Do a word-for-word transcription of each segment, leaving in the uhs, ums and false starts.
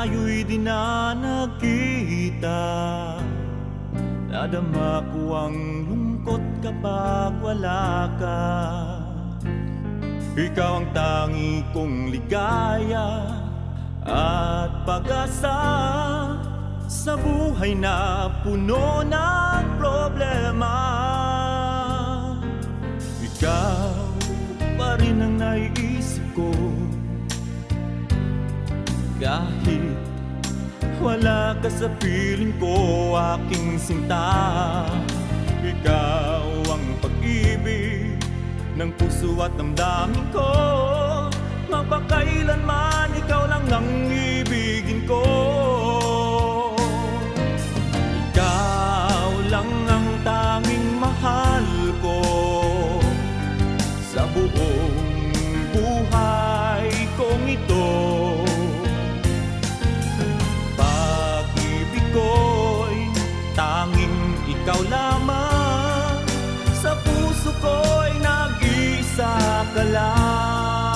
Ayo'y di na nagkita. Nadama ko ang lungkot kapag wala ka. Ikaw ang tangi kong ligaya at pag-asa sa buhay na puno ng problema. Ikaw pa rin ang naiisip ko kahit wala ka sa piling ko, aking sinta. Ikaw ang pag-ibig ng puso at damdamin ko. Magpakailanman, ikaw lang ang ibigin ko. Ikaw lang ang tanging mahal ko sa buong buhay kong ito. Pag-ibig ko'y tanging ikaw lamang, sa puso ko'y nag-iisa ka lang.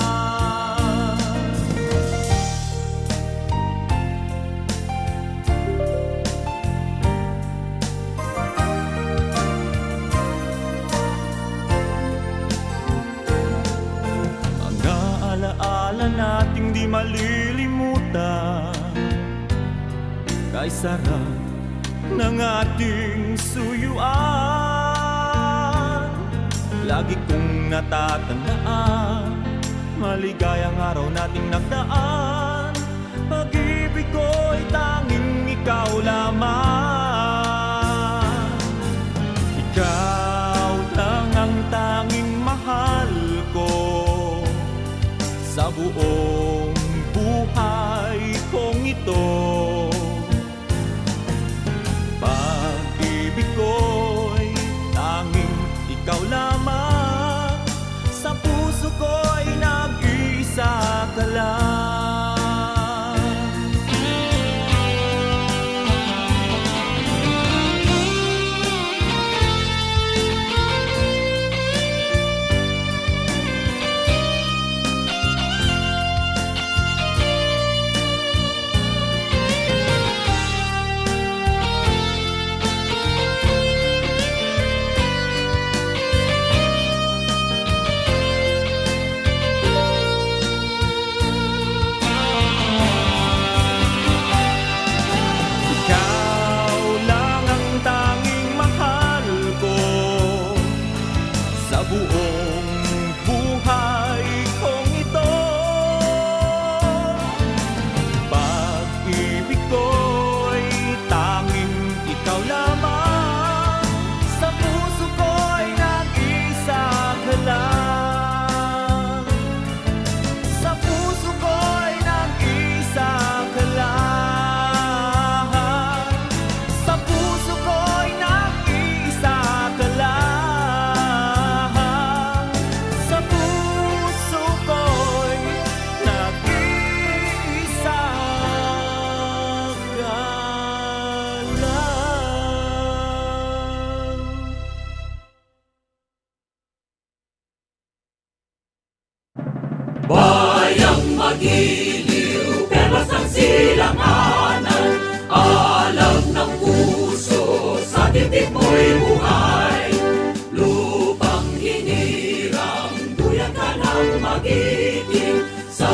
Mga alaala nating di malilimutan, kay sarap ng ating suyuan. Lagi kong natatandaan, maligayang araw nating nagdaan. Pag-ibig ko'y tanging ikaw lamang. Ikaw lang ang tanging mahal ko sa buong buhay kong ito. Pag-ibig ko'y tanging ikaw lamang. Sa puso ko'y nag-iisa ka lang. Ikaw lang ang tanging mahal ko sa buong buhay kong ito. Pag-ibig ko'y tanging ikaw lamang. Sa puso ko'y nag-isa ka lang. Sa puso ko'y nag-isa ka lang. Sa puso ko'y nag-isa ka lang. Sa puso ko'y nag-isa ka lang. Bayang magiliw, perlas ang silanganan, alam ng puso, sa dibdib mo'y buhay. Lupang hinirang, duyan ka ng magiting, sa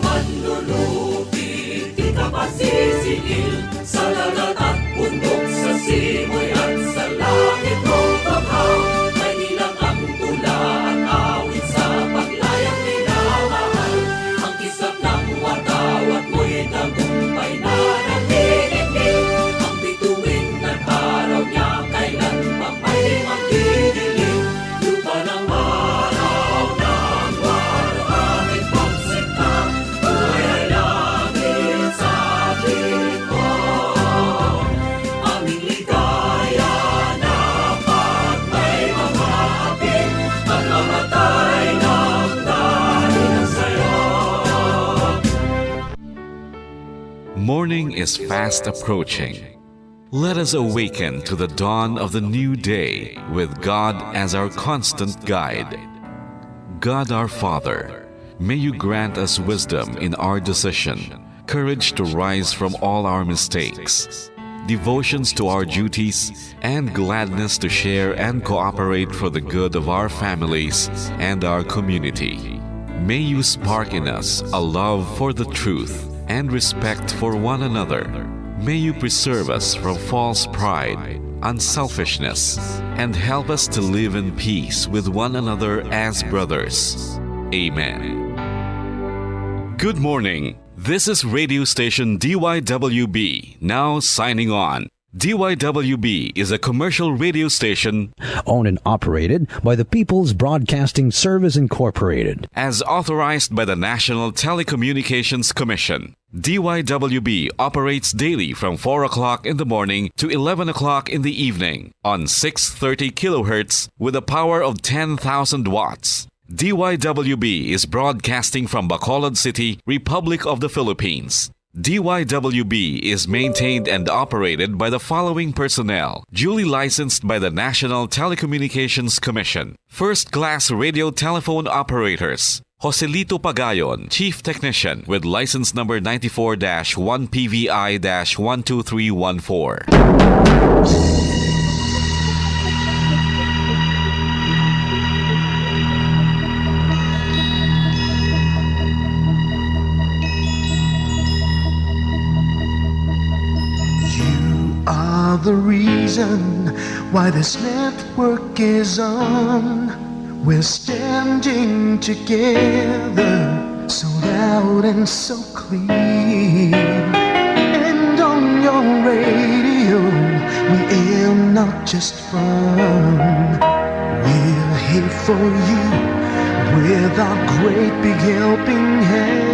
manlulupig, di ka pasisiil. Sa dagat at bundok, sa simoy at sa langit mong baha, kay bilang ang tula at awit sa paglayang minamahal. Ang kisap ng watawat mo'y tagumpay na nanginginig. Ang bituin ng araw niya kailan pa may magdidilim. Lupa ng araw ng warawit pagsikap, buhay ay langit sa tingin ko. Aming ligaya na pag may mga hapit, pagkamatay ng dahil sa'yo. Morning is fast approaching. Let us awaken to the dawn of the new day with God as our constant guide. God our Father, may you grant us wisdom in our decision, courage to rise from all our mistakes, devotions to our duties, and gladness to share and cooperate for the good of our families and our community. May you spark in us a love for the truth and respect for one another. May you preserve us from false pride, unselfishness, and help us to live in peace with one another as brothers. Amen. Good morning. This is radio station D Y W B, now signing on. D Y W B is a commercial radio station owned and operated by the People's Broadcasting Service Incorporated. As authorized by the National Telecommunications Commission. D Y W B operates daily from four o'clock in the morning to eleven o'clock in the evening on six thirty kilohertz with a power of ten thousand watts. D Y W B is broadcasting from Bacolod City, Republic of the Philippines. D Y W B is maintained and operated by the following personnel, duly licensed by the National Telecommunications Commission. First class radio telephone operators, Joselito Pagayon, Chief Technician, with license number ninety-four dash one P V I dash one two three one four. You are the reason why this network is on. We're standing together, so loud and so clear. And on your radio, we aim not just fun. We're here for you with our great big helping hand.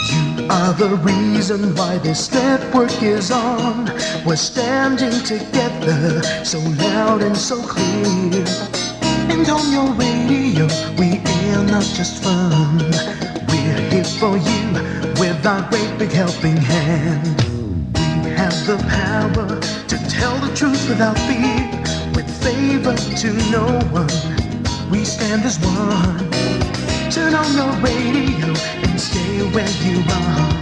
You are the reason why this network is on. We're standing together, so loud and so clear. And on your radio, we air not just fun. We're here for you with our great big helping hand. We have the power to tell the truth without fear, with favor to no one. We stand as one. Turn on your radio and stay where you are.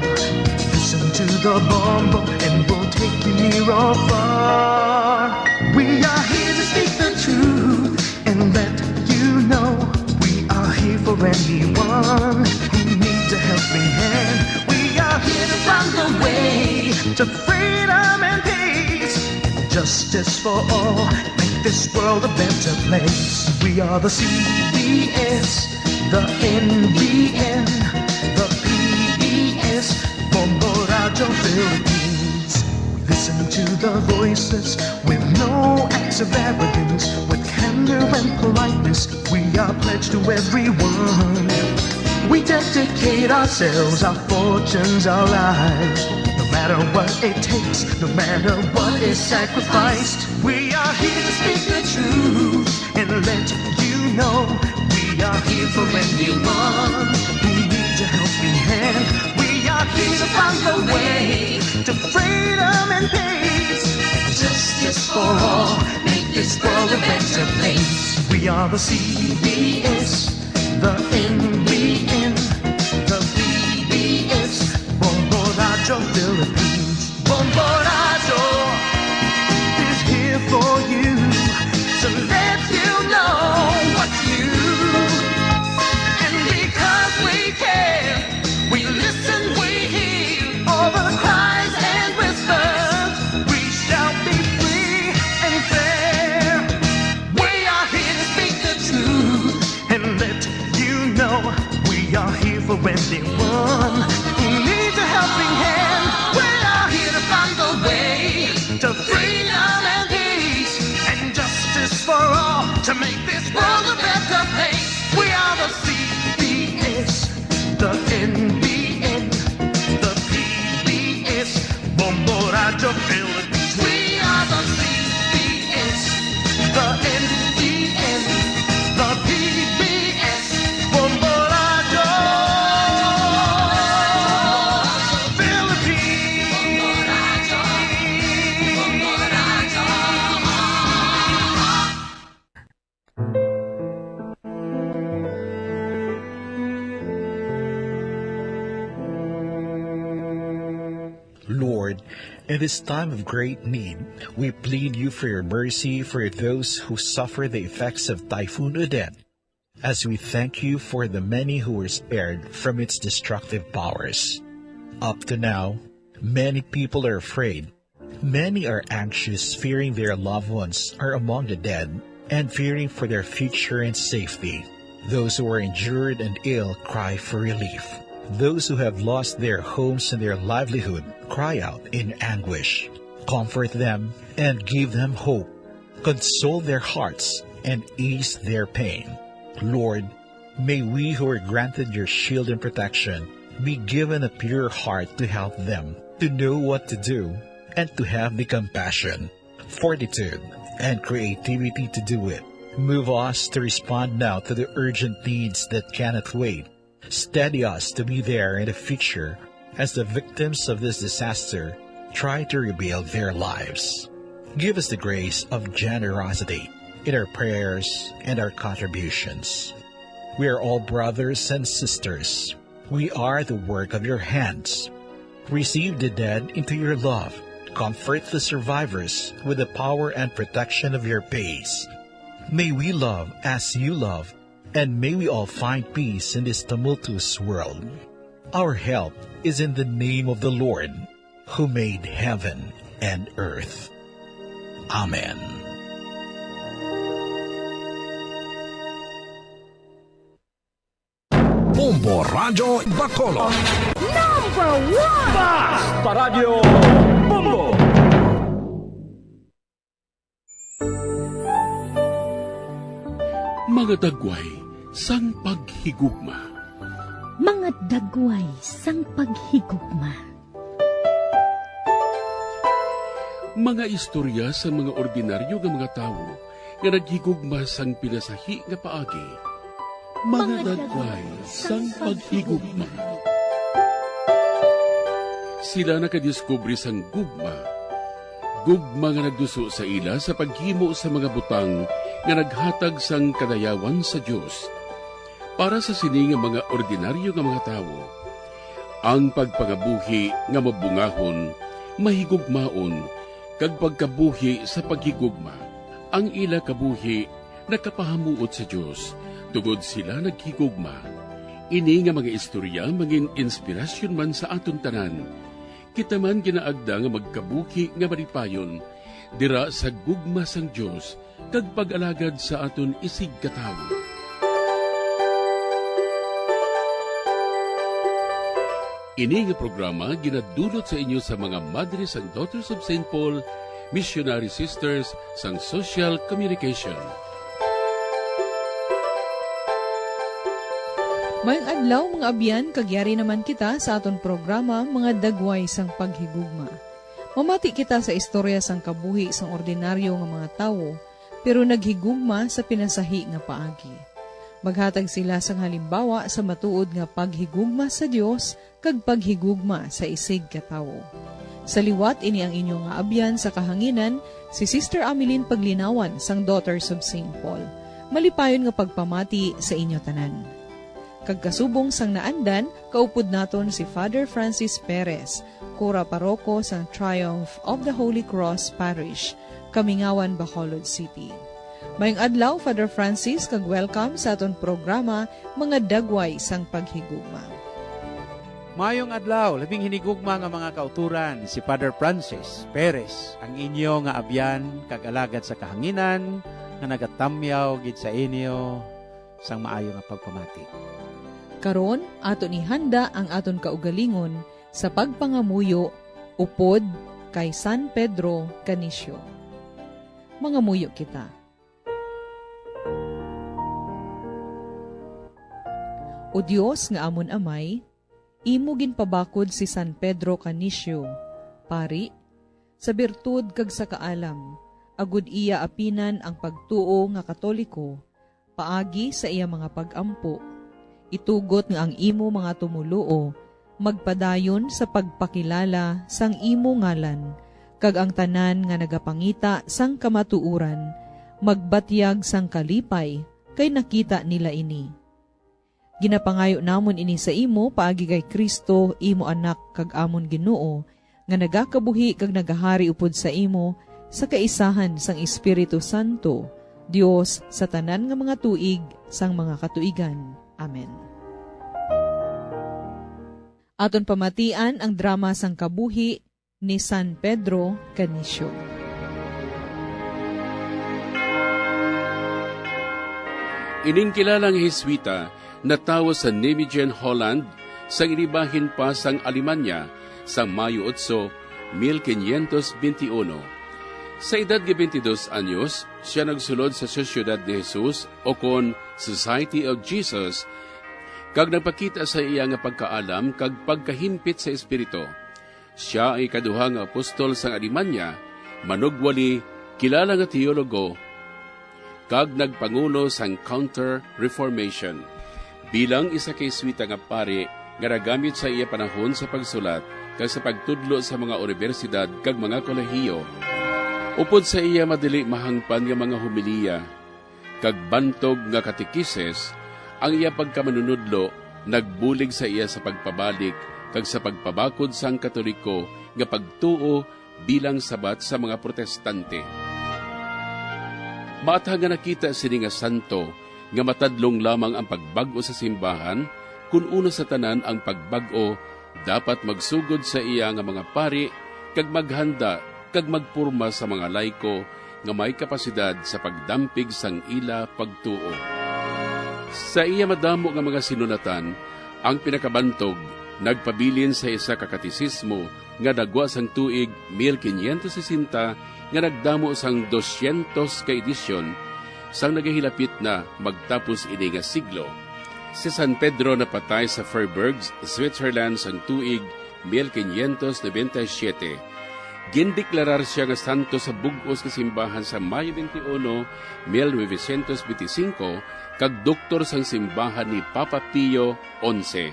Listen to the Bombo and we'll take you near or far. We are here to speak the truth and let you know we are here for anyone who needs a helping hand. We are here to find a way to freedom and peace, justice for all, make this world a better place. We are the C B S, the N B N, the P B S, Bombo Radio Philippines. We listen to the voices with no acts of arrogance, with candor and politeness. We are pledged to everyone. We dedicate ourselves, our fortunes, our lives. No matter what it takes, no matter what is sacrificed, we are here to speak the truth and let you know we are here for anyone who needs a helping hand. We are here to find a way to freedom and peace, justice for all, make this world a better place. We are the C B S, the N B N, the P B S, Bombo Radio Philippines. Bombo Radio is here for you to let you know what's new. And because we care, we listen, we hear all the cries and whispers. We shall be free and fair. We are here to speak the truth and let you know we are here for anyone who needs a helping hand. We are here to find a way to freedom and peace and justice for all to make this world a better place. We are the C B S, the N B N, the P B S, Bombo Radio Philippines. We are the C B S, the N B N, the P B S, Bombo Radio Philippines. In this time of great need, we plead you for your mercy for those who suffer the effects of Typhoon Odette, as we thank you for the many who were spared from its destructive powers. Up to now, many people are afraid. Many are anxious, fearing their loved ones are among the dead and fearing for their future and safety. Those who are injured and ill cry for relief. Those who have lost their homes and their livelihood cry out in anguish. Comfort them and give them hope. Console their hearts and ease their pain. Lord, may we who are granted your shield and protection be given a pure heart to help them to know what to do and to have the compassion, fortitude, and creativity to do it. Move us to respond now to the urgent needs that cannot wait. Steady us to be there in the future as the victims of this disaster try to rebuild their lives. Give us the grace of generosity in our prayers and our contributions. We are all brothers and sisters. We are the work of your hands. Receive the dead into your love. Comfort the survivors with the power and protection of your peace. May we love as you love, and may we all find peace in this tumultuous world. Our help is in the name of the Lord, who made heaven and earth. Amen. Bombo Radyo Bacolod. Number one! Bas pa Radyo Bombo! Mga dagway sang paghigugma. Mga dagway sang paghigugma. Mga istorya sang mga ordinaryo nga mga tawo nga naghigugma sang pinasahi nga paagi. Mga dagway sang paghigugma. Sila nakadiskubre sang gugma. Gugma nga nagduso sa ila sa paghimo sa mga butang nga naghatag sang kadayawan sa Dios. Para sa sini nga mga ordinaryo nga mga tawo, ang pagpangabuhi nga mabungahon, mahigugmaon, kag pagkabuhi sa paghigugma. Ang ila kabuhi nakapahamuot sa Dios, tungod sila naghigugma. Ini nga mga istorya mangin-inspirasyon man sa aton tanan. Kita man ginaagda nga magkabuhi nga malipayon dira sa gugma sang Dios kag pag-alagad sa aton isigkatawo. Ini nga programa ginadulot sa inyo sa mga Madre sang Daughters of Saint Paul, Missionary Sisters sang Social Communication. Mayong adlaw, mga abyan, kag yari naman kita sa aton programa, Mga Dagway sang Paghigugma. Mamati kita sa istorya sang kabuhi sang ordinaryo nga mga tawo, pero naghigugma sa pinasahi nga paagi. Maghatag sila sang halimbawa sa matuod nga paghigugma sa Dios kag paghigugma sa isigkatawo. Sa liwat, ini ang inyo nga abyan sa kahanginan, si Sister Ameline Paglinawan sang Daughters of Saint Paul. Malipayon nga pagpamati sa inyo tanan. Kag kasubong sang naandan, kaupod naton si Father Francis Perez, Kura Paroko sang Triumph of the Holy Cross Parish, Kamingawan, Bacolod City. Mayong adlaw, Father Francis, kag welcome sa aton programa, Mga Dagway sang Paghigugma. Mayong adlaw, labing hinigugma nga mga kauturan, si Father Francis Perez, ang inyo nga abyan kag alagad sa kahanginan, nga nagatamyaw gid sa inyo sang maayo nga pagpamati. Karon, aton ihanda ang aton kaugalingon sa pagpangamuyo upod kay San Pedro Canicio. Mangamuyo kita. O Dios nga amon Amay, imo ginpabakod si San Pedro Canicio, pari, sa birtud kag sa kaalam, agud iya apinan ang pagtuo nga Katoliko, paagi sa iya mga pag-ampo. Itugot nga ang imo mga tumoluo magpadayon sa pagpakilala sang imo ngalan, kag ang tanan nga nagapangita sang kamatuoran magbatyag sang kalipay, kay nakita nila ini. Ginapangayo namon ini sa imo paagi kay Cristo, imo Anak kag amon Ginoo, nga nagakabuhi kag nagahari upod sa imo sa kaisahan sang Espiritu Santo, Dios sa tanan nga mga tuig sang mga katuigan. Amen. Aton pamatian ang drama sang kabuhi ni San Pedro Canicio. Ining kilalang Jesuita natawo sa Nijmegen, Holland, sang inibahin pa sang Alemanya sa Mayo otso, mil quinientos veintiuno. Sa edad nga twenty-dos anyos, sia nagsulod sa Sociedad de Jesus, o kon Society of Jesus, kag nagpakita sa iya nga pagkaalam kag pagkahimpit sa Espiritu. Sia ang ikaduha nga apostol sang Alemanya, manugwali, kilala nga teologo, kag nagpangulo sang Counter-Reformation. Bilang isa ka Jesuita nga pari nga nagamit sa iya panahon sa pagsulat kag sa pagtudlo sa mga unibersidad kag mga kolehiyo, upod sa iya madili mahangpan nga mga homilya kag bantog nga katekisis, ang iya pagkamanunodlo nagbulig sa iya sa pagpabalik kag sa pagpabakod sang Katoliko nga pagtuo bilang sabat sa mga Protestante. Maathag nga nakita sini nga santo nga matadlong lamang ang pagbag-o sa simbahan, kun una sa tanan ang pagbag-o dapat magsugod sa iya nga mga pari kag maghanda kag magporma sa mga laiko nga may kapasidad sa pagdampig sang ila pagtuo. Sa iya madamo nga mga sinulatan, ang pinakabantog nagpabilin sa isa ka katesismo nga nagwa sang tuig mil quinientos sesenta nga nagdamo sang dosyentos ka edisyon sang nagahilapit na magtapos ini nga siglo. Si San Pedro napatay sa Freiburg, Switzerland, sang tuig mil quinientos noventa y siete. Gindeklarar sia nga santo sa bug-os nga simbahan sa Mayo twenty-one, mil novecientos veinticinco, kag doktor sang simbahan ni Papa Pio onse.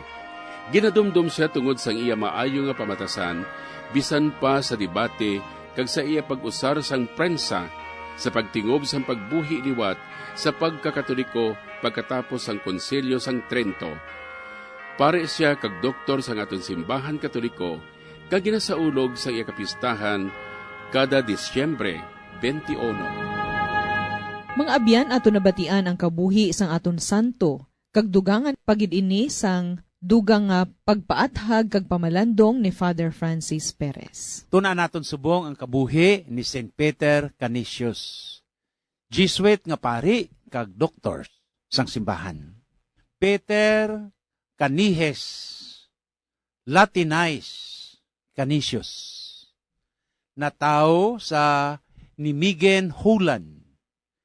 Ginadumdom sia tungod sang iya maayo nga pamatasan, bisan pa sa debate kag sa iya pag-usar sang prensa sa pagtingob sang pagbuhi liwat sa pagkakatoliko pagkatapos sang Konsilyo sang Trento. Pari sia kag doktor sang aton simbahan Katoliko, kag ginasaulog sa iya kapistahan kada Disyembre twenty-one. Mga abyan, aton nabatian ang kabuhi sang aton santo, kag dugangan pa gid ini sang dugang nga pagpaathag kag pamalandong ni Father Francis Perez. Tun-an naton subong ang kabuhi ni Saint Peter Canisius, Jesuit nga pari kag doktor sang simbahan. Peter Canihes, Latinized Canisius, natawo sa Nijmegen, Holland,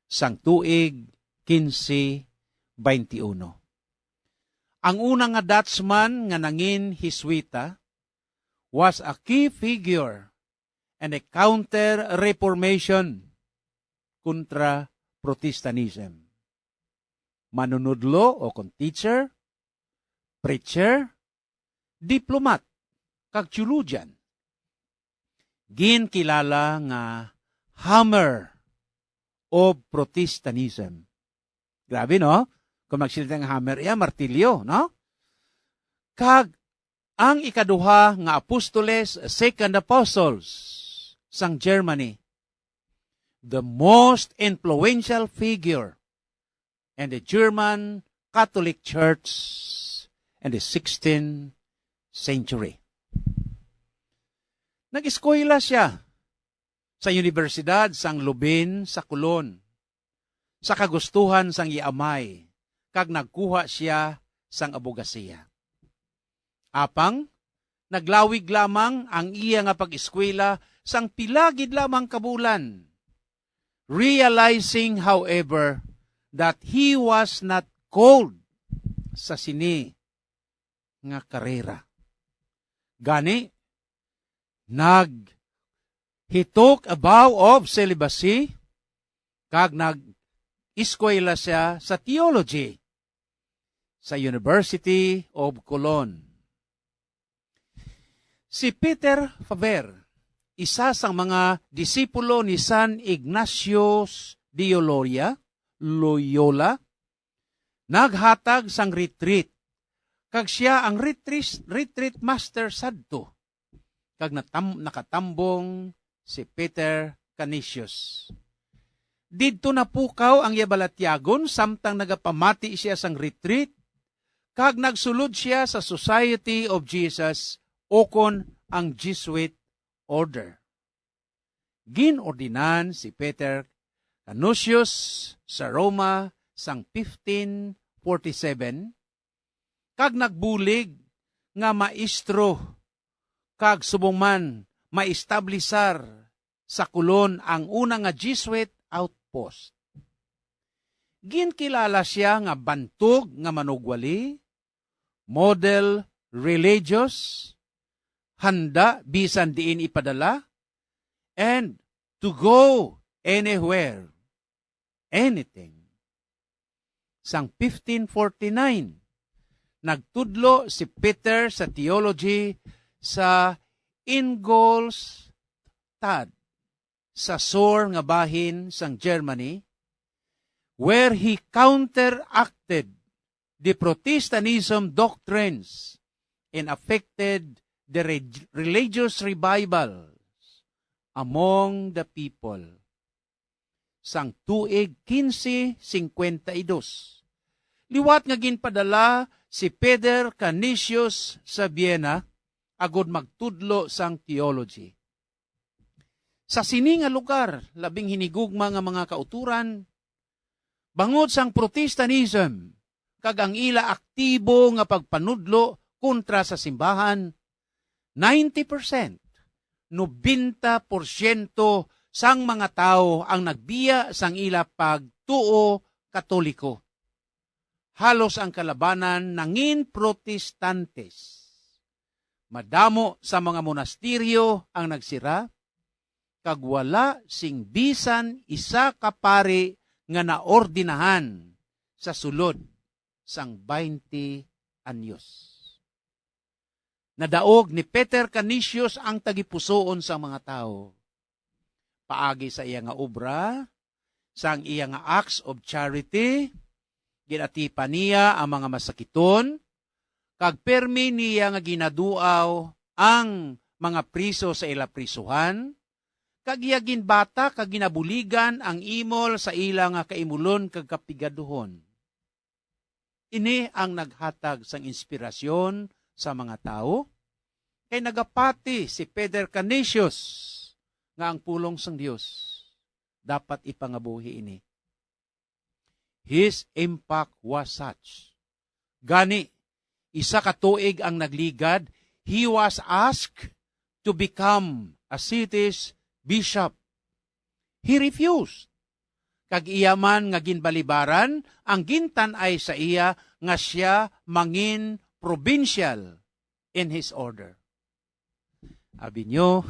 sang tuig quince veintiuno. Ang una nga Dutchman nga nangin Jesuita was a key figure and a counter-reformation kontra Protestantism. Manunudlo o kon teacher, preacher, diplomat, kag theologian. Ginkilala nga hammer of Protestantism. Grabe, no? Kung magsilita nga hammer, iya, martilyo, no? Kag ang ikaduha nga apostoles, second apostles, sang Germany, the most influential figure in the German Catholic Church in the sixteenth century. Nag-eskwela sia sa Universidad sang Lubin sa Colon, sa kagustuhan sang iya amay, kag nagkuha sia sang abogasiya. Apang naglawig lamang ang iya nga pag-eskwela sang pila gid lamang ka bulan, realizing, however, that he was not called sa sini nga karera. Gani, nag, he took a vow of celibacy, kag nag-eskwela sia sa theology sa University of Cologne. Si Peter Faber, isa sang mga disipulo ni San Ignatius de Loria, Loyola, naghatag sang retreat, kag sia ang retreat, retreat master sadto. kag natam-, nakatambong si Peter Canisius. Didto napukaw ang iya balatyagon samtang nagapamati siya sang retreat, kag nagsulod siya sa Society of Jesus, ukon ang Jesuit Order. Ginordinan si Peter Canisius sa Roma sang fifteen forty-seven, kag nagbulig nga maestro kag subong man maestablisar sa Colon ang una nga Jesuit outpost. Ginkilala sia nga bantog nga manugwali, model religious, handa bisan diin ipadala, and to go anywhere, anything. Sang fifteen forty-nine, nagtudlo si Peter sa theology sa Ingolstadt, sa sur nga bahin sang Germany, where he counteracted the Protestantism doctrines and affected the reg-, religious revivals among the people. Sang tuig quince cincuenta y dos, liwat nga ginpadala si Peter Canisius sa Vienna agud magtudlo sang theology. Sa sini nga lugar, labing hinigugma nga mga kauturan, bangod sang Protestantism kag ang ila aktibo nga pagpanudlo kontra sa simbahan, ninety percent, nobenta porsyento sang mga tawo ang nagbiya sang ila pagtuo Katoliko. Halos ang kalabanan nangin Protestantes. Madamo sa mga monasteryo ang nagsira, kag wala sing bisan isa ka pari nga naordinahan sa sulod sang twenty anyos. Nadaog ni Peter Canisius ang tagipusoon sang mga tawo. Paagi sa iya nga obra, sang iya nga acts of charity, ginatipan niya ang mga masakiton, kag pirme niya nga ginaduaw ang mga priso sa ila prisuhan, kag iya ginbata kag ginabuligan ang imol sa ila nga kaimulon kag kapigaduhon. Ini ang naghatag sang inspirasyon sa mga tawo, kay nagapati si Peter Canisius nga ang pulong sang Dios dapat ipangabuhi ini. His impact was such. Gani, isa ka tuig ang nagligad, he was asked to become a city's bishop. He refused. Kag iya man nga ginbalibaran ang gintan-ay sa iya nga sia mangin provincial in his order. Abi nyo,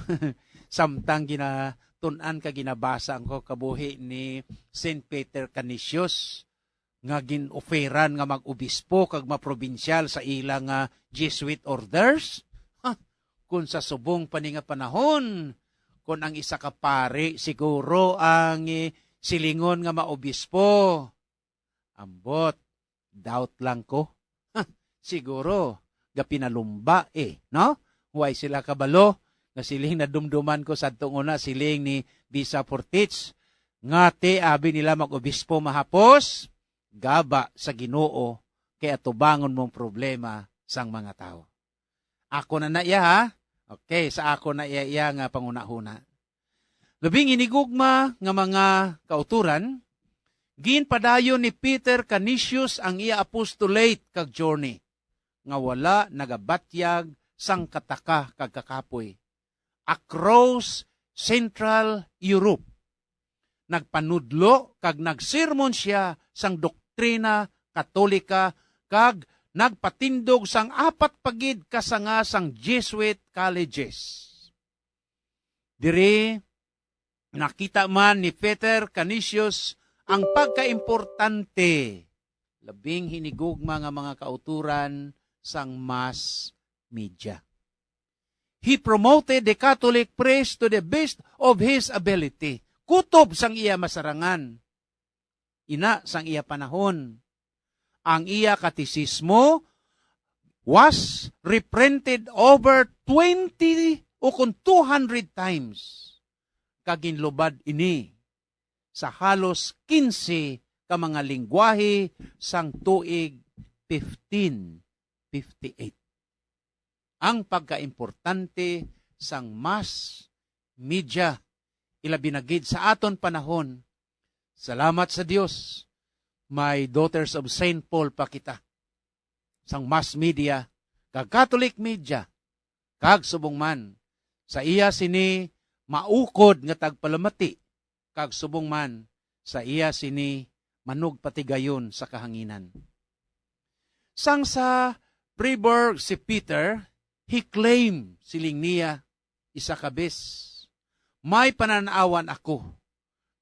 samtang ginatun-an ka, ginabasa ang ko kabuhi ni Saint Peter Canisius nga gin-oferan nga mag-obispo kag maprobinsyal sa ila nga Jesuit orders. Ha, kung sa subong pa ni nga panahon, kung ang isa ka pari siguro ang, eh, silingon nga maobispo, ambot, doubt lang ko. Ha, siguro, gapinalumba eh, no? Way sila kabalo, nga siling nadumduman ko sadtong una, siling ni Bisa Portich, nga ti abi nila mag-obispo mahapos, gaba sa Ginoo, kay atubangon mong problema sang mga tawo. Ako na na iya, ha? Okay, sa ako na iya, iya nga panghunahuna. Labing hinigugma nga mga kauturan, ginpadayon ni Peter Canisius ang iya apostolate kag journey, nga wala nagabatyag sang kataka kag kakapoy, across Central Europe. Nagpanudlo kag nagsermon sia sang doktrina Katolika kag nagpatindog sang apat pa gid ka sanga sang Jesuit colleges. Diri, nakita man ni Peter Canisius ang pagkaimportante, labing hinigugma nga mga kauturan sang mass media. He promoted the Catholic priest to the best of his ability. Kutob sang iya masarangan. Ina sang iya panahon. Ang iya katesismo was reprinted over twenty ukon two hundred times, kag ginlubad ini sa halos kinse ka mga linggwahe sang tuig fifteen fifty-eight. Ang pagkaimportante sang mass media, ilabi na gid sa aton panahon. Salamat sa Dios, may Daughters of Saint Paul pa kita, sang mass media, kag Catholic media, kag subong man sa iya sini maukod nga tagpalamati, kag subong man sa iya sini manugpatigayon sa kahanginan. Sang sa Freiburg si Peter, he claimed, siling niya, isa ka bes, "May panan-awan ako,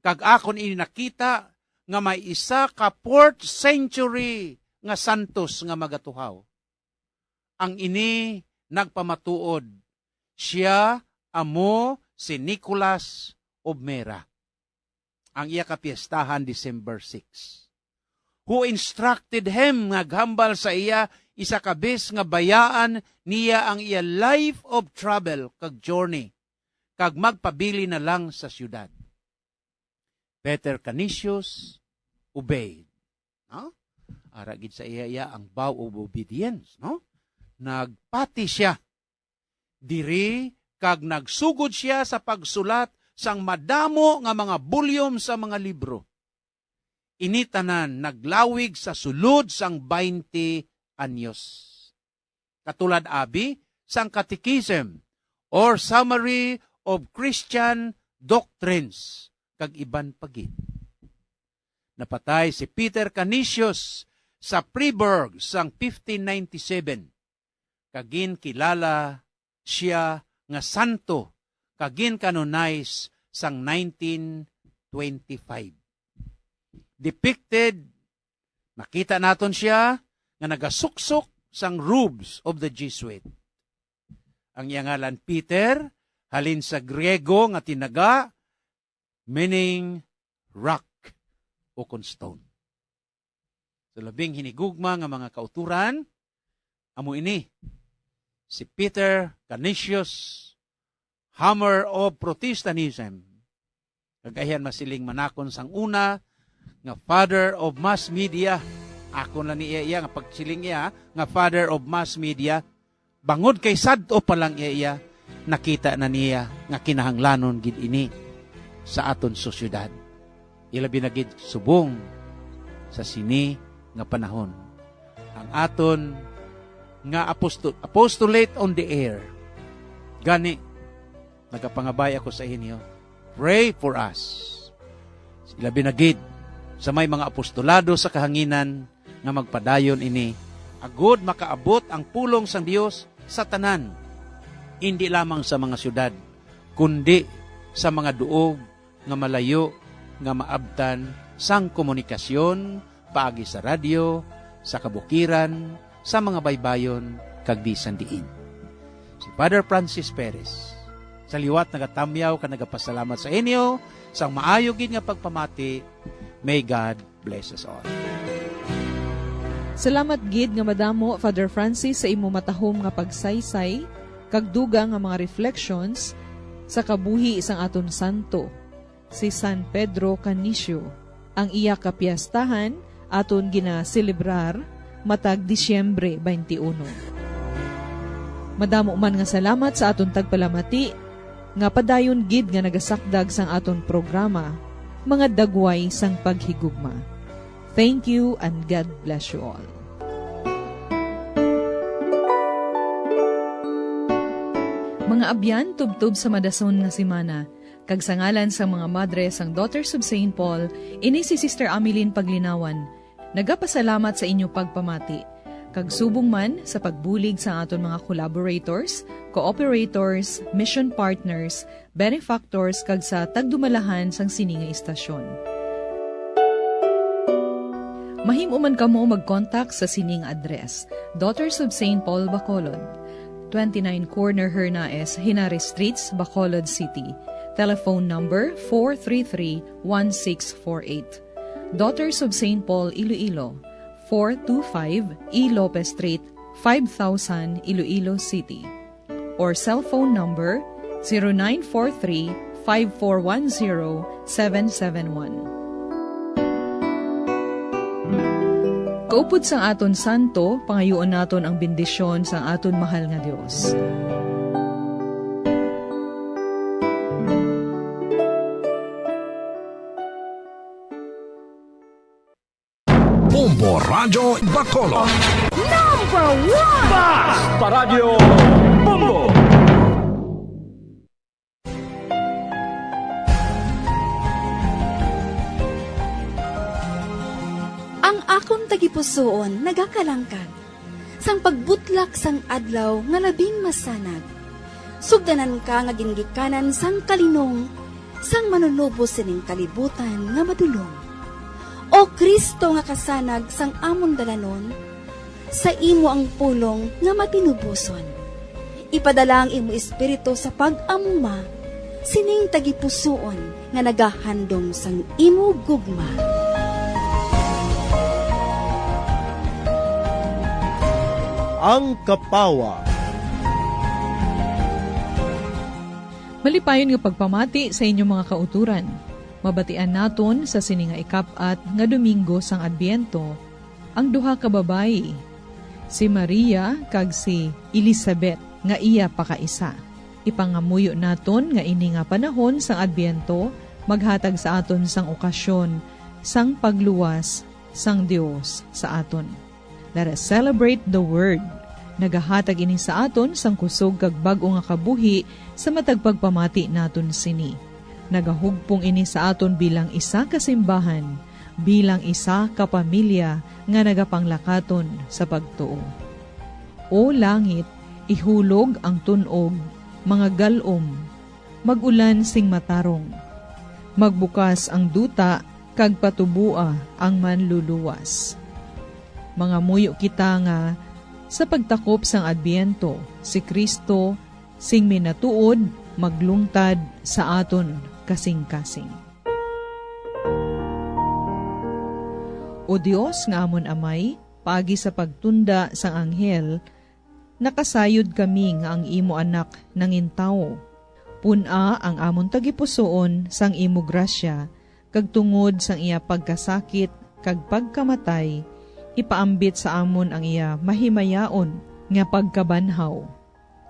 kag akon ini nakita nga may isa ka fourth century nga santos nga magatuhaw. Ang ini nagpamatuod, sia amo si Nicolas of Myra." Ang iya kapiestahan, December six. "Who instructed him," naghambal sa iya, "isa ka bes nga bayaan niya ang iya life of travel kag journey, kag magpabilin na lang sa siyudad." Peter Canisius obeyed. No? Ara gid sa iya, iya ang vow of obedience, no? Nagpati siya diri kag nagsugod sia sa pagsulat sang madamo nga mga volume sa mga libro. Ini tanan naglawig sa sulod sang twenty anyos, katulad abi sang Catechism or Summary of Christian Doctrines, kag iban pa gid. Napatay si Peter Canisius sa Freiburg sang fifteen ninety-seven, kag ginkilala sia nga santo kag gin-canonize sang nineteen twenty-five. Depicted, makita naton sia nga nagasuksok sang robes of the Jesuit. Ang iya ngalan Peter, halin sa Griego nga tinaga, meaning rock ukon stone. Sa labing hinigugma nga mga kauturan, amo ini si Peter Canisius, Hammer of Protestantism. Kag ayhan masiling man nakon sang una nga Father of Mass Media. Akon lang ni iya, iya nga pagsiling iya nga Father of Mass Media. Bangod kay sad-o pa lang iya, iya, nakita na niya nga kinahanglanon gid ini sa aton sosyedad. Ilabi na gid subong sa sini nga panahon. Ang aton nga apostol-, apostolate on the air. Gani, nagapangabay ako sa inyo, pray for us. Ilabi na gid sa may mga apostolado sa kahanginan nga magpadayon ini, agud makaabot ang pulong sang Dios sa tanan, indi lamang sa mga siyudad, kundi sa mga duog nga malayo nga maabtan sang komunikasyon paagi sa radyo, sa kabukiran, sa mga baybayon, kag bisan diin. Si Father Francis Perez, sa liwat, nagatamyaw kag nagapasalamat sa inyo sang maayo gid nga pagpamati. May God bless us all. Salamat gid nga madamo, Father Francis, sa imo matahom nga pagsaysay kag dugang nga mga reflections sa kabuhi sang aton santo, si San Pedro Canicio. Ang iya kapiyastahan aton ginaselebrar matag Disyembre twenty-one. Madamo man nga salamat sa aton tagpalamati nga padayon gid nga nagasakdag sang aton programa, mga dagway sang paghigugma. Thank you and God bless you all. Mga abyan, tubtob sa madason nga semana, kag sa ngalan sang mga madre sang Daughters of Saint Paul, ini si Sister Ameline Paglinawan, nagapasalamat sa inyo pagpamati, kag subong man sa pagbulig sa aton mga collaborators, cooperators, mission partners, benefactors, kag sa tagdumalahan sang sini nga istasyon. Mahimo man kamo mag-contact sa sining address: Daughters of Saint Paul, Bacolod, twenty-nine Corner Hernaez, Henares Streets, Bacolod City. Telephone number four three three, one six four eight. Daughters of Saint Paul, Iloilo, four two five E Lopez Street, five thousand, Iloilo City. or cellphone number zero nine four three, five four one zero, seven seven one. Kaupod sang aton santo, pangayuon naton ang bendisyon sang aton mahal nga Dios. Bombo Radyo Bacolod. Number one! Basta Radyo Bombo! Ang akon tagipusoon nagakalangkag sang pagbutlak sang adlaw nga labing masanag. Sugdanan ka nga gingikanan sang kalinong sang Manunubos sining kalibutan nga madulom. O Cristo nga kasanag sang amon dalanon, sa imo ang pulong nga matinuboson. Ipadala ang imo Espiritu sa pag-amuma sining tagipusoon nga nagahandom sang imo gugma. Ang Kapawa. Malipayon nga pagpamati sa inyong mga kauturan. Mabatian naton sa sini nga ikap-at nga Domingo sang Adbyento ang duha ka babayi, si Maria kag si Elizabeth, nga iya pakaisa. Ipangamuyo naton nga ini nga panahon sang Adbyento maghatag sa aton sang okasyon sang pagluwas sang Dios sa aton. Let us celebrate the Word. Nagahatag ini sa aton sang kusog kag bag-o nga kabuhi sa matag pagpamati naton sini. Nagahugpong ini sa aton bilang isa ka simbahan, bilang isa ka pamilya nga nagapanglakaton sa pagtuo. O langit, ihulog ang tun-og, mga gal-om, mag-ulan sing matarong. Magbukas ang duta kag patuboa ang Manluluwas. Mangamuyo kita nga sa pagtakop sang Adbyento, si Cristo sing minatuod maglungtad sa aton kasingkasing. O Dios nga amon Amay, paagi sa pagtunda sang anghel, nakasayod kami nga ang imo Anak nangin tawo. Pun-a ang amon tagipusoon sang imo grasya, kag tungod sang iya pagkasakit kag pagkamatay, ipaambit sa amon ang iya mahimayaon nga pagkabanhaw.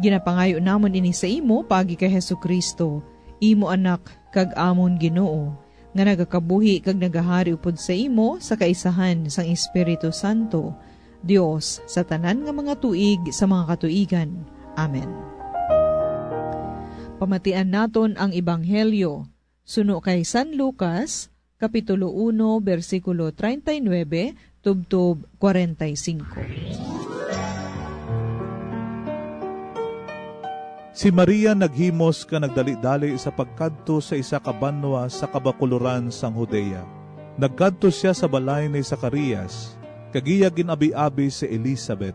Ginapangayo namon ini sa imo paagi kay Jesu-Cristo, imo Anak kag amon Ginoo, nga nagakabuhi kag nagahari upod sa imo sa kaisahan sang Espiritu Santo, Dios sa tanan nga mga tuig sa mga katuigan. Amen. Pamatian naton ang Ebanghelyo suno kay San Lucas, Kapitulo uno, bersikulo treinta y nueve tubtob kwarenta y cinco. Si Maria naghimos ka nagdali-dali sa pagkadto sa isa ka banwa sa kabakuloran sang Judea. Nagkadto sia sa balay ni Zacarias, kag iya gin-abi-abi si Elisabet.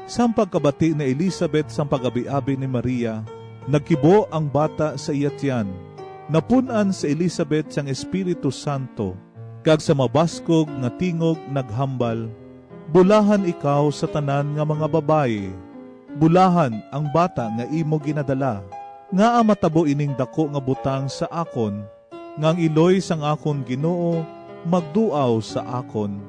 Sang pagkabati ni Elisabet sang pag-abiabi ni Maria, nagkibo ang bata sa iya tiyan. Napun-an si Elisabet sang Espiritu Santo, kag sa mabaskog nga tingog naghambal, "Bulahan ikaw sa tanan nga mga babayi! Bulahan ang bata nga imo ginadala! Ngaa matabo ining daku nga butang sa akon, nga ang iloy sang akon Ginoo magduaw sa akon?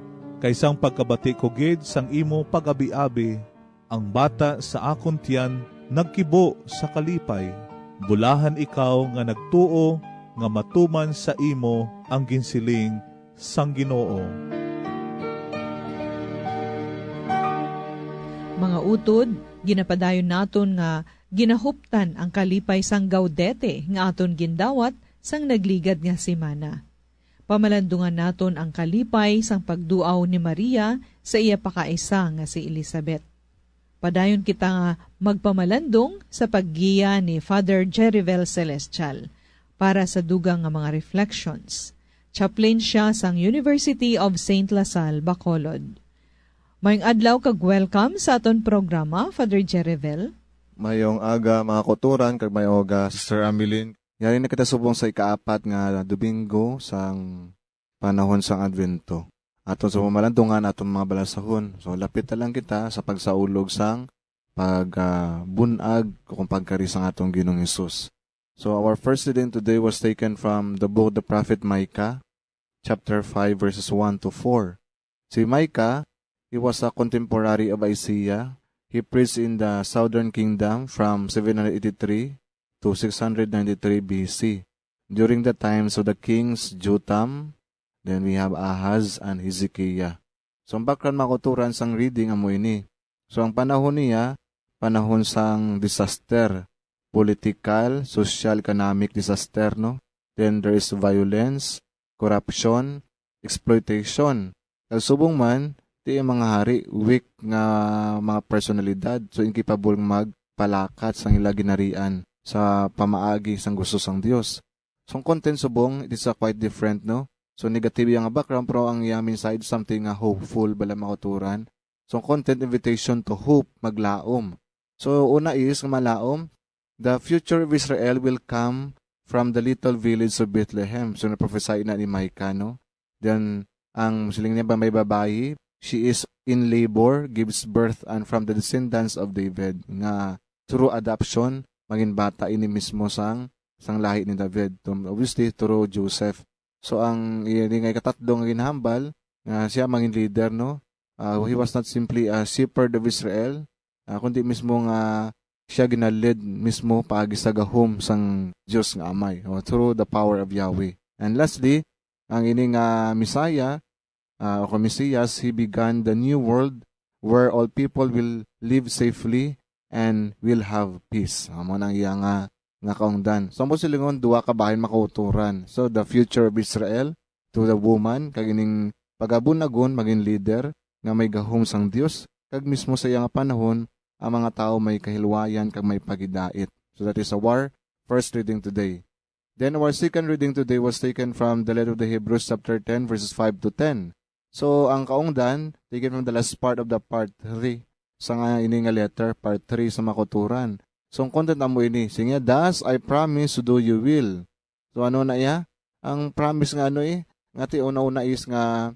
Kay sang pagkabati ko gid sang imo pag-abiabi, ang bata sa akon tiyan nagkibo sa kalipay. Bulahan ikaw nga nagtuo nga matuman sa imo ang ginsiling sang Ginoo." Mga utod, ginapadayon naton nga ginahuptan ang kalipay sang Gaudete nga aton gindawat sang nagligad nga semana. Pamalandungan naton ang kalipay sang pagduaw ni Maria sa iya pakaisa nga si Elizabeth. Padayon kita nga magpamalandong sa paggiya ni Father Jerivel Celestial para sa dugang nga mga reflections. Chaplain sia sang University of Saint La Salle, Bacolod. Mayong adlaw kag welcome sa aton programa, Father Jerivel. Mayong aga, mga kauturan, kag mayong aga, Sister Ameline. Yari na kita subong sa ikaapat nga Domingo sang panahon sang Advento. Aton sa pamalandungan aton mga balasahon. So, lapit na lang kita sa pagsaulog sang pag, ah, bunag o kung pagkari sang atong Ginoong Hesus. So our first reading today was taken from the book of the prophet Micah, chapter five, verses one to four. Si Micah, he was a contemporary of Isaiah. He preached in the southern kingdom from seven hundred eighty-three to six hundred ninety-three B C, during the times of the kings Jotham, then we have Ahaz and Hezekiah. So ang background, mga kauturan, sang reading amo ini. So ang panahon niya, panahon sang disaster, political, social, economic disaster, no? Then there is violence, corruption, exploitation. Kag subong man, ti ang mga hari weak nga mga personalidad, so incapable magpalakat sang ila ginharian sa pamaagi sang gusto sang Dios. So ang content subong, it is a quite different, no? So negative iya nga background, pero ang iya mensahe something nga hopeful bala, mga kauturan. So ang content, invitation to hope, maglaom. So una is nga malaom, the future of Israel will come from the little village of Bethlehem. So na-prophesy na ni Micah, no? Then ang siling niya ba, may babayi, she is in labor, gives birth, and from the descendants of David, nga through adoption, mangin bata ini mismo sang, sang lahi ni David. Tum-, obviously, through Joseph. So ang ini nga ikatatlo nga ginhambal, nga siya mangin leader, no? Ah, he was not simply a shepherd of Israel, ah, kundi mismo nga siya ginalid mismo paagi sa gahom sang Dios nga Amay, o through the power of Yahweh. And lastly, ang ini nga Messiah, ah, o Mesias, he began the new world where all people will live safely and will have peace. Amo nang iya nga, nga kaungdan. So, amo silingon, duha ka bahin makauturan. So, the future of Israel to the woman, kag ining pagabunagon magin leader nga may gahom sang Dios, kag mismo sa iya nga panahon, ang mga tawo may kahilwayan kag may pagidait. So, that is our first reading today. Then our second reading today was taken from the letter of the Hebrews chapter ten, verses five to ten. So ang kaungdan, taken from the last part of the part three sa nga ini nga letter, part three sa mga kauturan. So ang content amo ini, siling niya, "Thus I promise to do your will." So ano na iya? Ang promise nga ano eh, nga ti una-una is nga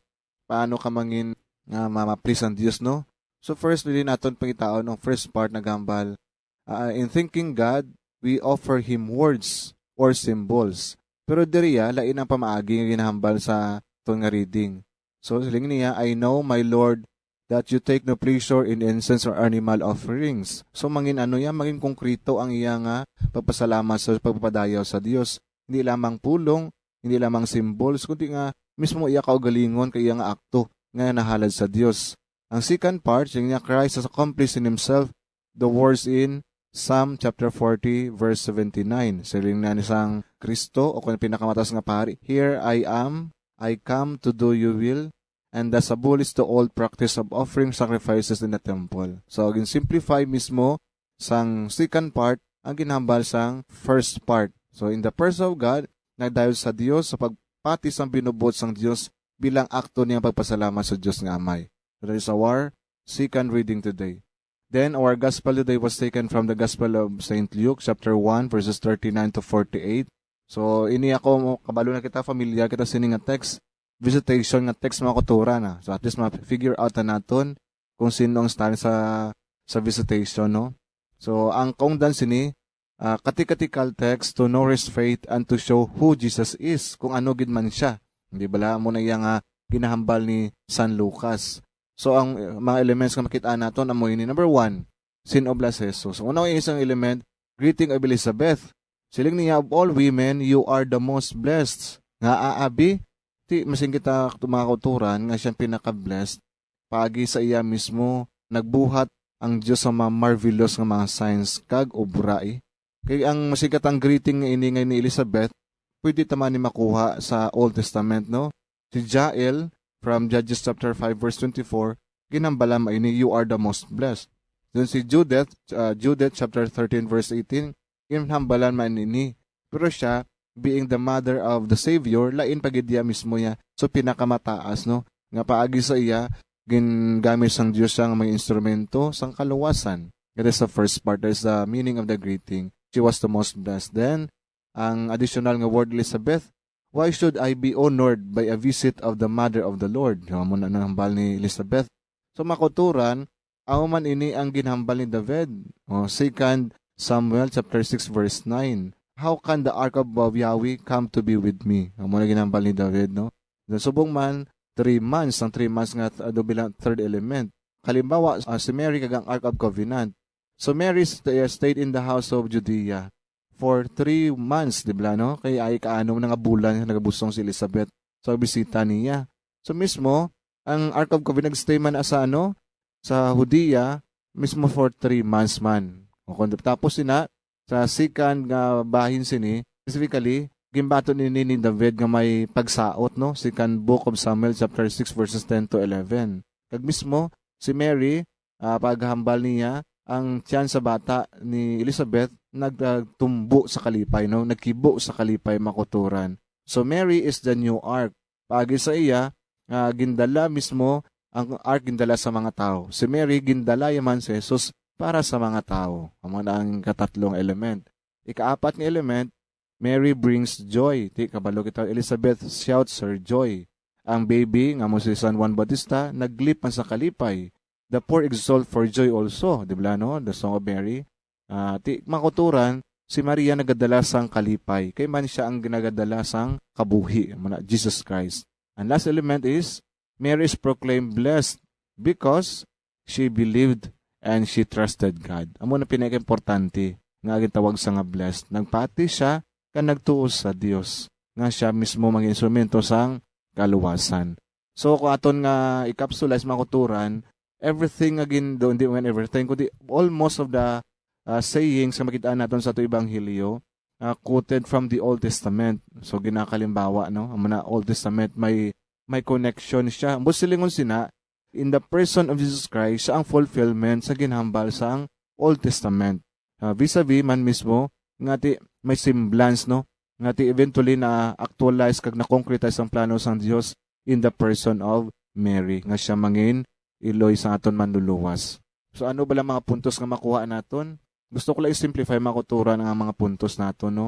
paano ka mangin nga mamaplis ang Dios, no? So first, dili naton pangitaon ang first part naghambal. Ah, in thanking God, we offer Him words or symbols. Pero diri, ah, lain ang pamaagi nga ginahambal sa aton nga reading. So, siling niya, "I know, my Lord, that you take no pleasure in incense or animal offerings." So, mangin ano iya, mangin konkreto ang iya nga pagpasalamat sa pagpapadayaw sa Dios. Hindi lamang pulong, hindi lamang symbols, kundi nga mismo iya kaugalingon kag iya nga akto nga nahalad sa Dios. Ang second part, siling niya, "Christ has accomplished in himself the words in Psalm chapter forty, verse seventy-nine." Siling na ni sang Kristo, o kung pinakamatas nga pari, "Here I am, I come to do your will," and thus abolish the old practice of offering sacrifices in the temple. So, gin-simplify mismo sang second part ang ginhambal sang first part. So, in the person of God, nagdayon sa Dios sa pagpati sang binubuot sang Dios bilang akto niyang pagpasalamat sa Dios nga Amay. So, that is our second reading today. Then, our gospel today was taken from the Gospel of Saint Luke, chapter one, verses thirty-nine to forty-eight. So, ini ako, kabalo na kita, familiar kita sini nga text, visitation nga text, mga kauturan, ah. So, at least ma-figure out na naton kung sino ang style sa, sa visitation, no? So, ang kaungdan sini, ah, catechetical text to nourish faith and to show who Jesus is, kung ano gid man siya. Di bala, amo na iya nga ginahambal ni San Lucas. So, ang, eh, mga elements nga makita naton amo ini. Number one, sin of blessed Jesus. Una, ang isang element, greeting of Elizabeth. Siling niya, "Of all women, you are the most blessed." Nga aabi, ti, masing kita, mga kauturan, nga siya pinaka-blessed. Paagi sa iya mismo, nagbuhat ang Dios sa mga marvelous nga mga signs kag obra, eh. Kay ang masikat ang greeting nga ini nga ni Elizabeth, pwede ta man ni makuha sa Old Testament, no? Si Jael, from Judges chapter five, verse twenty-four, ginhambala man ini, "You are the most blessed." Then si Judith, uh, Judith chapter thirteen, verse eighteen, ginhambalan man ini. Pero siya, being the mother of the Savior, lain pa gid iya mismo niya. So, pinakamataas, no? Nga paagi sa iya, gingamit sang Dios siya nga mga instrumento sang kaluwasan. That is the first part. That is the meaning of the greeting. She was the most blessed. Then, ang additional nga word, Elizabeth, "Why should I be honored by a visit of the mother of the Lord?" Amo na nang hambal ni Elizabeth. So, mga kauturan, Amo man ini ang ginhambal ni David. O, Second Samuel chapter six verse nine. "How can the ark of Yahweh come to be with me?" Amo na ginhambal ni David, no? Subong man, three months, ang three months nga, uh, bilang third element. Halimbawa, uh, si Mary kag ang Ark of Covenant. So Mary st-, uh, stayed in the house of Judea for three months, di ba, no? Kay ay kaanom na nga bulan nga nagabusong si Elizabeth sa bisita niya. So mismo, ang Ark of Covenant nagstay man na sa, ano, sa Judea mismo for three months man. O kung tapos sina, sa second nga bahin sini, specifically, ginbaton ini ni David nga may pagsaot, no? Second Book of Samuel chapter six verses ten to eleven. Kag mismo, si Mary, ah, paghambal niya, ang tiyan sa bata ni Elizabeth nagtumbo sa kalipay, no? Nagkibo sa kalipay, mga kauturan. So Mary is the new ark. Paagi sa iya, ah, gindala mismo ang ark, gindala sa mga tawo. Si Mary, gindala ya man si Jesus para sa mga tawo. Amo na ang katatlo nga element. Ikaapat nga element, Mary brings joy. Ti, kabalo kita, Elizabeth shouts her joy. Ang baby, nga mo si San Juan Bautista, naglip man sa kalipay. The poor exult for joy also, di ba, no? The Song of Mary. Ah, ti, mga kauturan, si Maria nagadala sang kalipay. Kay man siya ang nagadala sang kabuhi, amo na, Jesus Christ. Ang last element is, Mary is proclaimed blessed because she believed and she trusted God. Amo na pinakaimportante nga gitawag sa nga blessed. Nagpati siya kag nagtuo sa Dios nga siya mismo mag-instrumento sang kaluwasan. So, kung aton nga i-capsulize, mga kauturan, everything nga gin-, do, hindi man everything, kundi almost of the, uh, sayings nga makita naton sa ato ebanghelyo, uh, quoted from the Old Testament. So, ginakalimbawa, no? Amo na, Old Testament, may, may connection siya. Ambot silingon sina, in the person of Jesus Christ, siya ang fulfillment sa ginhambal sang Old Testament. Ah, vis-a-vis man mismo, nga ti may semblance, no? Nga ti eventually na-actualize kag na-concretize ang plano sang Dios in the person of Mary, nga siya mangin iloy sa aton Manluluwas. So, ano bala mga puntos nga makuha naton? Gusto ko lang i-simplify, mga kauturan, ang mga puntos naton, no?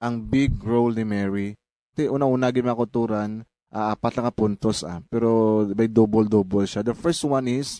Ang big role ni Mary. Ti, una-una gid, mga kauturan, ah, apat lang ka puntos, ah, pero may double-double siya. The first one is,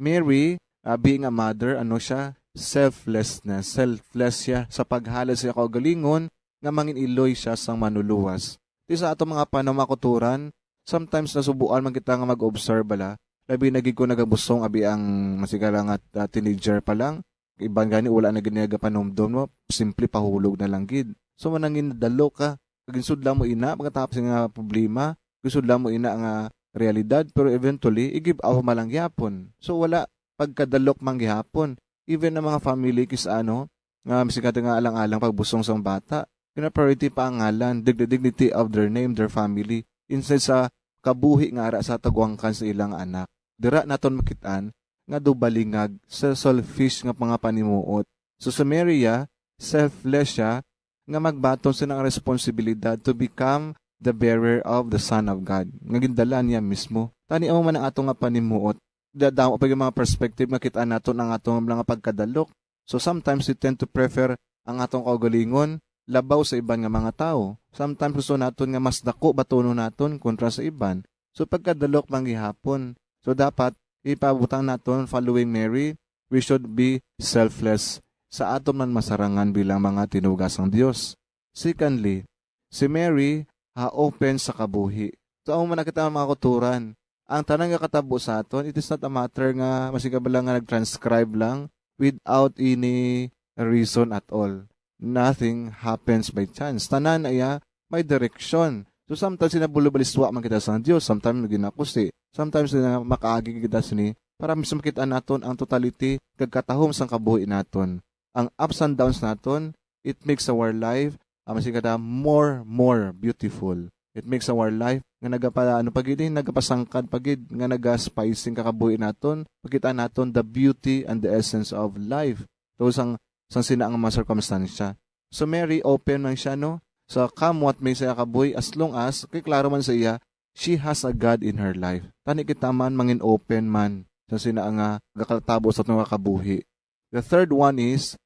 Mary, ah, being a mother, ano siya? Selflessness. Selfless siya sa paghalad sa iya kaugalingon nga mangin-iloy siya sang Manluluwas. Ti sa ato mga panahon, mga kauturan, sometimes nasubuan man kita nga mag-observe bala. Labi na gid kung nagabusong abi ang masigala nga, ah, teenager pa lang. Iban gani wala na gid nagapanumdom, no? Simple pahulog na lang gid. So, manangin nadalo ka. Ginsudla mo ina, pagkatapos nga problema, ginsudla mo ina nga realidad, pero eventually, i-give up man lang gyapon. So, wala pagkadalok man gihapon. Even ang mga family kis ano, nga masikat nga alang-alang pagbusong sang bata, gina-priority pa ang ngalan, dig-, the dignity of their name, their family, instead sa kabuhi nga ara sa tagwangkan sa ilang anak. Dira naton makit-an nga dubalingag sa selfish nga mga panimuot. So, si Mary, ah, selfless siya nga magbaton sa iyang responsibilidad to become the bearer of the Son of God, nga gindala niya mismo. Tani amo man ang ato nga panimuot. Dadamo pa yung mga perspective nga kita naton ang atong mga pagkadalok. So, sometimes we tend to prefer ang atong kaugalingon labaw sa iban nga mga tawo. Sometimes gusto naton nga mas dako batunon naton kontra sa iban. So, pagkadalok man gihapon. So, dapat ipabutang naton, following Mary, we should be selfless sa aton man masarangan bilang mga tinuga sang Dios. Secondly, si Mary ha open sa kabuhi. So, amo man na kita, mga kauturan. Ang tanan nga katabo sa aton, it is not a matter nga masigaba lang nga nag-transcribe lang without any reason at all. Nothing happens by chance. Tanan na iya may direksyon. So, sometimes nabulubaliswa man kita sa Dios, sometimes ginakusi, sometimes na makaagi kita sini para mas makita naton ang totality kag katahom sang kabuhi naton. Ang ups and downs naton, it makes our life, ah, masigada, more, more beautiful. It makes our life nga nagapa-, ano pa gid, eh, nagapasangkad pa gid, nga nagaspicing kakabuhi naton, makita naton the beauty and the essence of life. So, sang, sang sina ang mga sirkumstansya. So, Mary, open man siya, no? So, come what may sa iya kabuhi, as long as, kay klaro man sa iya, she has a God in her life. Tani kita man, mangin open man sa sina nga gakatabo sa aton nga kabuhi. The third one is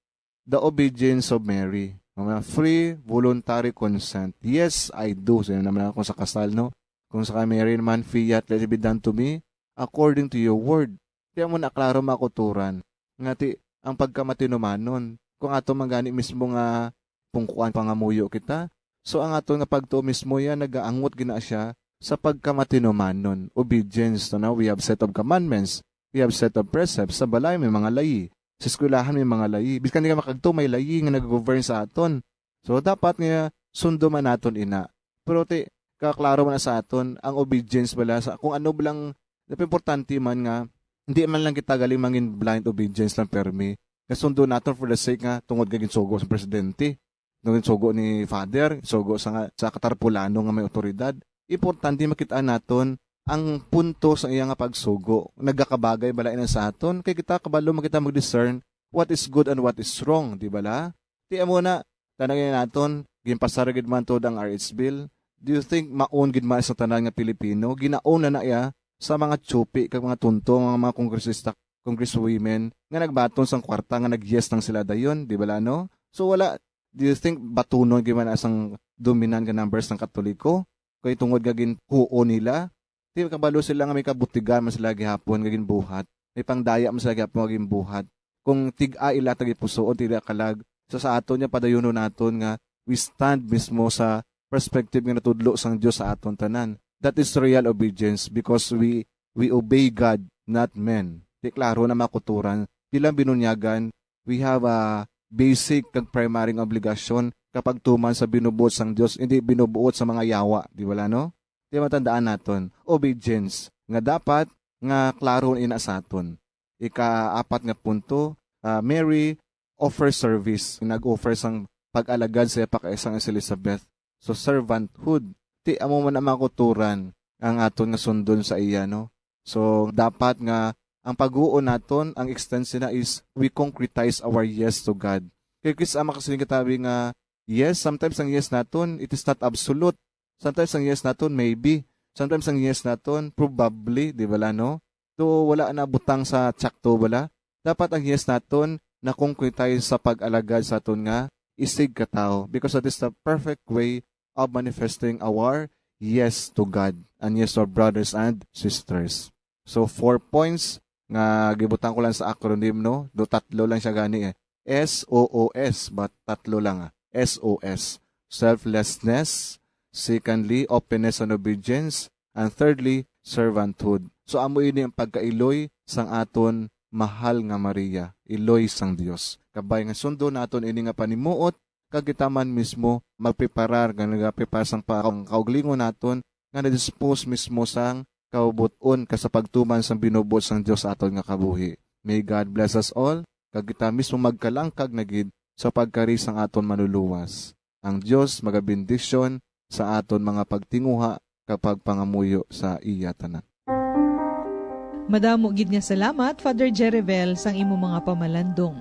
the obedience of Mary. Mga free voluntary consent. "Yes, I do." Sino naman ako sa kasal, no? Kung sa kay Mary naman, "Fiat, let it be done to me according to your word." Ti amo na, klaro, mga kauturan, nga ti ang pagkamatinumanon, kung ato man gani mismo nga pungkuan pangamuyo kita, so ang aton nga pagtuo mismo yan nagaangot gina siya sa pagkamatinumanon, obedience. So now we have set of commandments, we have set of precepts. Sa balay may mga layi, sa eskwelahan may mga layi, biskan di ka makagtuo may layi nga nag-govern sa aton. So dapat nga sundo man naton ina. Pero ti, kaklaro man na sa aton ang obedience bala sa kung ano bala ang importante man nga hindi man lang kita galing mangin blind obedience lang permi. Nga sundo naton for the sake nga tungod kay ginsugo sa presidente, tungod ginsugo ni father, sugo sa nga, sa katarpulano nga may otoridad. Importante makita naton ang punto sa iya nga pagsugo. Nagakabagay bala ina sa aton? Kay kita kabalo man kita mag-discern what is good and what is wrong, di bala? Ti amo na, tanawin naton, ginpasar gid man tuod ang R H bill. Do you think maon gid man sa tanan nga Pilipino? Ginaon na na iya sa mga tsupi kag mga tunto nga mga kongresista, congresswomen nga nagbaton sang kwarta nga nag-yes lang sila dayon, di bala, no? So wala, do you think batunon gid man na sang dominant nga numbers sang Katoliko? Kay tungod nga ginkuon nila, ti kabalo sila nga may kabutigan man sila gihapon nga ginbuhat, may pangdaya man sila gihapon nga ginbuhat. Kung tig-a ila tagipusoon, tig-a kalag. So sa aton nga padayunon naton nga we stand mismo sa perspective nga natudlo sang Dios sa aton tanan. That is real obedience because we we obey God, not men. Ti klaro na mga kauturan, bilang binunyagan, we have a basic kag primary nga obligasyon kapag tuman sa binubuot sang Dios, hindi binubuot sa mga yawa, di bala, no? Ti matandaan naton, obedience nga dapat nga klaro ina sa aton. Ikaapat nga punto, ah, Mary offer service, nag-offer sang pag-alagad sa iya pakaisa nga si Elizabeth. So servanthood, ti amo man ang mga kauturan ang aton nga sundon sa iya, no? So dapat nga ang paghuon naton, ang extent sina is we concretize our yes to God. Kay kis-a makasiling kita abi nga yes, sometimes ang yes naton, it is not absolute. Sometimes ang yes naton, maybe. Sometimes ang yes naton, probably, di bala, no? To wala na butang sa tsakto bala. Dapat ang yes naton na-concretize sa pag-alagad sa aton nga isigkatawo, because that is the perfect way of manifesting our yes to God and yes to our brothers and sisters. So four points nga gibutang ko lang sa acronym, no? Do tatlo lang siya gani eh. S O O S, but tatlo lang ah. S O S. Selflessness, secondly, openness and obedience, and thirdly, servanthood. So amo ini ang pagkailoy sang aton mahal nga Maria, iloy sang Dios. Kabay nga sundon naton ini nga panimuot, kag kita man mismo magpreparar, nga nagaprepara sang pa-, ang kaugalingon naton nga na-dispose mismo sang kabubot-on ka sa pagtuman sang binubuot sang Dios sa aton nga kabuhi. May God bless us all, kag kita mismo magkalangkag na gid sa pagkari sang aton Manluluwas. Ang Dios magabendisyon sa aton mga pagtinguha kag pagpangamuyo sa iya tanan. Madamo gid nga salamat, Father Jerivel, sang imo mga pamalandong,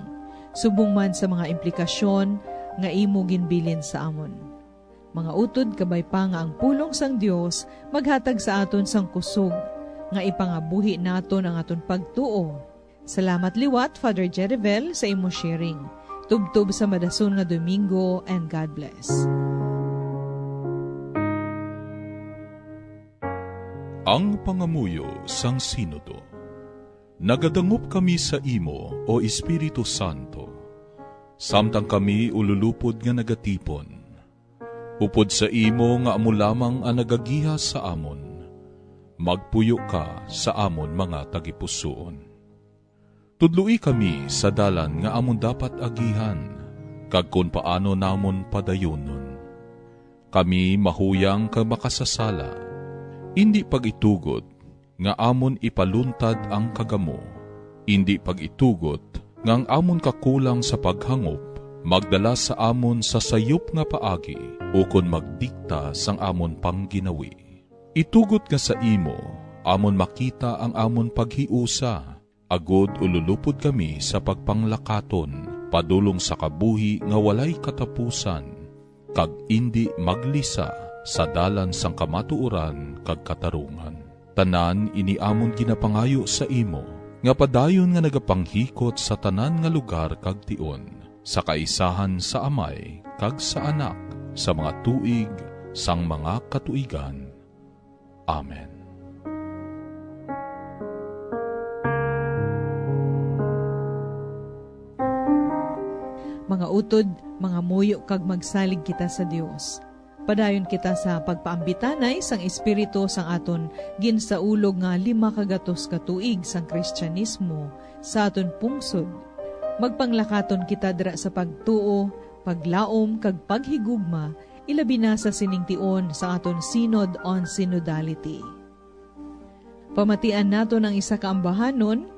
subong man sa mga implikasyon nga imo ginbilin sa amon. Mga utod, kabay pa nga ang pulong sang Dios maghatag sa aton sang kusog nga ipangabuhi naton ang aton pagtuo. Salamat liwat, Father Jerivel, sa imo sharing. Tubtob sa madason nga Domingo, and God bless. Ang pangamuyo sang Sinodo. Nagadangop kami sa imo, O Espiritu Santo, samtang kami ululupod nga nagatipon. Upod sa imo nga amo lamang ang nagagiha sa amon, magpuyo ka sa amon mga tagipusoon. Tudloi kami sa dalan nga amon dapat agihan, kag kon paano namon padayonon. Kami mahuyang kag makasasala. Indi pag-itugot nga amon ipaluntad ang kagamo. Indi pag-itugot nga ang amon kakulang sa paghangop magdala sa amon sa sayop nga paagi ukon magdikta sang amon pangginawi. Itugot nga sa imo amon makita ang amon paghiusa, agod ululupod kami sa pagpanglakaton padulong sa kabuhi nga walay katapusan, kag indi maglisa sa dalan sang kamatuoran kag katarungan. Tanan ini amon ginapangayo sa imo, nga padayon nga nagapanghikot sa tanan nga lugar kag tion, sa kaisahan sa Amay kag sa Anak, sa mga tuig sang mga katuigan. Amen. Mga utod, mangamuyo kag magsalig kita sa Dios. Padayon kita sa pagpaambitanay sang Espiritu sang aton ginsaulog nga lima ka gatos ka tuig sang Kristianismo sa aton pungsod. Magpanglakaton kita dira sa pagtuo, paglaom, kag paghigugma, ilabi na sa sining tion sa aton Synod on Synodality. Pamatian naton ang isa ka ambahanon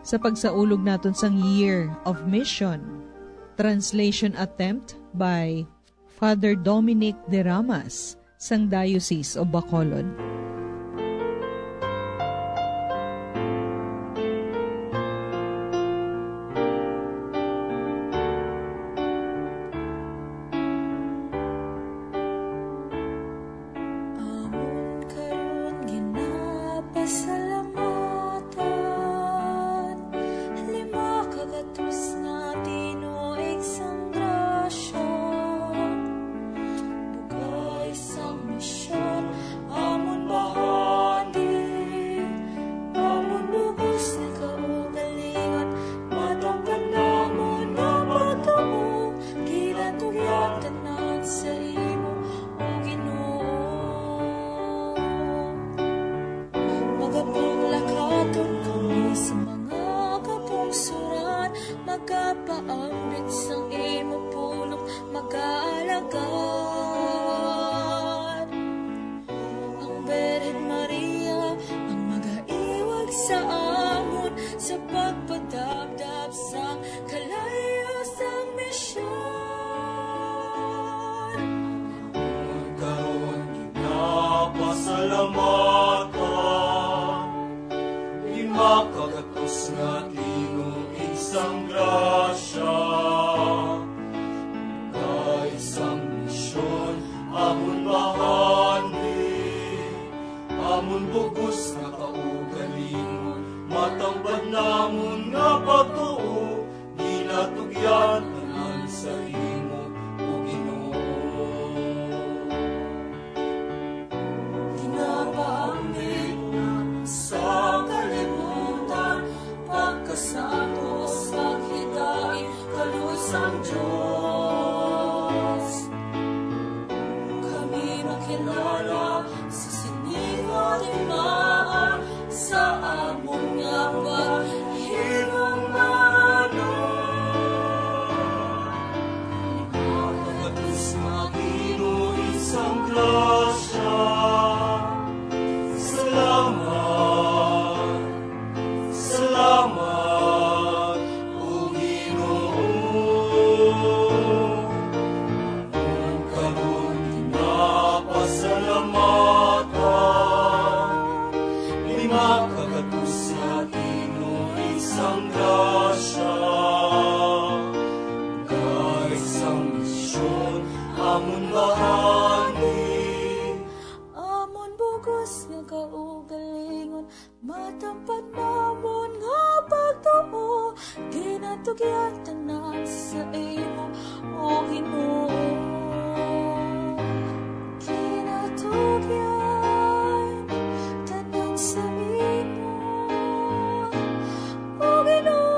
sa pagsaulog naton sang Year of Mission. Translation attempt by Father Dominic De Ramas sang Diocese of Bacolod. Amon karon ginapasalamatan, lima ka gatos nga tinuig sang grasya, bugay sang misyon, amon bahandi, amon bug-os nga kaugalingon, matang pa namon nga pagtuo, ginatugyan tanan sa imo, O Ginoo. Magapanglakaton kami sa mga kapungsoran, magapaambit sang imo pulong, magaalagad. Ang Birhen Maria ang magaiwag sa amon sa pagpadabdab sang kalayo sang misyon. Karon ginapasalamatan, lima ka gatos nga tinuig sang grasya, kay sang misyon amon bahandi, amon bug-os nga kaugalingon, matang pa namon nga pagtuo, ginatugyan tanan sa imo, O Ginoo. Ginapaambit sa kalibutan, pagkasantos, paghidait, kaluoy sang Dios. Kami makilala sa sini nga timaan sa amon nga paghigugma. Pagkatapos nga tinuig sang grasya, salamat. Salamat, O Ginoo. Ang karon ginapasalamatan, lima ka gatos nga tinuig sang grasya, kay sang misyon amon bahandi. Amon bug-os nga kaugalingon, matang pa namon nga pagtuo, ginatugyan tanan sa imo, O Ginoo. Ginatugyan tanan sa imo, O Ginoo.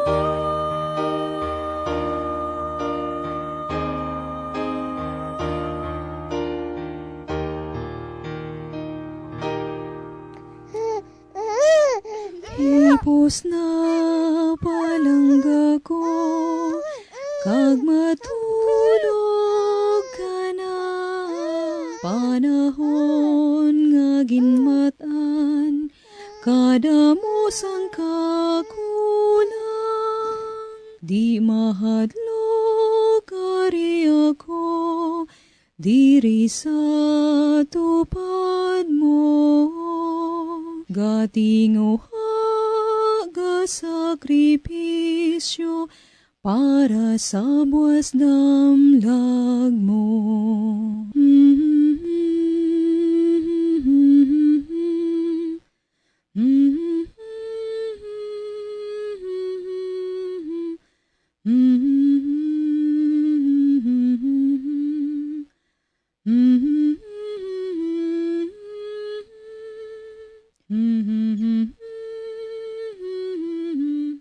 Hipos na palangga ko, kag matulog ka na. Panahon nga ginmat-an, kadamo sang kakulang. Di mahadlok, ari ako, diri sa tupad mo, gatinguha, gasakripisyo para sa buas damlag mo.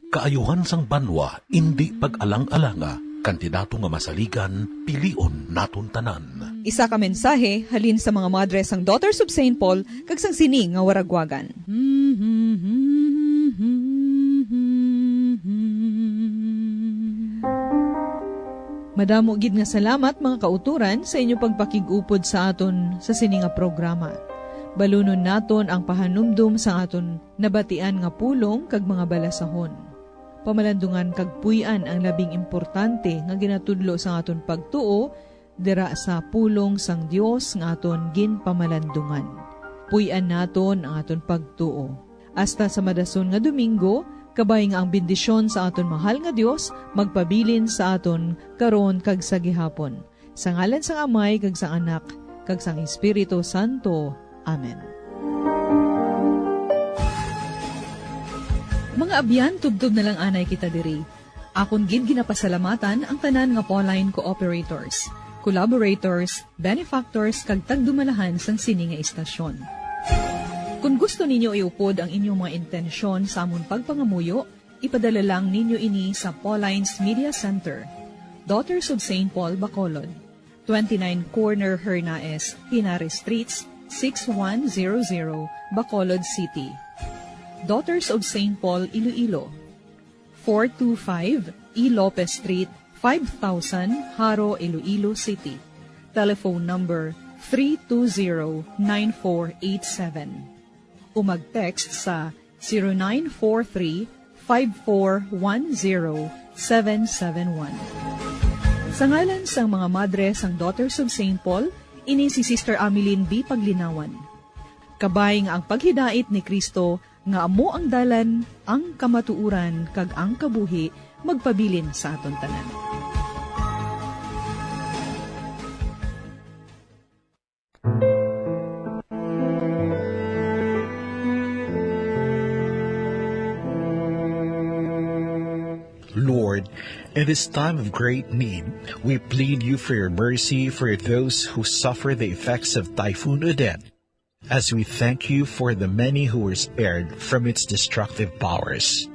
Kaayuhan sang banwa indi pag-alang-alanga. kandidato nga masaligan, pilion naton tanan. Isa ka mensahe halin sa mga madre sang Daughters of Saint Paul kag sang sini nga waragwagan. Madamo gid nga salamat, mga kautoran, sa inyo pagpakig-upod sa aton sa sini nga programa. Balunon naton ang pahanumdom sa aton nabatian nga pulong kag mga balasahon. Pamalandungan kag puy-an ang labing importante nga ginatudlo sang aton pagtuo dira sa pulong sang Dios nga aton ginpamalandungan. Puy-an naton ang aton pagtuo. Hasta sa madason nga Domingo, kabay nga ang bendisyon sa aton mahal nga Dios magpabilin sa aton karon kag sa gihapon. Sa ngalan sang Amay, kag sang Anak, kag sang Espiritu Santo. Amen. Mga abyan, tubtob na lang anay kita diri. Akon gid ginapasalamatan ang tanan nga Pauline cooperators, collaborators, benefactors, kag tagdumalahan sang sini nga istasyon. Kon gusto ninyo iupod ang inyong mga intensyon sa amon pagpangamuyo, ipadala lang ninyo ini sa Pauline's Media Center, Daughters of Saint Paul, Bacolod, twenty-nine Corner Hernaez, Henares Streets, six one zero zero, Bacolod City. Daughters of Saint Paul, Iloilo, four two five E Lopez Street, five thousand, Jaro, Iloilo City. Telephone number three two zero nine four eight seven. O mag-text sa zero nine four three, five four one zero, seven seven one. Sa ngalan sang mga madre sang Daughters of Saint Paul, ini si Sister Ameline B. Paglinawan. Kabay nga ang paghidait ni Cristo nga amo ang dalan, ang kamatuoran, kag ang kabuhi magpabilin sa aton tanan. Lord, in this time of great need, we plead you for your mercy for those who suffer the effects of Typhoon Odette, as we thank you for the many who were spared from its destructive powers.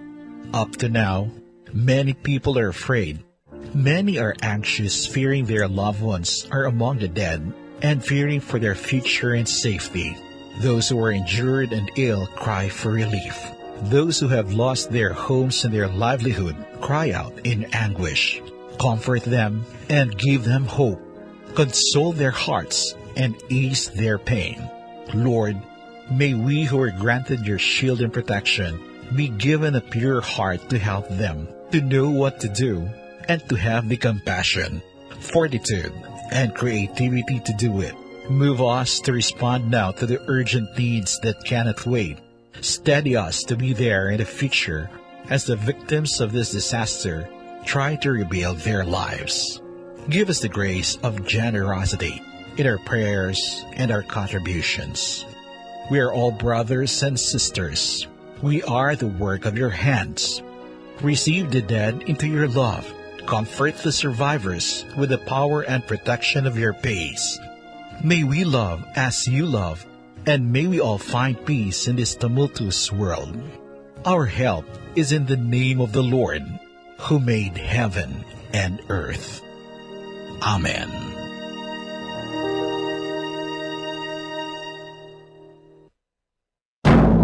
Up to now, many people are afraid. Many are anxious, fearing their loved ones are among the dead and fearing for their future and safety. Those who are injured and ill cry for relief. Those who have lost their homes and their livelihood cry out in anguish. Comfort them and give them hope. Console their hearts and ease their pain. Lord, may we who are granted your shield and protection be given a pure heart to help them, to know what to do, and to have the compassion, fortitude, and creativity to do it. Move us to respond now to the urgent needs that cannot wait. Steady us to be there in the future as the victims of this disaster try to rebuild their lives. Give us the grace of generosity in our prayers and our contributions. We are all brothers and sisters. We are the work of your hands. Receive the dead into your love. Comfort the survivors with the power and protection of your peace. May we love as you love, and may we all find peace in this tumultuous world. Our help is in the name of the Lord, who made heaven and earth. Amen.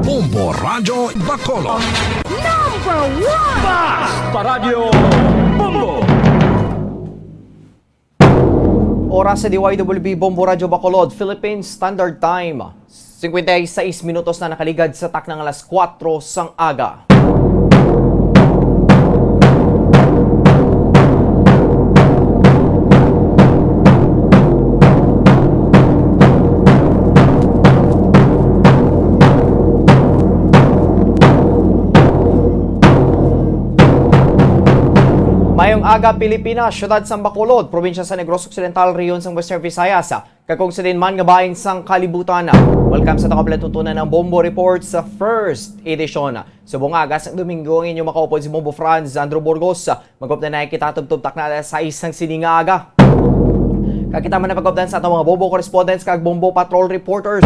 Bombo Radyo Bacolod. Number one! Basta Radyo Bombo! Oras sa D Y W B Bombo Radyo Bacolod, Philippine Standard Time. Cincuenta y seis minutos na nakaligad sa takna nga alas kuwatro sang aga. Mayong aga, Pilipinas, siyudad sang Bacolod, probinsya sa Negros Occidental, rehiyon sang Western Visayas, kag kung sa diin man nga bahin sang kalibutan. Welcome sa aton nga palatuntunan nga Bombo Report sa first edition. Subong nga aga sang Domingo ang inyo makaupod si Bombo Franz Andrew Burgos. Mag-updan na kita tubtob takna alas sais sang sini nga aga. Kag kita man ang pag-updan sa aton mga Bombo correspondents kag Bombo patrol reporters.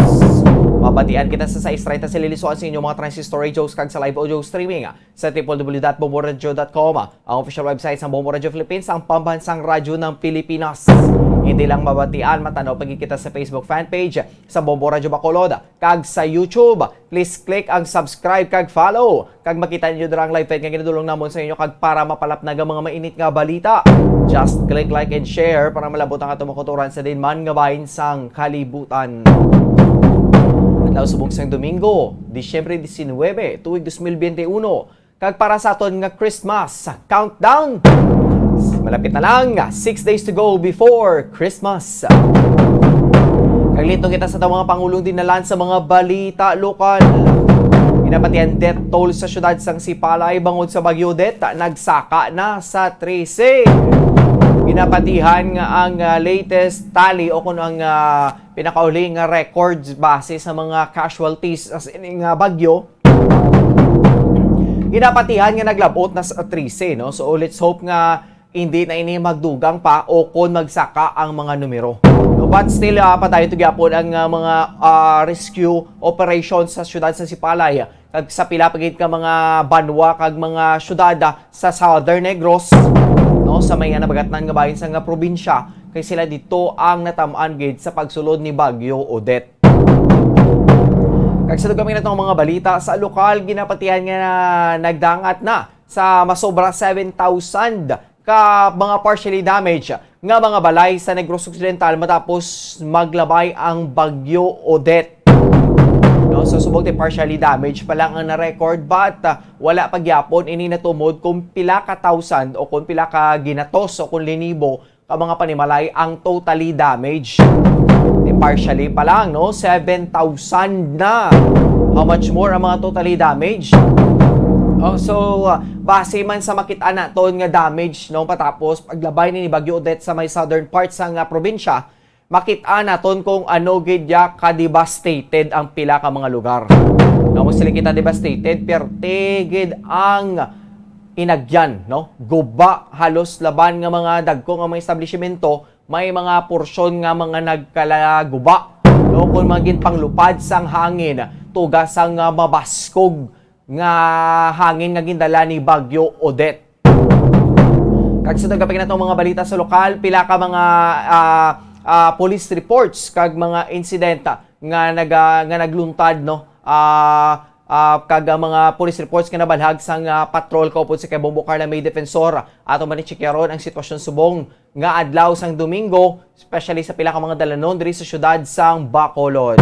Mabatian kita sa sais treinta sa lilisuan sa inyong mga transistor radios kag sa live audio streaming sa triple W dot bomboradio dot com, ang official website sa Bombo Radio Philippines, ang pambansang radyo ng Pilipinas. Hindi lang mabatian, matanaw pa gid kita sa Facebook fan page sa Bombo Radio Bacolod kag sa YouTube. Please click ang subscribe kag follow, kag makita ninyo dira ang live feed nga ginadulong namon sa inyo, kag para mapalapnag ang mga mainit nga balita, just click like and share para malabot ang atong mga kauturan sa diin man nga bahin sang kalibutan. Adlaw subong sang Domingo, Disyembre diecinuebe, tuig dos mil bente uno. Kag para sa aton nga Christmas countdown, malapit na lang, six days to go before Christmas. Kag lintong kita sa atong mga pangulong dinalan sa mga balita lokal. Ginapatihan death toll sa siyudad sang Sipalay bangod sa Bagyo Odette, nagsaka na sa trese. Ginapatihan nga ang, ah, latest tally o kung ang, ah, pinakauli nga records base sa mga casualties sa sining, ah, bagyo, ginapatihan nga naglabot na sa trese, no? So, let's hope nga hindi na ini magdugang pa o kon magsaka ang mga numero. No, but still, ah, padayon to gyapon ang, ah, mga, ah, rescue operation sa siyudad sa Sipalay, kag sa pila pa gid ka mga banwa kag mga syudad, ah, sa Southern Negros, no, sa may nabagatnan nga bahin sa nga probinsya, kay sila dito ang natamaan gid sa pagsulod ni Bagyo Odette. Kag sa dugang natong mga balita, sa lokal, ginapatihan nga nagdangat na sa masobra seven thousand ka mga partially damaged nga mga balay sa Negros Occidental matapos maglabay ang Bagyo Odette. No, so subong ti partially damaged pa lang ang na-record, but, ah, wala pa gyapon ini natumod kung pila ka thousand o kung pila ka ginatos o kung linibo ka mga panimalay ang totally damaged. Di partially pa lang, no? Seven thousand na. How much more ang mga totally damaged? Oh, so, uh, base man sa makita naton nga damage, no, patapos paglabay ni Bagyo Odette sa may southern parts sang, uh, probinsya, makita naton kung ano gid ya ka devastated ang pila ka mga lugar. No, mo sila kita devastated, perte gid ang inagyan, no? Guba, halos laban nga mga dagko nga mga establishmento, may mga porsyon nga mga nagkalaguba, no? Kung mga ginpanglupad sang hangin, tuga sang, ah, mabaskog nga hangin nga gindala ni Bagyo Odette. Kag sa dugang pa gid natong mga balita sa lokal, pila ka mga, ah, ah, police reports kag mga insidente nga naga-, nga nagluntad, no? Ah, ah, kag ang mga police reports nga nabalhag sang, ah, patrol kaupod si kay Bombo Carla May Defensor. Ato man i-check ron ang sitwasyon subong nga adlaw sang Domingo, especially sa pila ka mga dalanon diri sa siyudad sang Bacolod.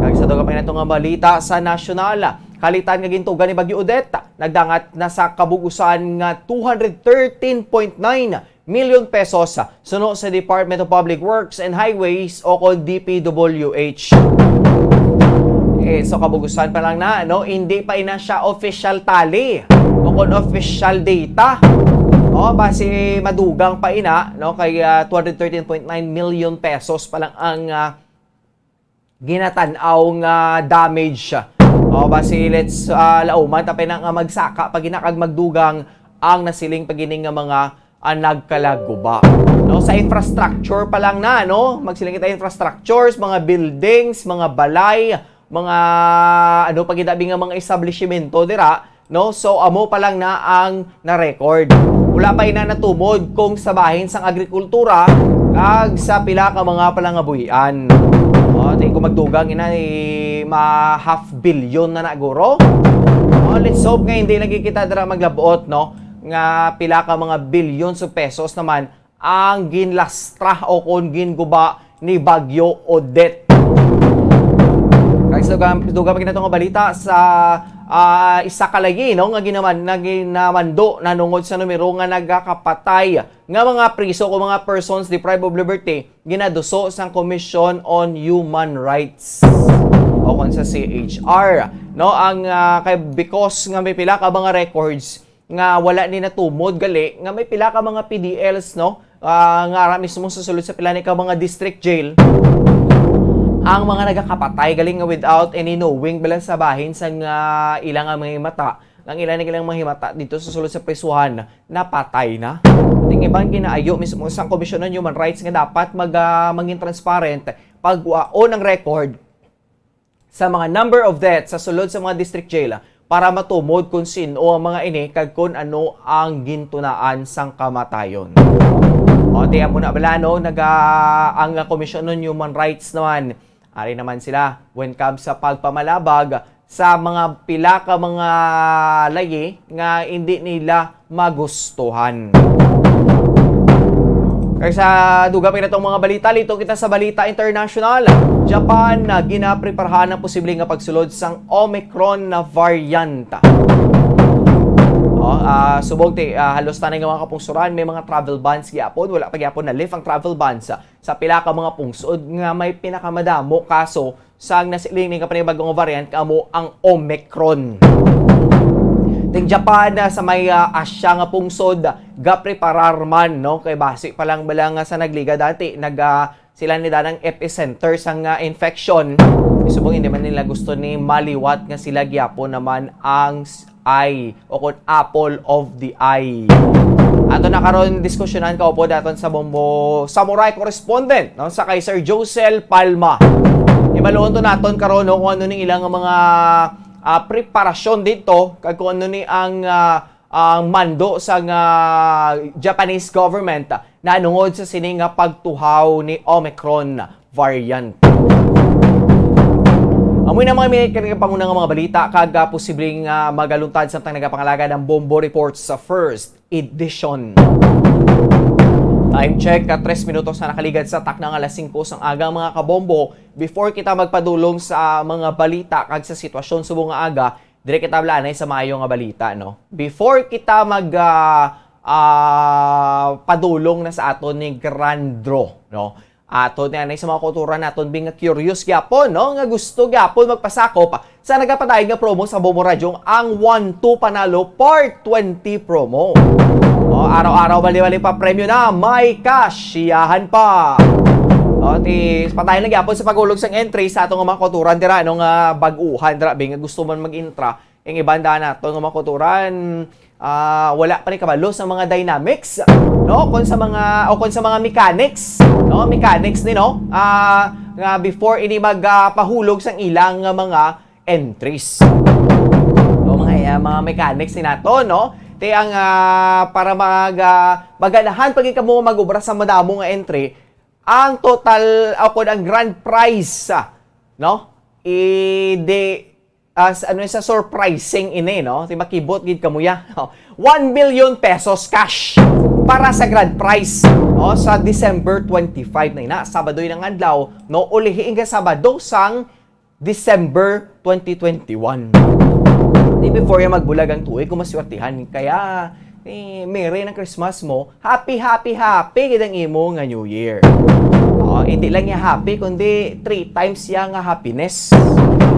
Kag sa dugang pa nato nga balita sa nasyonal, kalitan nga gintuga ni Bagyo Odette, nagdangat na sa kabug-usan nga two hundred thirteen point nine million pesos, suno sa Department of Public Works and Highways o kon D P W H. Eh, so kabug-usan pa lang na, no? Hindi pa ina siya official tally o kon official data. O, basi madugang pa ina, no? Kay, ah, two hundred thirteen point nine million pesos pa lang ang, ah, ginatan-aw nga damage. O, basi let's, ah, lauman ta pa na nga magsaka pa gina kag magdugang ang nasiling pa gini nga mga, ah, nagkalaguba. No, sa infrastructure pa lang na, no? Magsiling kita infrastructures, mga buildings, mga balay, mga ano pa gid abi nga mga establishmento dira, no? So, amo pa lang na ang na-record. Wala pa ina natumod kung sa bahin sang agrikultura kag sa pila ka mga palangabuhian. O, tingin ko magdugang ina, eh, ma half billion na na guro. O, let's hope nga hindi lagi kita dira maglabot, no? Nga pila ka mga billions of pesos naman ang ginlastra o kon ginguba ni Bagyo Odette. Kag sa dugang, dugang pa gid nato nga balita sa, ah, isa ka layi, no, nga ginaman-, nga ginamando nanungod sa numero nga nagakapatay nga mga priso o mga persons deprived of liberty ginaduso sang Commission on Human Rights o kon sa C H R, no, ang, ah, kay, because nga may pila ka mga records nga wala ni natumod gali nga may pila ka mga P D Ls, no, ah, nga ara mismo sa sulod sa pila ni ka mga district jail ang mga nagakapatay gali nga without any knowing bala sa bahin sa nga ilang nga mga himata, ang ilang nga ilang mga himata dito sa sulod sa prisuhan, napatay na. Ting iban ginaayo mismo sa Commission on Human Rights nga dapat mag, ah, mangin transparent pag waon ang record sa mga number of deaths sa sulod sa mga district jail para matumod kung sin-o ang mga ini kag kung ano ang gintunaan sang kamatayon. O, ti amo na bala, no? Naga-, ang Commission on Human Rights naman, ari naman sila when comes sa pagpamalabag sa mga pila ka mga layi nga hindi nila magustuhan. Kay sa dugang pa natong mga balita, lito kita sa balita international. Japan na ginapreparahan ang posible nga pagsulod sang Omicron na variant. Oh, ah, subong ti, ah, halos tanay nga mga kapungsuran, may mga travel bans gyapon. Wala pa gyapon na-lift ang travel bans sa, sa pila ka mga pungsod nga may pinakamadamo kaso sang nasiling ni nga panibagong variant kamo ang Omicron. Ting Japan na sa may, ah, Asia nga pungsod gapreparar man, no, kay basi pa lang bala nga sa nagligad dati nag, ah, sila ni danang epicenter sang, ah, infection. Subong hindi man nila gusto ni maliwat nga sila gyapon naman ang s-, eye o kon apple of the eye. Ato na karon diskusyonan kaupod aton sa Bombo Samurai correspondent, no, sa kay Sir Josel Palma. Ibaluon to naton karon, no, kung ano ni ilang mga, ah, preparasyon dito kag kung ano ni ang, ah, ang mando sa nga Japanese government nanungod sa sini nga pagtuhaw ni Omicron variant. Amoy na mga minute kag panguna nga mga balita kag, ah, posibleng, ah, magaluntad samtang nagapangalagad ang Bombo Reports sa first edition. Time check, ah, tres minutos na nakaligad sa takna nga alas singko sang aga, mga kabombo. Before kita magpadulong sa mga balita kag sa sitwasyon subong nga aga, dire kita bala anay sa maayo nga balita, no? Before kita mag, ah, ah, padulong na sa aton ni Grand Draw, no? Ato ni anay sa mga kauturan naton, bing nga curious gyapon, no? Nga gusto gyapon magpasakop sa nagapadayon nga promo sa Bombo Radyo, ang One Two Panalo Part Twenty promo. O, araw-araw, bali-bali pa premyo na, may kasyahan pa. O, ti, padayon lang gyapon sa pagulog sang entry sa aton nga mga kauturan dira, no, nga bag-uhan dira, bing nga gusto man mag-intra, ang iban daan nato nga mga kauturan, ah, wala pa ni kabalo sa mga dynamics, no? Kung sa mga, o kung sa mga mechanics, no? Mechanics ni, no? Ah, nga before ini mag, ah, pahulog sang ilang nga mga entries. No, mga, ah, mga mechanics ni nato, no? Ti ang, ah, para mag, ah, maganahan pa gid kamo mag-obra sa madamo nga entry, ang total, o kung ang grand prize, ah, no? I, di, as, ano, sa surprising ini, no? Ti makibot gid kamo ya. One million pesos cash para sa grand prize, no? Sa December twenty-five na ina, Sabado ina nga adlaw, no? Ulihi nga Sabado sang December twenty twenty-one. Di before ya magbulag ang tuig, kung maswertihan kaya, eh, Merry na Christmas mo, happy, happy, happy gid ang imo nga New Year. Oh, hindi lang ya happy, kundi three times ya nga happiness.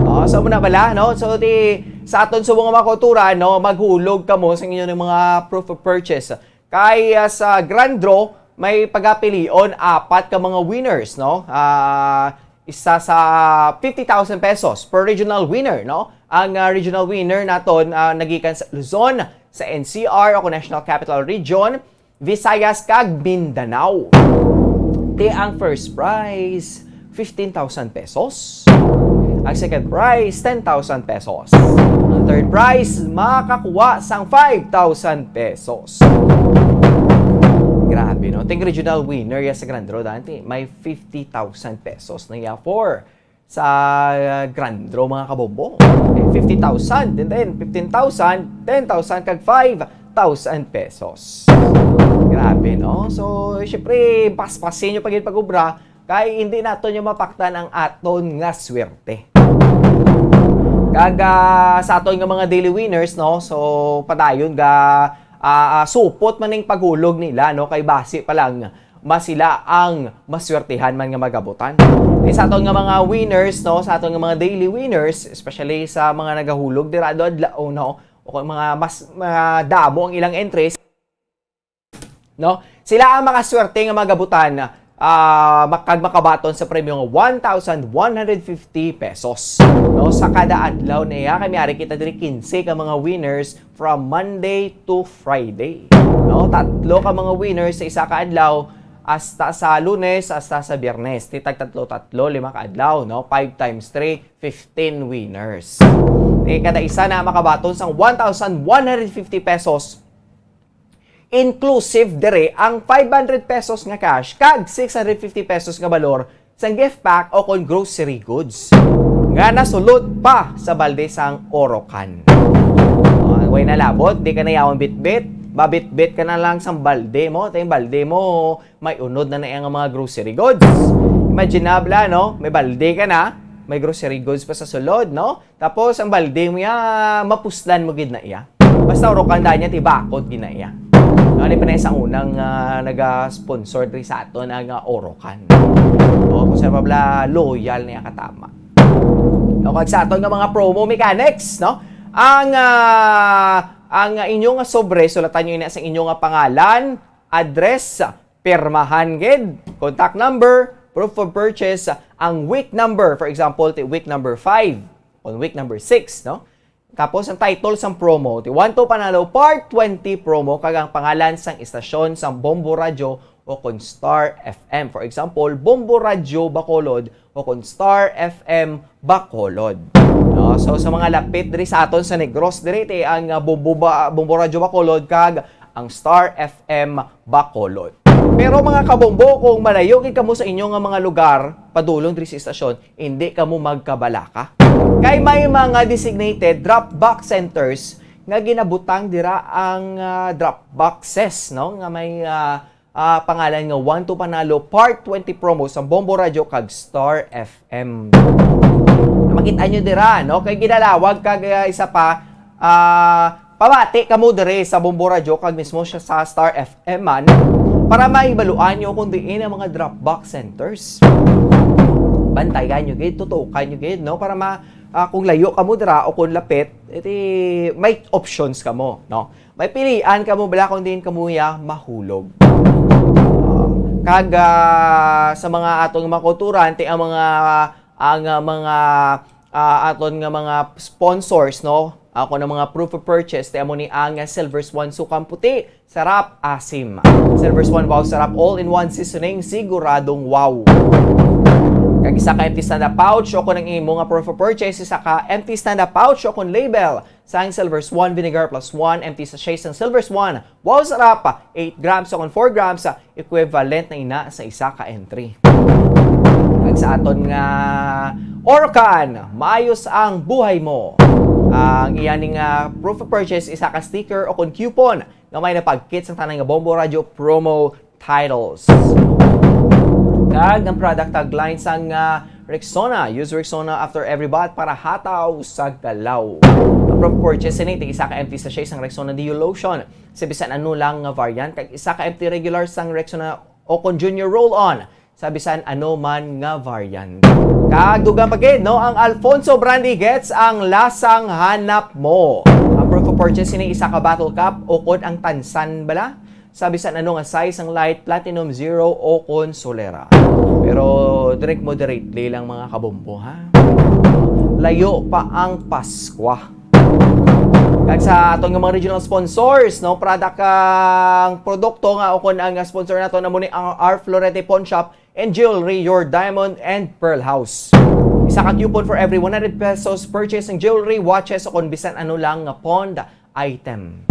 Oh, so muna bala, no? So, di, sa aton subong nga mga kauturan, no, maghulog kamo sa inyo ng mga proof of purchase. Kay, ah, sa Grand Draw, may pagapilion apat ka mga winners, no? Ah, isa sa fifty thousand pesos per regional winner, no? Ang, ah, regional winner naton, ah, nagikan sa Luzon, sa N C R o National Capital Region, Visayas kag Mindanao. Ti ang first prize, fifteen thousand pesos. Ang second prize, ten thousand pesos. Ang third prize, makakuha sang five thousand pesos. Grabe, no? Ting regional winner ya sa Grand Draw dati, may fifty thousand pesos na ya for sa, uh, Grand Draw, mga kabombo. Okay, fifty thousand, and then fifteen thousand, ten thousand, kag five thousand pesos. Grabe, no? So, syempre, paspasin nyo pa gid pag-obra, kay hindi naton nyo mapaktan ang aton nga swerte. Kag, ah, sa aton nga mga daily winners, no? So, padayon ga, ah, ah, supot man ning paghulog nila, no? Kay basi pa lang, mas sila ang maswertihan man nga magabutan. Di sa aton nga mga winners, no? Sa aton nga mga daily winners, especially sa mga nagahulog dira adlaw-adlaw, no? O kung mga mas madamo ang ilang entries, no? Sila ang makaswerte nga magabutan, ah, mak-, kag makabaton sa premyo nga one thousand one hundred fifty pesos, no? Sa kada adlaw niya, kami ari kita diri quince ka mga winners from Monday to Friday, no? Tatlo ka mga winners sa isa ka adlaw, Hasta sa Lunes, hasta sa Biyernes. Ti tag tatlo-tatlo, lima ka adlaw, no? Five times three, fifteen winners. Ti kada isa na makabaton sang one thousand one hundred fifty pesos. Inclusive diri ang five hundred pesos nga cash kag six hundred fifty pesos nga balor sang gift pack o kon grocery goods nga nasulod pa sa balde sang Orocan. Ah, way na labot, di ka na yaon bitbit. Mabitbit ka na lang sang balde mo. Tay balde mo, may unod na na iya nga mga grocery goods. Imaginable, no? May balde ka na, may grocery goods pa sa sulod, no? Tapos, ang balde mo ya, mapuslan mo gid na iya. Basta Orocan daan niya, tibakod gid na iya. Ano pa na isang unang ah, naga-sponsor diri sa aton ang ah, Orocan. O, kung sa pabla, loyal niya katama. O, kag sa aton nga mga promo mechanics, no? Ang ah, ang ah, inyo nga sobre, sulatan nyo ina sa inyo nga pangalan, address, pirmahan gid, contact number, proof of purchase, ang week number, for example, ti week number five, o week number six, no? Tapos ang title sang promo, ti One to Panalo Part twenty promo, kag ang pangalan sang istasyon sang Bombo Radyo o kon Star F M. For example, Bombo Radyo Bacolod o kon Star F M Bacolod. No? So sa mga lapit diri sa aton sa Negros, diri ti ang ah, Bombo, ba, Bombo Radyo Bacolod kag ang Star F M Bacolod. Pero mga kabombo, kung malayo gid kamo sa inyo nga mga lugar, padulong diri sa istasyon, hindi kamo magkabalaka. Kay may mga designated drop box centers nga ginabutang dira ang ah, drop boxes, no, nga may ah, ah, pangalan nga One to Panalo Part twenty promo sa Bombo Radyo kag Star F M. Makita nyo dira, no? Kay ginalawag kag ah, isa pa, ah, pabati kamo diri sa Bombo Radyo kag mismo siya sa Star F M man para mahibaluan nyo kung diin ang mga drop box centers. Bantayan nyo gid, tutukan nyo gid, no? Para ma, ah, kung layo kamo dira o kung lapit, iti, may options kamo, no? May pilian kamo bala kung diin kamo ya mahulog. Ah, kag ah, sa mga atong mga kulturan, ti ang mga ang ah, mga ah, aton nga mga sponsors, no? Ako na mga proof of purchase, ti amo ni ang Silver Swan Sukang Puti, Sarap, Asim. Silver Swan, wow, sarap, all in one seasoning, siguradong wow. Kag isa ka empty stand-up pouch o kung ang imo nga proof of purchase, isa ka empty stand-up pouch o kung label sang Silver Swan Vinegar plus one empty sachet sang Silver Swan, wow, sarap, eight grams o kung four grams, equivalent na ina sa isa ka entry. Kag sa aton nga Orocan, maayos ang buhay mo. Ang iya ning ah, proof of purchase, isa ka sticker o kon coupon nga may napagkit sa tanan nga Bombo Radyo promo titles. Kag ang product tagline sang ah, Rexona, use Rexona after every bath para hataw sa galaw. Ang proof of purchase ini, tig isa ka empty sachet sang Rexona Deo Lotion sa bisan ano lang nga variant, kag isa ka empty regular sang Rexona o kon Junior Roll-On sa bisan ano man nga variant. Kag dugang pa gid, no, ang Alfonso Brandy gets ang lasang hanap mo. Ang proof of purchase ini, isa ka bottle cap o kon ang tansan bala sa bisan ano nga size sang Light, Platinum, Zero o kon Solera. Pero drink moderately lang, mga kabombo, ha? Layo pa ang Paskwa. Kag sa aton nga mga regional sponsors, no, product ang produkto nga o kon ang sponsor nato na mo ni ang R Florete Pawn Shop and Jewelry, your diamond and pearl house. Isa ka coupon for every one hundred pesos purchase ng jewelry, watches o kon bisan ano lang nga pawned item.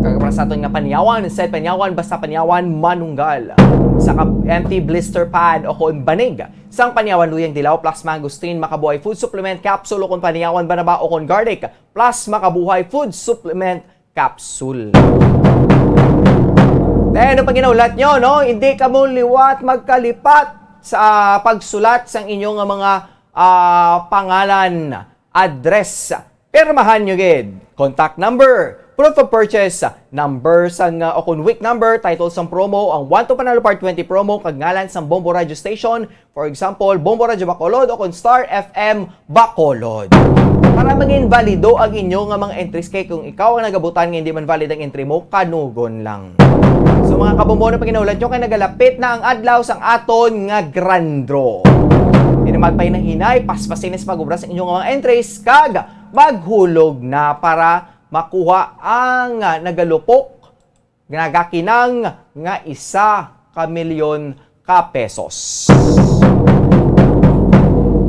Kag para sa aton nga Panyawan, said Panyawan, basta Panyawan, manunggal. Sa ka empty blister pad o kon banig sang Panyawan Luyang Dilaw plus Mangosteen Makabuhay Food Supplement Capsule o kon Panyawan Banaba o kon Garlic plus Makabuhay Food Supplement Capsule. Then, ano pang ginahulat nyo, no? Hindi kamo liwat magkalipat sa pagsulat sang inyo nga mga ah, pangalan, address, pirmahan nyo gid, contact number, proof of purchase, number sang ah, o kon week number, title sang promo, ang One to Panalo Part twenty promo, kag ngalan sang Bombo Radio Station, for example, Bombo Radio Bacolod o kon Star F M Bacolod. Para mangin balido ang inyo nga mga entries, kay kung ikaw ang nagabutan nga hindi man valid ang entry mo, kanugon lang. So, mga kabombo, ano pang ginahulat nyo, kay nagalapit na ang adlaw sang aton nga grand draw. Di na magpahinay-hinay, paspasin sa pag-obra sa inyong mga entries kag maghulog na para makuha ang nagalupok, nagakinang nga isa ka milyon ka pesos.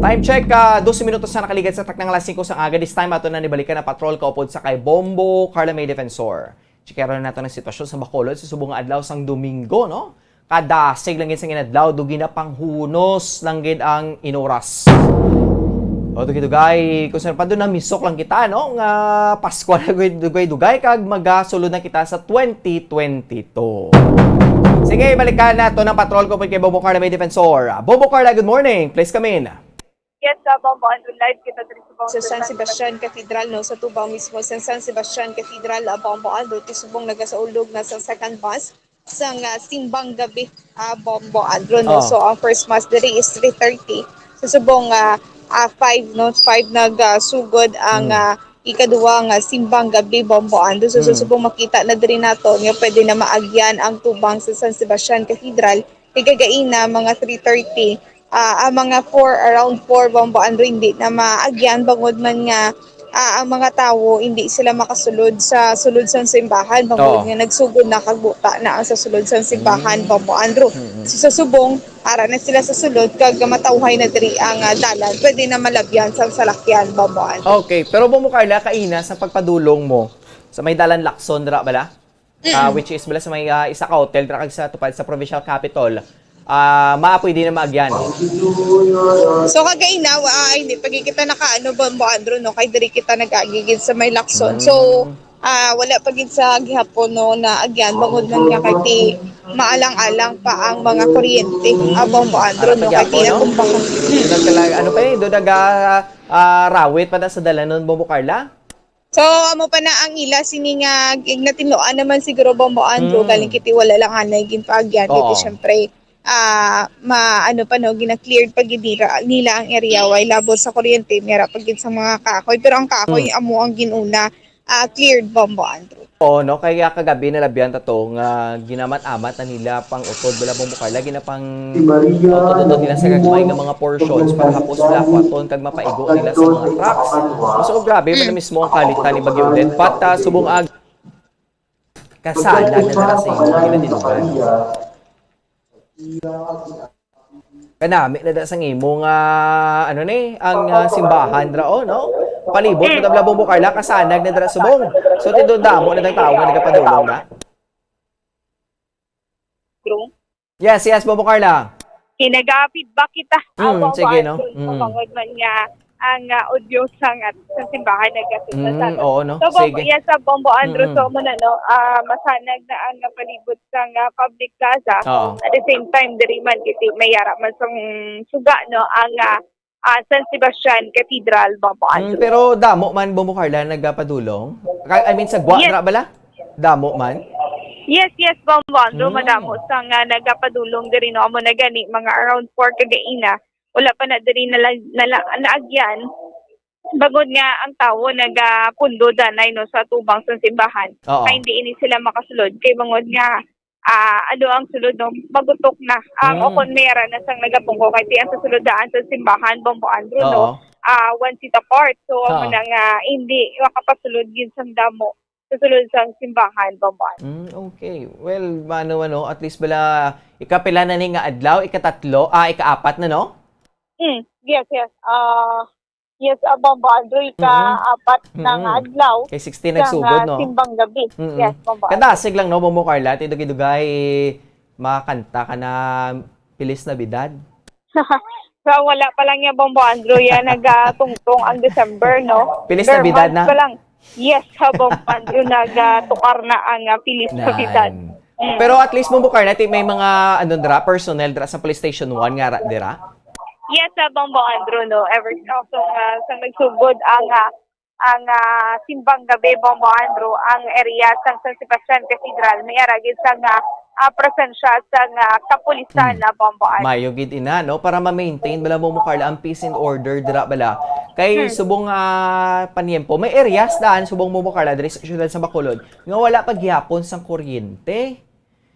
Time check, ah, dose minutos na nakaligad sa taknang alas singko sang aga. This time, ato na ni balikan ang patrol kaupod sa kay Bombo Carla May Defensor. Checkeron nato ang sitwasyon sa Bacolod sa subong nga adlaw sang Domingo, no? Kadasig lang gid sang inadlaw, do ginapanghunos lang gid ang inuras. O, dugay-dugay, kung saan pa doon, namisok lang kita, no? Nga Pasko na dugay-dugay, kag magasulod na kita sa twenty twenty-two. Sige, balikan nato ng patrol ko po kay Bombo Carla May Defensor. Bombo Carla, good morning. Please come in. Yes, uh, Bombo Andrew, live kita diri sa San Sebastian Cathedral, no, sa tubang mismo sa San Sebastian Cathedral, uh, Bombo Andrew, ti subong nagasaulog na sa second mass sang, uh, simbang gabi, uh, Bombo Andrew, no. Oh. So ang first mass diri is three thirty. Sa subong, uh, uh, five, no, five nagsugod ang, mm, uh, ikaduha nga simbang gabi, Bombo Andrew. So, mm, sa subong makita na diri nato nga pwede na maagyan ang tubang sa San Sebastian Cathedral. Kay gagaina, mga three thirty, ah, ang mga four, around four, Bombo Andrew, hindi na maagyan, bangod man nga, ah, ang mga tawo hindi sila makasulod sa sulod sang simbahan, bangod, oo, nga nagsugod na kag buta na ang sa sulod sang simbahan, mm, Bombo Andrew. Mm-mm. So, sa subong, ara na sila sa sulod, kag matawhay na diri ang, ah, dalan. Pwede na malabyan sang salakyan, Bombo Andrew. Okay, pero Bombo Carla, kaina sa pagpadulong mo sa may dalan Lacson, dira bala? Ah, mm, which is bala sa may, ah, isa ka hotel dira kag sa tupad sa provincial capitol. Ah, maapoy din na maagyan. So, kagaina, ah, hindi pa gid kita nakaano, Bombo Andrew, no? Kay diri kita nag-agi gid sa may Lacson. So, mm, ah, wala pa gid sa gihapon, no, na agyan, bangod man nga kay ti maalang-alang pa ang mga kuryente, ah, Bombo Andrew, no? Kay ti gihapon, no? Natumbahan. Doon nagkala-, ano pa eh, doon naga, ah, rawit pa na sa dalanon, Bombo Carla? So, amo pa na ang ila sini nga ginatinloan naman siguro, Bombo Andrew, mm, galing kiti wala lang anay ginpaagyan, kiti, oo, syempre, ah, ma-, ano pa, no, gina-cleared pa gid nila, nila ang area, way labot sa kuryente, mera pa gid sa mga kahoy. Pero ang kahoy, mm, amo ang ginuna, ah, cleared, Bombo Andrew. Oo, no? Kaya kagabi nalabihan ta to nga ginamat-amat na nila pang utod, bala, Bombo Carla, ginapang utod-utod nila sa gagmay nga mga portions para hapos bala kuhaton kag mapaigo nila sa mga trucks. So, grabe man mismo ang kalita ni Bagyo Odette. Pat, ah, subong ag-, kasanag na dala sa imo ang ginatinugan. Kanami na da sang imo nga, ano ni, ang, ah, simbahan ra, oh, no? Palibot mo tabla, Bombo Carla, kasanag na dira subong. So, ti do damo na dang tawo nga nagapadulong na. True. Yes, yes, Bombo Carla. Kinaga-feedback kita. Mm, ah, sige, no? Mm. Kapangod man nga ang, ah, audio sang, ah, sa simbahan nagkasugatan. Mm, oo, no? So, Bom-, sige. Yes, sa Bombo Andrew, mm-mm, so, muna, no, ah, masanag na ang, ah, palibot sang, ah, public plaza. Oo. At the same time, diri man, kiti, may yara man sang suga, no, ang, ah, ah, San Sebastian Cathedral, Bombo Andrew. Mm, pero damo man, Bombo Carla, nagapadulong? Ka-, I mean, sa Guadra, yes, bala? Damo man? Yes, yes, Bombo Andrew, mm, madamo sang, ah, nagapadulong diri, no? Amo na gani, mga around four kagaina. Wala pa na diri nala-, nala-, naagyan. Bangod nga ang tawo nagapundod anay, no, sa tubang sa simbahan. Oo. Kay hindi ini sila makasulod. Kay bangod nga, ah, ano ang sulod, no? Magutok na. Ang, mm, o kon may ara na sang nagapungko kay ti ang sa sulod daan sa simbahan, Bombo Andrew, no? Oo. Ah, one seat apart. So, amo, oo, na nga, hindi makapasulod gid sang damo sa sulod sang simbahan, Bombo Andrew. Mm, okay. Well, mano, ano, at least bala, ikapila na ni nga adlaw? Ikatatlo? Ah, ikaapat na, no? Mm, yes, yes. Ah, yes, ah, Bombo Andrew, mm-mm, ikaapat na nga, mm-mm, adlaw. Kay sixteen sang, nagsugod, ah, no? Simbang gabi. Mm-mm. Yes, Bombo Andrew. Kadasig lang, no, Bombo Carla? Ti dugay-dugay, makanta ka na Pilis Navidad? So, wala pa lang niya, Bombo Andrew, yan nagatungtong ang December, no? Pilis Navidad na? Bare months pa lang. Yes, ha, Bombo Andrew, nagatukar na ang, ah, Pilis Navidad. Nan. Mm. Pero at least, Bombo Carla, ti may mga, ano, dira, personnel dira sa Police Station one nga ra-, dira? Yes, ha, Bombo Andrew, no? Ever since, ah, sa nagsugod ang, ah, ang, ah, simbang gabi, Bombo Andrew, ang area sang San Sebastian Cathedral, may ara gid sang, ah, ah, presensya sang, ah, kapulisan, mm, na, Bombo Andrew. Mayo gid ina, no? Para ma-maintain bala, Bombo Carla, ang peace and order dira bala. Kay, hmm, subong, ah, paniempo, may areas daan subong, Bombo Carla, diri sa siyudad sa Bacolod, nga wala pa gihapon sang kuryente.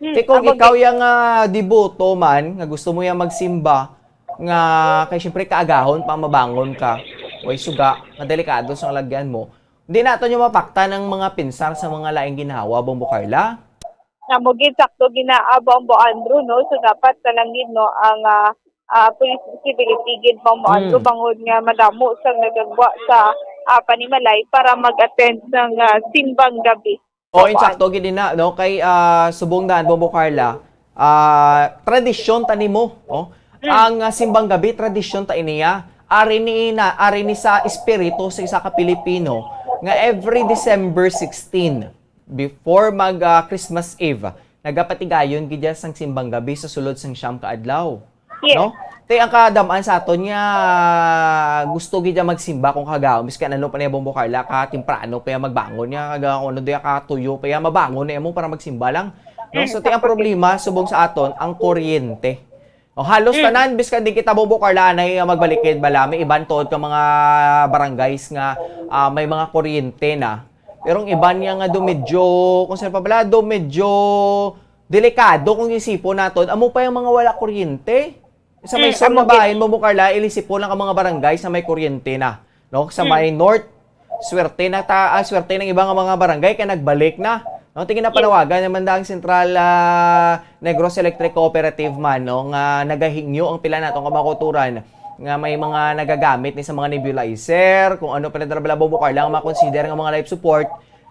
Hmm, kay kung ikaw ya nga deboto man, nga gusto mo ya magsimba, nga kay siyempre kaagahon pa mabangon ka, way suga, nga delikado sang lagyan mo, di naton ya mapaktan ang mga pinsar sa mga laing ginhawa, Bombo Carla. Amo gid, sakto gid na, ah, Bombo Andrew, no? So, dapat na lang gid, no, ang, ah, ah, police visibility gid, Bombo Andrew, Hmm. bangod nga madamo sang nagagwa sa, ah, panimalay para mag-attend sang, ah, simbang gabi. O, Bombo insakto Andrew. gid na, no? Kay, ah, subong daan, Bombo Carla, ah, tradisyon ta nimo, oh. Mm. Ang, ah, simbang gabi, tradisyon ta iniya. Ari ni na, ari ni sa espiritu sa isa ka Pilipino nga every December sixteen, before mag, ah, Christmas Eve, nagapatigayon gid dyan sang simbang gabi sa sulod sang siyam ka adlaw. Yes. No? Te, ang kadam-an sa aton nga gusto gid dyan magsimba kung kagahom, bisan ano pa niya, Bombo Carla, ka temprano pa yan magbangon niya, kaga kung ano diya, ka tuyo pa yan, mabangon na mo para magsimba lang. No? Mm, So, te, ang sakto. problema, subong sa aton, ang kuryente. O, halos Mm. tanan, bisan di kita, Bombo Carla, anay, ah, magbalikid bala. May iban tuod ka mga barangays nga, ah, may mga kuryente na. Pero ang iban niya nga do medyo, kung saan pa bala, do medyo delikado kung isipon naton. Amo pa yung mga wala kuryente. Sa may Mm, sur amo nga gid. bahin, Bombo Carla, ilisipon lang ang mga barangay sa may kuryente na. No? Sa Mm. may north, swerte na ta, ah, swerte ng iba nga mga barangay kay nagbalik na. No? Tingin na Yes. panawagan naman da ang Central, ah, Negros Electric Cooperative man, no? Nga nagahingyo ang pila nato nga mga kauturan nga may mga nagagamit ni sa mga nebulizer, kung ano pa na, Bombo Carla, nga makonsider nga mga life support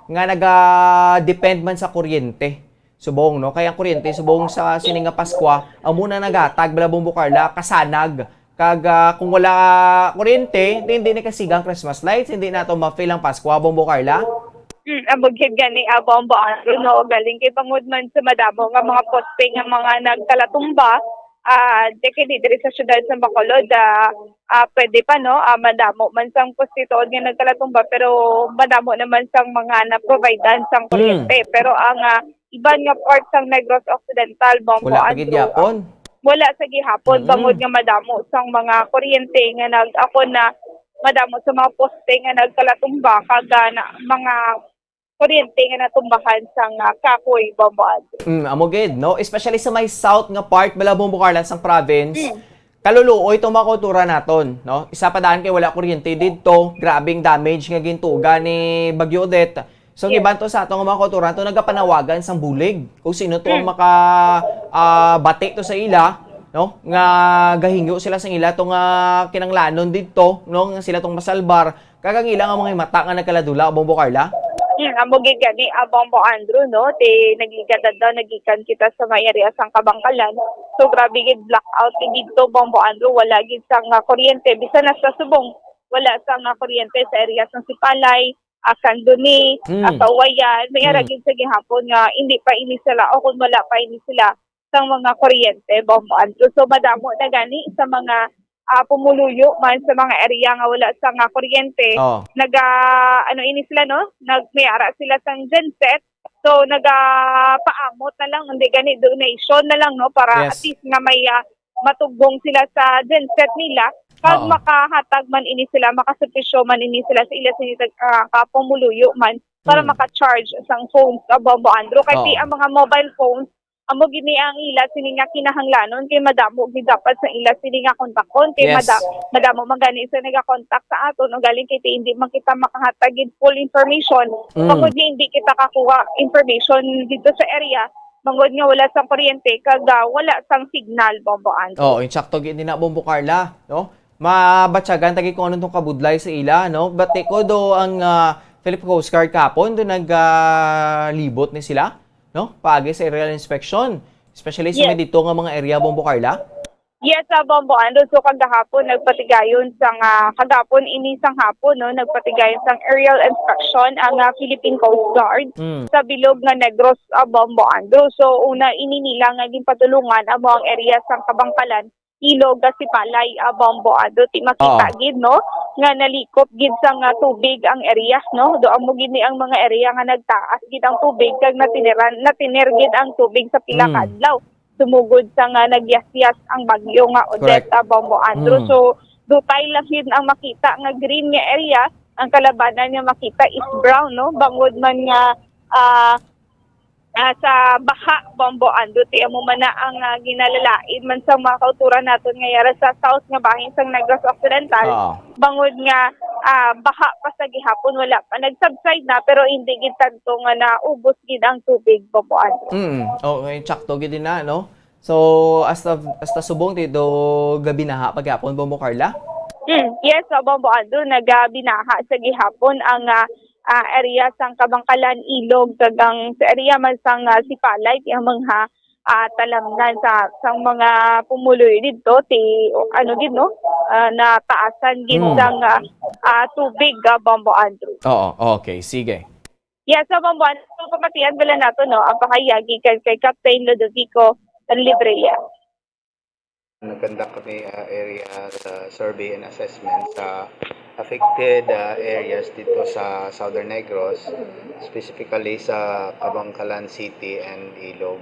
nga naga-depend man sa kuryente. Subong, no? Kaya ang kuryente, subong sa sining nga Paskwa, amo na nagatag bala, Bombo Carla, kasanag. Kag, ah, kung wala kuryente, di, hindi na kasiga ang Christmas lights, hindi nato ma-feel ang Paskwa, Bombo Carla. Hmm, amo gid gani, ah, Bombo Andrew, no? Galing kay bangod man sa madamo nga mga poste nga mga nagkalatumba, ah, di kay di diri sa siyudad sa Bacolod, ah, ah, pwede pa, no? Ah, madamo man sang poste tuod nga nagkalatumba, pero madamo naman sang mga na-providean sang Hmm. kuryente. Pero ang, ah, iban nga part sang Negros Occidental, Bombo Wala pa gid Andrew, gihapon. wala sa gihapon, Mm-mm. bangod nga madamo sang mga kuryente nga nag-, ako na madamo sa mga poste nga nagkalatumba, kag, ah, na, mga kuryente nga natumbahan sang, ah, kahoy, Bombo Andrew. Mm, amo gid, no? Especially sa may south nga part, bala, Bombo Carla, sang province, Mm. kaluluoy itong mga kultura naton, no? Isa pa daan kay wala kuryente didto, grabing damage nga gintuga ni Bagyo Odette. So, Yes. iban to sa ato nga mga kultura, to nagapanawagan sang bulig. Kung sino to ang Mm. maka, ah, bati to sa ila, no? Nga gahingyo sila sa ila to nga kinanglanon didto, no? Nga sila tong masalbar. Kag ang ila nga mga mata nga nagkaladula, Bombo Carla? Hmm, amo gid gani, ah, Bombo Andrew, no? Ti nagligad daw, nagikan kita sa may area sang Kabangkalan. So, grabe gid blackout gid didto, Bombo Andrew. Wala gid sang, ah, kuryente. Bisan na sa subong, wala sang, ah, kuryente sa area sang Sipalay, ah, Candoni, Hmm. ah, Kawayan. May ara Hmm. gid sa gihapon nga hindi pa ini sila, o kung wala pa ini sila, sang mga kuryente, Bombo Andrew. So, madamo na gani sa mga, ah, pumuluyo man sa mga area nga wala sang kuryente, Oh. naga, ano ini sila, no? Nag-, may ara sila sang genset. So, nagapaamot na lang, hindi gani, donation na lang, no? Para Yes. at least nga may, ah, matugong sila sa genset nila. Kag Oo. makahatag man ini sila, makasubsisyo man ini sila sa ila sini tag-, ah, kapumuluyo man para Mm. maka-charge sang phones, ah, Bombo Andrew. Kay Oo. ti ang mga mobile phones, amo gini ang ila sini nga kinahanglanon, kay madamo gid dapat sa ila sini nga kontakon, kay Yes. mada-, madamo man gani sa nagakontak sa aton, ugaling kay ti hindi man kita makahatag gid full information, Mm. bangod nga hindi kita kakuha information dito sa area, bangod nga wala sang kuryente, kag, ah, wala sang signal, Bombo Andrew. Oo, insakto gid ni na, Bombo Carla, no? Mabatyagan ta gid kung ano tong kabudlay sa ila, no? Bati ko do ang, ah, Philippine Coast Guard kapon do nag, ah, libot ni sila, no? Paagi sa aerial inspection, especially sa Yes. may dito nga mga area, Bombo Carla. Yes, sa Bombo Andrew. So, kagahapon, nagpatigayon sang, ah, kagahapon, ini sang hapon, no? Nagpatigayon sang aerial inspection ang, ah, Philippine Coast Guard Mm. sa bilog nga Negros, ah, Bombo Andrew. So, una, ini nila nga ginpatulungan amo ang area sang Kabangkalan, Ilog, ah, Sipalay, ah, Bombo Andrew. Ti makita Oo. gid, no? Nga nalikop gid sang, ah, tubig ang area, no? Do amo gid ni ang mga area nga nagtaas gid ang tubig, kag natiniran, natinir gid ang tubig sa pila ka Mm. adlaw. Sumugod sa nga nagyasyas ang bagyo nga Odette, Correct. ah, Bombo Andrew. Mm. So, dutay lang gid ang makita nga green nga area, ang kalabanan nga makita is brown, no? Bangod man nga, ah, ah, sa baha, Bombo Andrew, ti amo man na ang, ah, ginalalain man sa mga kauturan naton nga yara sa south nga bahin sang Negros Occidental, Oo. bangod nga, ah, baha pa sa gihapon, wala pa nag-subside na, pero hindi gid tanto nga naubos gid ang tubig, Bombo Andrew. Mm, okay, tsakto gid na, no? So, hasta, hasta subong dito gabinaha pa gyapon, Bombo Carla? Mm, yes, so, Bombo Andrew, nagabinaha sa gihapon ang, ah, ah, area sang Kabangkalan, Ilog, kag ang sa area man sang, ah, Sipalay, ti ang mga, ah, talamnan sa, sang mga pumuloy dito, ti, ano gid, no? Ah, nataasan gid Hmm. sang, ah, ah, tubig, ah, Bombo Andrew. Oo, okay, sige. Yes, so, Bombo Andrew, pamatian bala nato, no, ang pahayag gikan kay Captain Ludovico Libreya. Nag-conduct kami, ah, area, ah, survey and assessment sa affected, ah, areas dito sa Southern Negros, specifically sa Kabangkalan City and Ilog.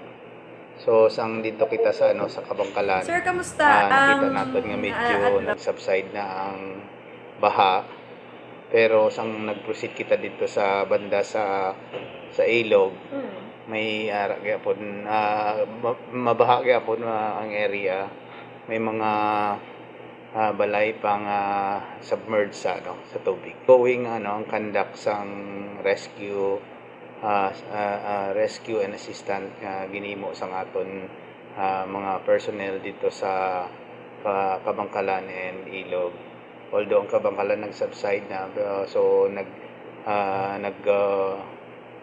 So, sang dito kita sa, ano, sa Kabangkalan, Sir, kamusta ah, nakita ang, natin nga medyo ah, adlaw? nag-subside na ang baha. Pero sang nag-proceed kita dito sa banda sa, sa Ilog, Mm. may ara gyapon, ah, ma-, mabaha gyapon, ah, ang area. May mga, ah, balay pa nga submerged sa, ano, sa tubig. Going, ano, ang conduct sang rescue, ah, s-, ah, ah, rescue and assistance nga ginhimo sang aton, ah, mga personnel dito sa Ka-, Kabangkalan and Ilog. Although ang Kabangkalan nag-subside na, pero so nag-, ah, nag-, ah,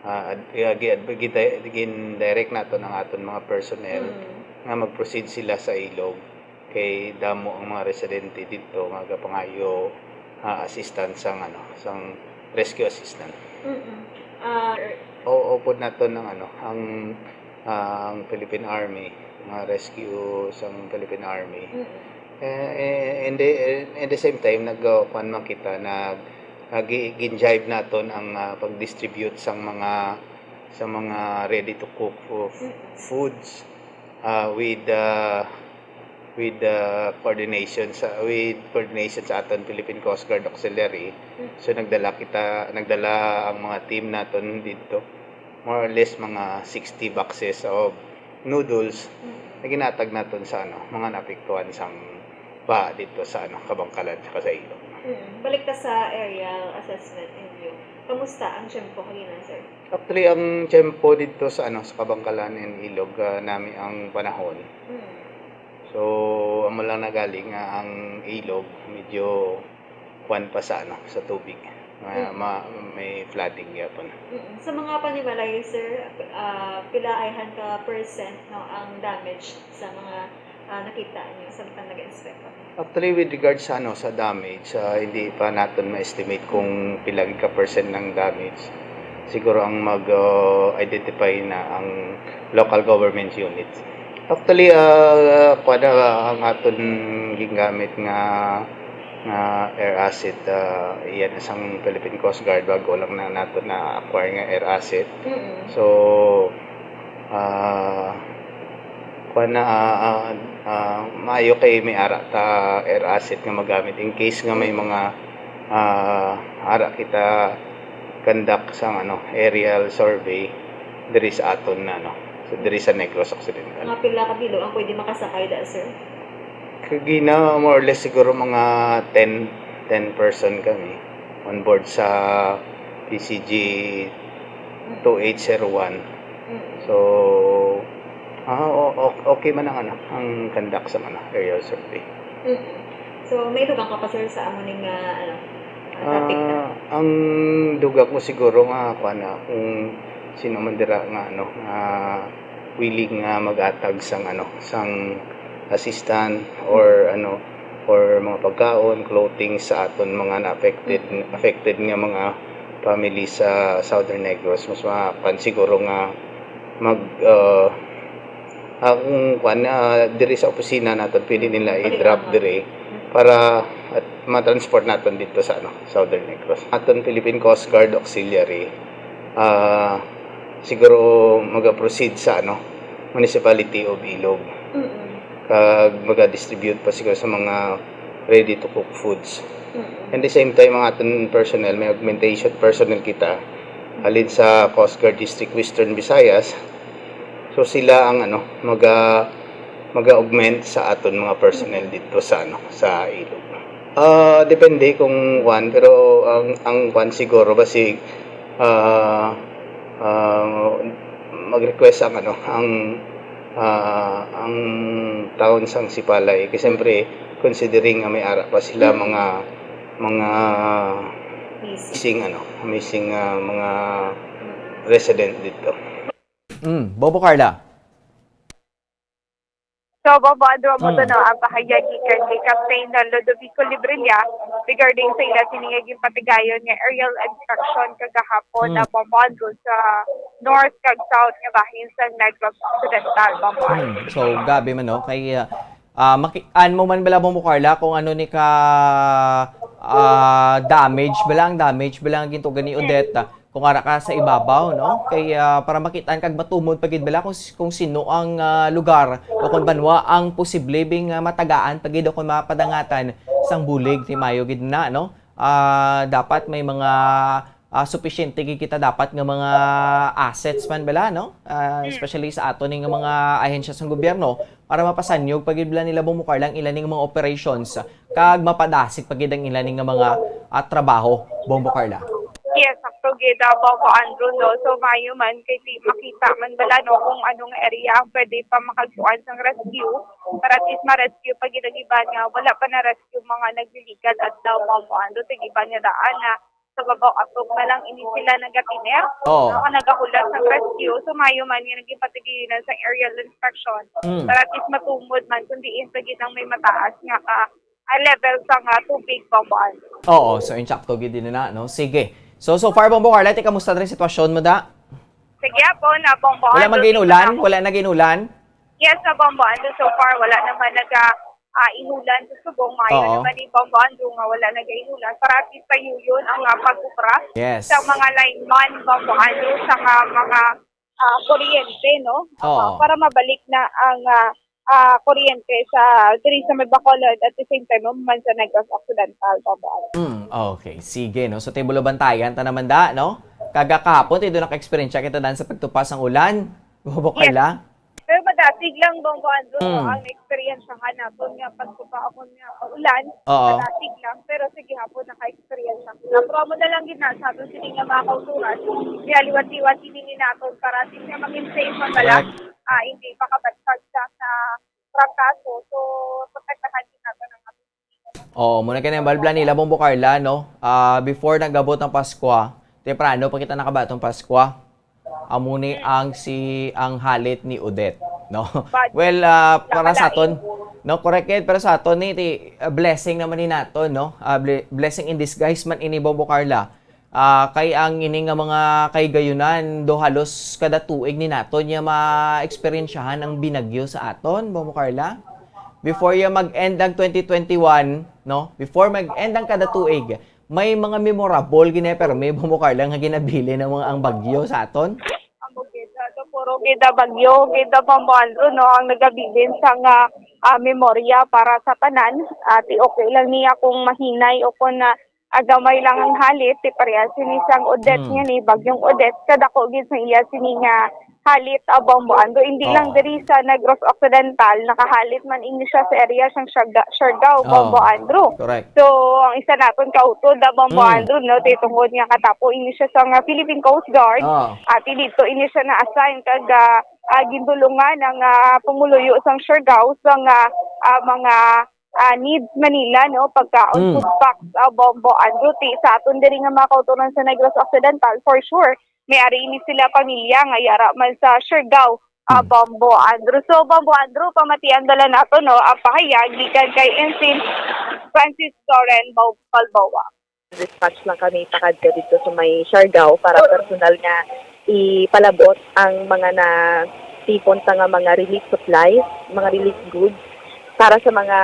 ah, ad-, ah, gi-, ad-, gi-, gin-direct naton ang aton mga personnel Mm. nga mag-proceed sila sa Ilog. Kay damo ang mga residente dito nga gapangayo, ah, assistance sang, ano, sang rescue assistance. Mm-mm. Ah, er- Oo, upod naton ang, ano, ang, ah, ang Philippine Army, mga rescue sang Philippine Army. Mm-mm. Eh, eh, in the, in the same time, nag, uh, kwan man kita, nag, nag, gin-jive naton ang, ah, pag-distribute sang mga, sa mga ready to cook fu-, Mm. foods, ah, with, ah, with, ah, coordination sa, with coordination sa aton Philippine Coast Guard Auxiliary. Mm. So, nagdala kita, nagdala ang mga team naton dito, more or less mga sixty boxes of noodles Mm. na ginatag naton sa, ano, mga naapektuhan sang baha dito sa, ano, Kabangkalan saka sa Ilog. Mm. Balik ta sa aerial assessment ninyo. Kamusta ang tiyempo kanina, sir? Actually, ang tiyempo dito sa, ano, sa Kabangkalan and Ilog, ah, nami ang panahon. Mm. So, amo lang na galing nga ang Ilog medyo kuwan pa sa, ano, sa tubig. Ma-, Mm. ma-, may flooding gyapon. Mm. Sa mga panimalay, sir, ah, pila ayhan ka percent, no, ang damage sa mga, ah, nakita niyo samtang nag-inspect kami? Actually, with regards sa, ano, sa damage, ah, hindi pa naton ma-estimate kung pila gid ka percent ng damage. Siguro ang mag, ah, identify na ang local government units. Actually, ah, kuwan na, ang aton gingamit nga, nga air asset, ah, yan isang Philippine Coast Guard, bago lang na naton na-acquire nga air asset. Mm-mm. So, ah, kuwan na, ah, ah, ah, maayo kay may ara ta air asset nga magamit in case nga may Mm. mga, ah, ara kita conduct sang, ano, aerial survey diri sa aton na, ano, so, diri sa Negros Occidental. Mga pila ka bilog ang pwede makasakay da, sir? Kagina, more or less siguro mga ten, ten person kami on board sa P C G two eight zero one. Mm. So, ah, o-, o-, okay man ang, ano, ang conduct sa, ano, aerial survey. Mm. So, may dugang ka pa, sir, sa amo ning, ah, ano, ah, topic na? Ah, ang dugang ko siguro nga, kuwan na, kung sino man dira nga, ano, nga willing nga mag-atag sang, ano, sang assistant or, Mm. ano, or mga pagkaon, clothing sa aton mga na-affected, Mm. affected nga mga family sa Southern Negros. Mas ma-, kuwan siguro nga mag, ah, ang kuwan, ah, diri sa opisina naton, pwede nila i-drop Paliwanag. diri Mm. para at ma-transport naton dito sa, ano, Southern Negros. Aton Philippine Coast Guard Auxiliary, ah, siguro maga-proceed sa, ano, Municipality of Ilog. Mm-mm. Kag maga-distribute pa siguro sa mga ready-to-cook foods. Mm-mm. And the same time, ang aton personnel, may augmentation personnel kita, halin sa Coast Guard District Western Visayas, So sila ang ano, maga maga-augment sa aton mga personnel dito sa ano, sa ilog. Ah, depende kung kwan, pero ang ang kwan siguro ba si ah, ah, mag-request ang ano, ang ah, ang taon sang Sipalay. Kasi siyempre, considering nga may ara pa sila mga mga missing ano, missing ah, mga resident dito. Mm, Bobo Carla. So, Bobo Andrew, amo to no, ang pahayag gikan kay Captain Ludovico Librilla regarding sa ila sini nga ginpatigayon nga aerial inspection kagahapon na Bobo Andrew sa north kag south nga bahin sa Negros Occidental, Bobo Andrew. Hmm. So, gabi man, no? Kay, ah, ah, maki- an mo man bala, Bobo Carla, kung ano ni ka ah, damage bala, ang damage bala ang gintugan ni Odette, ah, kung ara ka sa ibabaw, no? Kay ah, para makitaan kag matumod pa gid bala kung, kung sino ang ah, lugar o kung banwa ang posible bing ah, matagaan pa gid o kung mapadangatan sang bulig ni mayo gid na, no? Ah, dapat may mga ah, supisyente gid kita dapat nga mga assets man bala, no? Ah, especially sa ato ning mga ahensya sang gobyerno para mapasanyog pa gid bala nila, Bobo Carla, ang ila ning mga operations kag mapadasig pa gid ang ila ning mga ah, trabaho, Bobo Carla. Yes, sakto gid, ah, Bobo Andrew, no? So, mayo man kay ti- makita man bala, no, kung anong area ang pwede pa makagkuan sang rescue para at least ma-rescue pa gid ang iban nga wala pa na-rescue, mga nagliligad adlaw, Bobo Andrew, tig iban nga daan na sa babaw atop na lang ini sila nagatiner, Oo. no, nagahulat sang rescue. So, mayo man nga naging patigilan sang aerial inspection Mm. para at least matumod man kung diin pa gid ang may mataas nga ka ah, level sang ah, tubig, Bobo Andrew. Oo, so insakto gid din na, no? Sige. So, so far, Bobo Carla, ti kamusta rin sitwasyon mo, da? Sige po, na Bobo Wala Andrew, mag-inulan? tingnan mo. Wala nag-inulan? Yes, na Bobo Andrew, so far, wala naman nag ah, ah, inulan sa Subong. Mayo Oo. naman ni Bombo Andrew nga wala nag-inulan. Para at least pa yun ang ah, pag-ubra Yes. sa mga lineman, Bombo Andrew, sa mga, mga ah, kuryente, no? Oo. Ah, para mabalik na ang ah, ah, kuryente sa diri sa may Bacolod at the same time man sa Negros Occidental, Bombo Andrew. Mm, okay, sige, no? So, tibulo bantayan ta naman da, no? Kaga kahapon, ti doon naka-experience kita dan sa pagtupas ang ulan. Bobo Yes. Carla? Pero madasig lang, Bombo Andrew, no, Mm. ang experience nga naton nga pagtupa ako nga ulan. Oo. Madasig lang, pero sige hapon naka-experience ako. Pero amo na lang gid na sa aton sini nga mga kauturan. Kaya liwat-liwat ini ni naton para at least nga maging safe man bala. Correct. Ah, hindi makabansag sa, sa trangkaso. So, protektahan din natin ang ating Oo, muna kaya nang balbla nila, Bombo Carla, no? Ah, before nagabot ang Paskwa, temprano pa kita nakabaton Paskwa. Amo ni ang si ang halit ni Odette, no? But- Well, ah, para sa Nakalain. aton, no, correct gid, pero sa aton ni ti, ah, blessing naman ni nato, no? Ah, ble- blessing in disguise man ini, Bombo Carla. Ah, kay ang ini nga mga kahigayonan do halos kada tuig ni naton niya ma-eksperyensyahan ang binagyo sa aton, Bombo Carla. Before ya mag-end ang twenty twenty-one, no? Before mag-end ang kada tuig, may mga memorable gid na permi, Bombo Carla, nga ginabilin ang mga ang bagyo sa aton. Amo gid, ah, so puro gid, ah, bagyo gid, ah, Bombo Andrew, no, ang nagabilin sang ah, memorya para sa tanan. At okay lang niya kung mahinay o kung ah, gamay lang ang halit, ti parehas sini sang Odette Mm. nga ni, bagyong Odette, kadako gid sa iya sini nga halit, ah, Bombo Andrew. Hindi lang Oo. diri sa Negros Occidental, nakahalit man ini siya sa area sang Siarga- Siargao, Oo. Bombo Andrew. Correct. So, ang isa naton kautod, ah, Bombo Mm. Andrew, no, ti tungod nga katapo ini siya sa nga Philippine Coast Guard, Oo. at dito ini siya na-assign kag ah, ah, gindulungan ang ah, pumuluyo sang Siargao sa nga ah, mga ah, needs man nila, no, pagkaon, Mm. food packs, ah, Bombo Andrew, ti sa aton diri nga mga kauturan sa Negros Occidental, for sure, may ari ini sila pamilya nga yara man sa Siargao, ah, Mm. Bombo Andrew. So, Bombo Andrew, pamatian dala nato, no, ang pahayag gikan kay Ensign Francis Loren Bal- Balboa. Dispatch lang kami pakadto dito sa may Siargao para personal nga ipalabot ang mga natipon ta nga mga relief supplies, mga relief goods para sa mga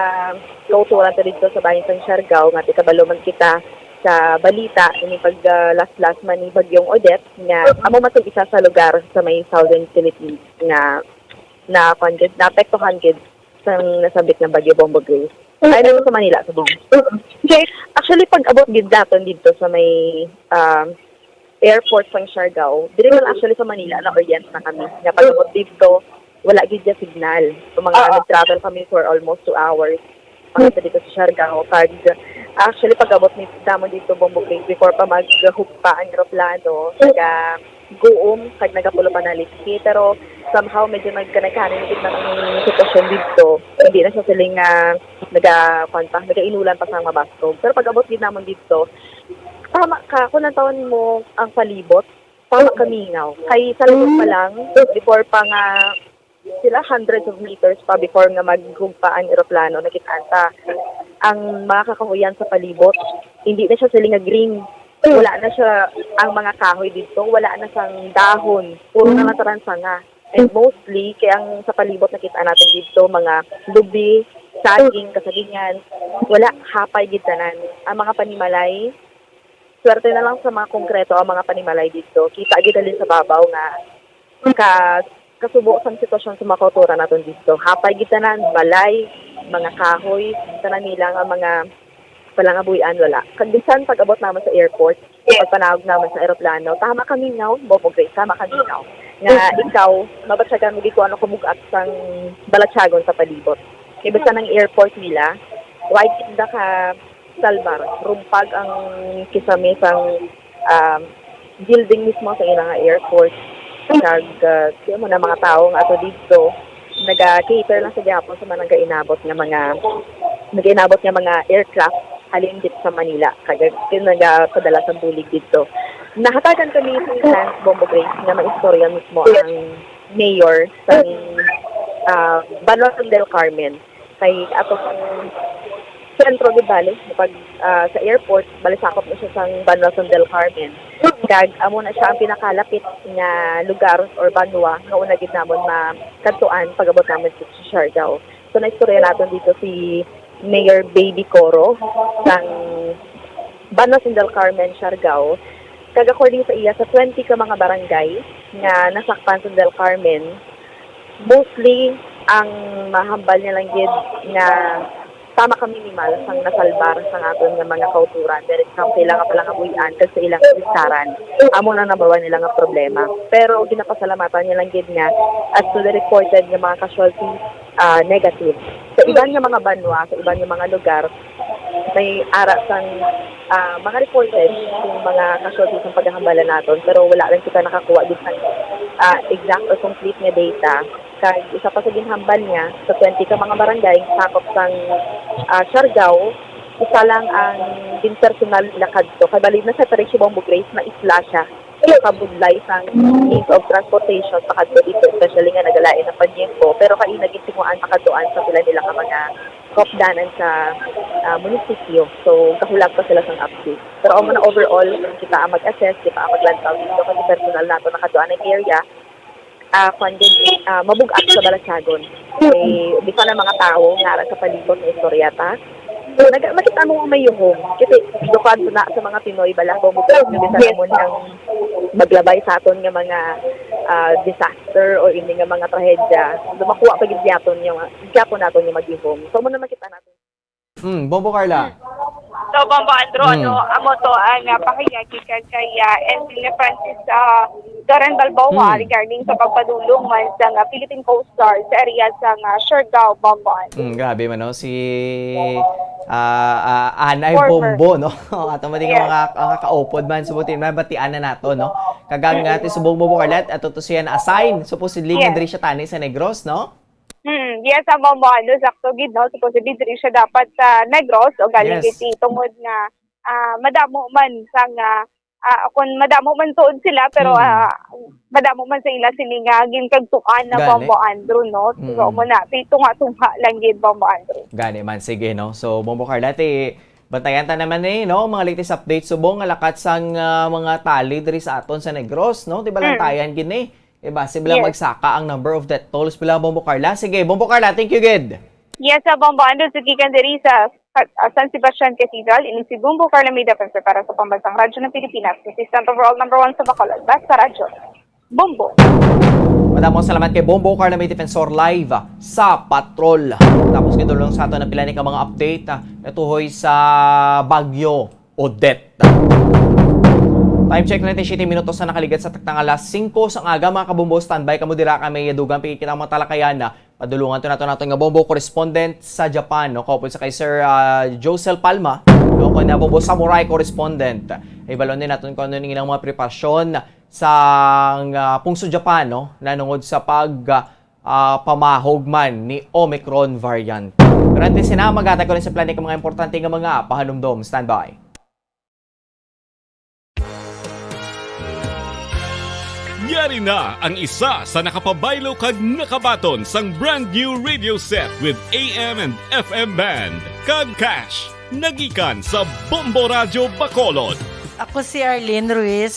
kauturan ta dito sa bahin sang Siargao nga ti kabalo man kita sa balita ini pag ah, last last man ni Bagyong Odette nga amo man tig isa sa lugar sa may Southern Philippines nga na kuan gid, naapektuhan gid sang nasambit nga bagyo Bombo Grace. Ay, nandito sa Manila, Subong. Okay. Actually, pag abot gid naton dito sa may um, airport sang Siargao, diri man actually sa Manila, na-orient na kami. Nga pag-abot dito, wala gid siya signal. So, mga Ah, ah. nag-travel kami for almost two hours para sa dito sa Siargao. Kag, actually, pag-abot ni, namon dito, Bombo Grace, before pa maghugpa ang eroplano, naga-guom, kag nagapulo pa na liski. Pero somehow, medyo nagkanay-kanay na gid na ang sitwasyon dito. Hindi na siya siling, ah, naga-, kwan pa, nagainulan pa sa mabaskog. Pero pag-abot gid namon dito, tama ka, kung ang tawon mo ang palibot, tama ka, mingaw. Kay sa likod pa lang, before pa nga sila, hundreds of meters pa before nga maghugpa ang eroplano, nakit-an ta ang mga kakahuyan sa palibot. Hindi na siya sila nga green. Wala na siya, ang mga kahoy dito, wala na sang dahon. Puro na lang tanan sanga. And mostly, kay ang sa palibot nakita natin dito, mga lubi, saging, kasagingan, wala, hapay gid tanan. Ang mga panimalay, swerte na lang sa mga konkreto ang mga panimalay dito. Kita gid halin sa babaw nga ka-, kasubo sang sitwasyon sa mga kautoran naton dito. Hapay gid tanan, balay, mga kahoy, tanan nila nga mga palangabuhian, wala. Kag bisan pag-abot naman sa airport, pagpanawag naman sa eroplano, tama kami, no? Bombo Grace, tama kami, no? Nga ikaw, mabatyagan mo gid kung ano kabug-at sang balatyagon sa palibot. Kay bisan ang airport nila, wide gid na ka salbar, rumpag ang kisame sang, um, building mismo sa ila nga airport. Kag, uh, kaya mo na mga tao nga ato dito, naga-cater lang sa gihapon sa mga nagainabot nga mga, nagainabot nga mga aircraft halin dito sa Manila. Kag, kaya nagapadala sa bulig dito. Nahatagan kami sa chance, Bombo Grace, nga maistorya mismo ang mayor sa, ah, Banwa sang Del Carmen. Kay ato ang sentro gid bali, pag, ah, sa airport, bali sakop na siya sang Banwa sang Del Carmen. Kag amo na siya ang pinakalapit nga lugar or banwa nga una gid namon makadtuan pag-abot namon sa Siargao. So, naistorya naton dito si Mayor Baby Coro sang Banwa sang Del Carmen, Siargao. Kag according sa iya, sa twenty ka mga barangay nga nasakpan sa Del Carmen, mostly ang mahambal niya lang gid nga tama ka minimal sang nasalbar sang aton nga mga kautoran diri sa ilang palangabuhian kag sa ilang kalistaran. Amo na number one nila nga problema. Pero ginapasalamatan niya lang gid nga as to the reported nga mga casualties, ah, negative. Sa iban nga mga banwa, sa iban nga mga lugar, may ara sang, ah, mga reported kung mga casualties ang paghahambalan naton, pero wala lang kita nakakuha gid sang, ah, exact or complete nga data. Kag isa pa sa ginhambal niya, sa twenty ka mga barangay nga sakop sang, ah, Siargao, isa lang ang ginpersonal nila kadto. Kay bali na sa Parisio Bombo Grace, naisla siya kabudlay sang means of transportation pakadto dito, especially nga nagalain ang panyempo. Pero kaina gintinguhaan pakadtuan sa pila nila ka mga kaupdanan sa, ah, munisipyo. So, gahulat pa sila sang update. Pero amo na overall, kita ang mag-assess, kita ang maglantaw dito kasi personal nato nakadtuan ang area. Ah, kwan gid, ah, mabug-at sa balatyagon. Eh, di pa na mga tawo nga ara sa palibot nga istorya ta. Nag-, makita mo nga may yuhom. Kasi, dukan na sa mga Pinoy, bala, bumubog na bisan amo ang maglabay sa aton nga mga, ah, disaster o ini nga mga trahedya. Dumakuha pa gid yaton yung, gyapon naton yung maghihom. So, mo na makita natin. Hmm, Bombo Carla. So, Bombo Andrew, Hmm. ano, amo to ang, ah, pahayag gikan kay, ah, Ensign Francis, ah, Karen Balboa Hmm. regarding sa pagpadulong man sa, ah, Philippine Coast Guard sa area sa, ah, Siargao, Bombo Andrew. Hmm, grabe man, no? Si ah, ah, Anay Former. Bombo, no? Ato man din Yes. mga, mga kaupod man, subutin man, batian na nato, no? Kagang nga, ti subong Bombo Carla, ato to siya na-assign, supposedly, Yes. nga diri siya tani sa Negros, no? Hmm, yes, ang Bombo Andrew, sakto gid, no? Supposedly, diri siya dapat sa Negros, o galing Yes. gid tungod nga, ah, madamo man sa nga, ah, kung madamo man tuod sila, pero, Hmm. ah, madamo man sa ila sini nga ginkagtuan na Gani. Bombo Andrew, no? So, Mm. mo na, ti tunga-tunga lang gid, Bombo Andrew. Gani man, sige, no? So, Bombo Carla, ti, bantayan ta naman eh, no? Mga latest updates, subong nga lakat sang ah, mga tali diri sa aton sa Negros, no? Ti balantayan gid ni. Diba? Sila Yes. magsaka ang number of death tolls pila, Bombo Carla. Sige, Bombo Carla, thank you, gid. Yes, sa Bombo Andrew, sa gikan diri sa, sa, sa San Sebastian Cathedral, ini si Bombo Carla May Defensor para sa Pambansang Radyo ng Pilipinas, consistent overall number one sa Bacolod. Basta Radyo, Bombo. Madamong salamat kay Bombo Carla May Defensor live ah, sa Patrol. Tapos gidulong sa ato na pila ni ka mga update ah, natuhoy sa Bagyo Odette. Time check, treinta y siete minutos na nakaligad sa taktang alas singko sang aga, mga kabombo. Standby kamo dira kay may dugang pikit kita mga talakayan na padulungan to nato naton nga bombo correspondent sa Japan, no? Kaupod sa kay Sir, ah, Josel Palma, no? Kon na bombo samurai correspondent. Ibalon din naton kung ano ning ilang mga preparasyon sa, ah, pungsod Japan, no? Nanungod sa pag, ah, pamahog man ni Omicron variant. Pero antes na, maghatag ko rin sa plani ka mga importante nga mga pahanumdom. Standby. Yari na ang isa sa nakapabaylo kag nakabaton sang brand new radio set with A M and F M band, kag cash, nagikan sa Bombo Radyo Bacolod. Ako si Arlene Ruiz,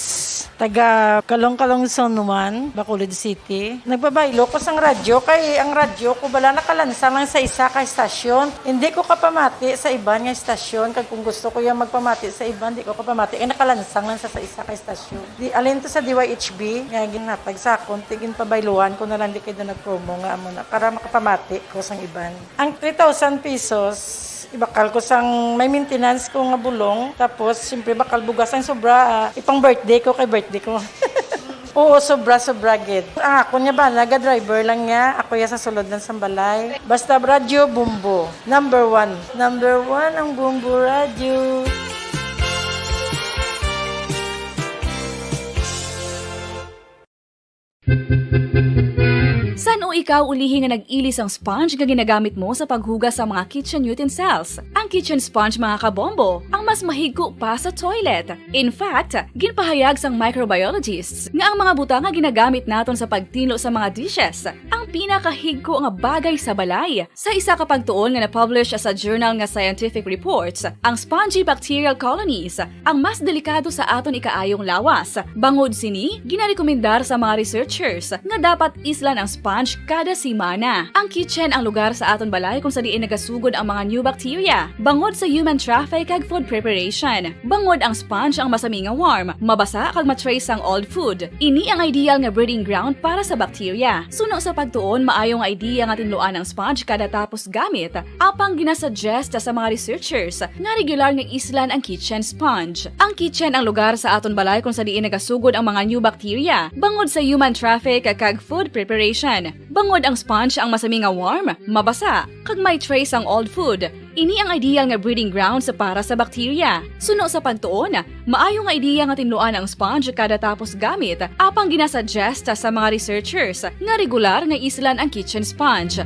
taga Kalong-Kalong Zone one, Bacolod City. Nagpabaylo ko sang radyo kay ang radyo ko bala nakalansang lang sa isa ka estasyon. Hindi ko kapamati sa iban nga estasyon, kag kung gusto ko yung magpamati sa iban, di ko kapamati kay nakalansang lang sa, sa isa ka estasyon. Di, alin to sa D Y H B nga ginhatag sa akon, ti ginpabayluhan ko na lang di kay do nagpromo nga amo na para makapamati ko sang iban. Ang three thousand pesos, ibakal ko sang may maintenance ko nga bulong. Tapos, siyempre, bakal bugas ang sobra, ah, ipang birthday ko kay birthday ko. Oo, sobra, sobra gid. Ang akon nga bana, ga-driver lang niya. Ako ya sa sulod lang sang balay. Basta radyo, Bombo. Number one. Number one ang Bombo Radyo. San-o ikaw ulihi nga nag-ili sang sponge nga ginagamit mo sa paghugas sa mga kitchen utensils? Ang kitchen sponge, mga kabombo, ang mas mahigko pa sa toilet. In fact, ginpahayag sang microbiologists nga ang mga butang nga ginagamit naton sa pagtinlo sa mga dishes ang pinakahigko nga bagay sa balay. Sa isa ka pagtuon nga na-publish sa journal nga Scientific Reports, ang spongy bacterial colonies ang mas delikado sa aton ikaayong lawas. Bangod sini, ginarekomendar sa mga researchers nga dapat islan ang sponge kada semana. Ang kitchen ang lugar sa aton balay kung sa diin nagasugod ang mga new bacteria, bangod sa human traffic kag food preparation. Bangod ang sponge ang masami nga warm, mabasa kag ma-trace ang old food. Ini ang ideal nga breeding ground para sa bacteria. Suno sa pagtuon, maayo nga idea nga tinluan ang sponge kada tapos gamit. Apang ginasuggest sa mga researchers nga regular nga islan ang kitchen sponge. Ang kitchen ang lugar sa aton balay kung sa diin nagasugod ang mga new bacteria, bangod sa human traffic kag food preparation. Bangod ang sponge ang masami nga warm, mabasa, kag may trace ang old food. Ini ang ideal nga breeding grounds para sa bacteria. Suno sa pagtuon, maayo nga idea nga tinluan ang sponge kada tapos gamit, apang ginasuggest sa mga researchers nga regular nga islan ang kitchen sponge.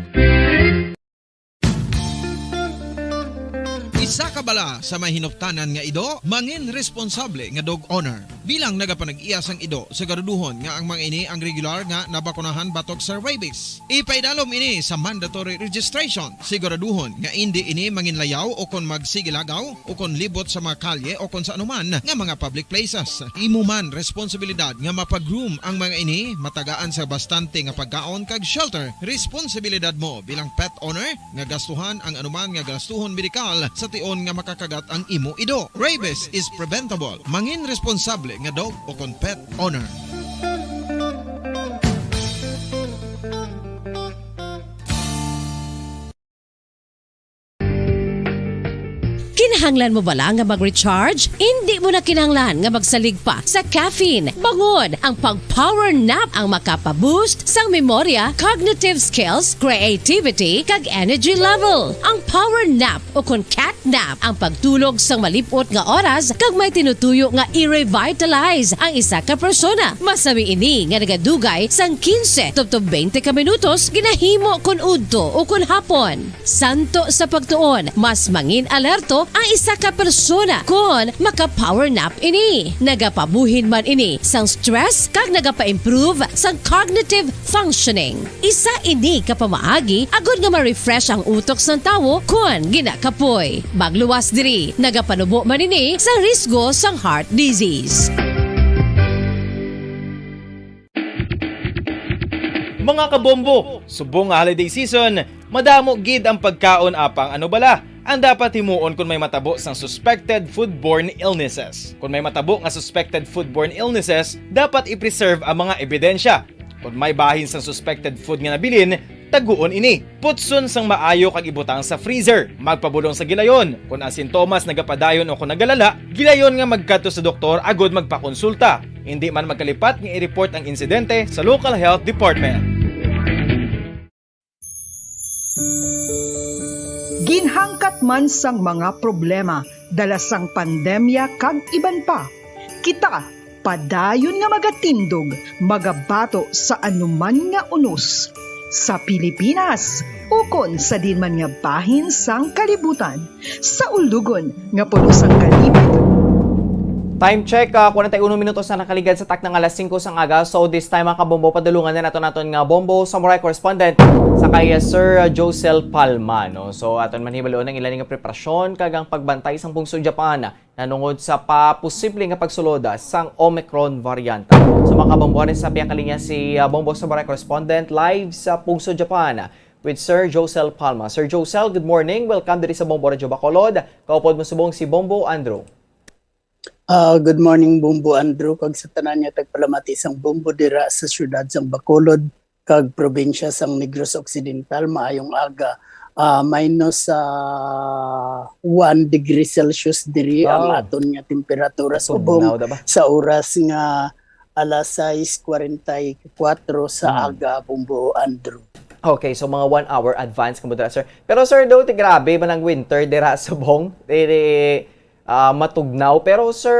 Isa ka bala sa may hinuptanan nga ido, mangin responsable nga dog owner. Bilang nagapanag-iya sang ido, siguraduhon nga ang mga ini ang regular nga nabakunahan batok sa rabies. Ipaidalom ini sa mandatory registration. Siguraduhon nga indi ini manginlayaw o kon magsigilagaw o kon libot sa mga kalye o kon sa anuman nga mga public places. Imo man responsibilidad nga mapag-groom ang mga ini, matagaan sa bastante nga pagkaon kag shelter. Responsibilidad mo bilang pet owner nga gastuhan ang anuman nga gastuhon medikal sa tion nga makakagat ang imo ido. Rabies is preventable. Mangin responsable nga dog o kon pet owner. Kinahanglan mo bala nga mag-recharge? Indi mo na kinahanglan nga magsalig pa sa caffeine. Bangod ang pag-power nap ang makapa-boost sang memorya, cognitive skills, creativity, kag energy level. Ang power nap o kon cat nap ang pagtulog sang malip-ot nga oras kag may tinutuyo nga i-revitalize ang isa ka persona. Masami ini nga nagadugay sang quince tubtob twenty ka minutos ginahimo kon udto o kon hapon. Santo sa pagtuon, mas mangin alerto ang isa ka persona kon maka-power nap ini. Nagapabuhin man ini sang stress kag nagapa-improve sang cognitive functioning. Isa ini ka pamaagi agod nga ma-refresh ang utok sang tawo kon ginakapoy. Magluwas diri, nagapanubo man ini sa risgo sang heart disease. Mga kabombo, subong nga holiday season, madamo gid ang pagkaon, apang ano bala ang dapat himuon kon may matabo sang suspected foodborne illnesses? Kon may matabo nga suspected foodborne illnesses, dapat i-preserve ang mga ebidensya. Kon may bahin sang suspected food nga nabilin, Taguon ini. Putson sang maayo kag ibutang sa freezer. Magpabulong sa gilayon. Kon ang sintomas nagapadayon o kon nagalala, gilayon nga magkadto sa doktor agud magpakonsulta. Indi man magkalipat nga i-report ang insidente sa local health department. Ginhangkat man sang mga problema dala sang pandemya kag iban pa, kita padayon nga magatindog, magabato sa anuman nga unos, sa Pilipinas ukon sa diin man nga bahin sang kalibutan, sa ulogon nga puno sang kalibit. Time check, uh, kung tayo uno minutos na nakaligad sa takna nga alas singko sang aga. So this time, mga kabombo, padulungan na nato naton nga bombo samurai correspondent sa kay Sir Josel Palma, no? So aton man hibaluon ang ilang nga preparasyon kag ang pagbantay sang pungsod Japan nanungod sa pa posible nga pagsulod sang Omicron variant. So mga kabombo, sa piyakalinya si uh, Bombo Samurai correspondent live sa pungsod Japan with Sir Josel Palma. Sir Josel, good morning. Welcome diri sa Bombo Radio Bacolod. Kaupod mo subong si Bombo Andrew. Uh, good morning, Bombo Andrew, kag sa tanan nga tagpalamati sang Bombo dira sa siyudad sang Bacolod kag probinsya sang Negros Occidental. Maayong aga. Uh, minus uh, one degree Celsius diri wow. ang aton nga temperatura subong sa oras nga alas sais kuwarenta y kuwatro sa hmm. aga, Bombo Andrew. Okay, so mga one hour advance kamo dira, sir. Pero sir, do ti grabe man ang winter dira subong. Diri uh, matugnaw. Pero Sir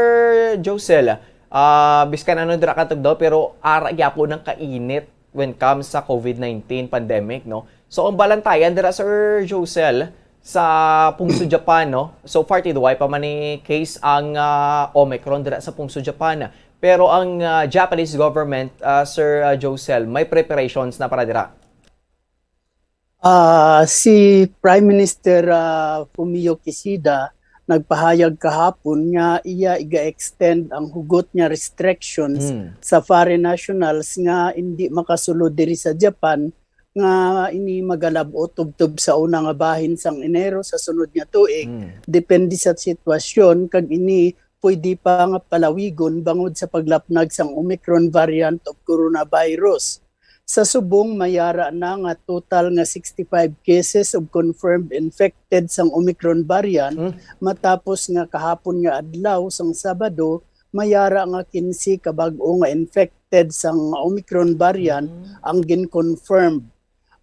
Josel, uh, biskan ano dira ka tugnaw, pero ara gyapon ang kainit when comes sa COVID nineteen pandemic, no? So ang balantayan dira, Sir Josel, sa pungsod Japan, no? So far, tiduway pa man ni case ang uh, Omicron dira sa pungsod Japan. Pero ang uh, Japanese government, uh, Sir uh, Josel, may preparations na para dira. Uh, si Prime Minister uh, Fumio Kishida nagpahayag kahapon nga iya iga-extend ang hugot nga restrictions mm. sa foreign nationals nga indi makasulod diri sa Japan nga ini magalab-ot tubtob sa una nga bahin sang Enero sa sunod nga tuig mm. depende sa sitwasyon kag ini pwede pa nga palawigon bangod sa paglapnag sang Omicron variant of coronavirus. Sa subong, mayara na nga total nga sixty-five cases of confirmed infected sang Omicron variant hmm. matapos nga kahapon nga adlaw sang Sabado, mayara nga kinse ka bag-o nga infected sang Omicron variant hmm. ang gin-confirm.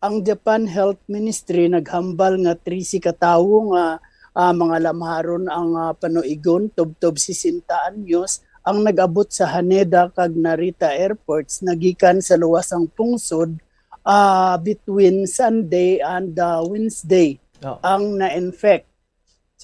Ang Japan Health Ministry naghambal nga trese ka tawo nga uh, mga lamharon ang uh, panuigon tubtob sesenta anyos ang nag-abot sa Haneda kag Narita airports nagikan sa luwas sang pungsod uh, between Sunday and uh, Wednesday oh. ang na-infect.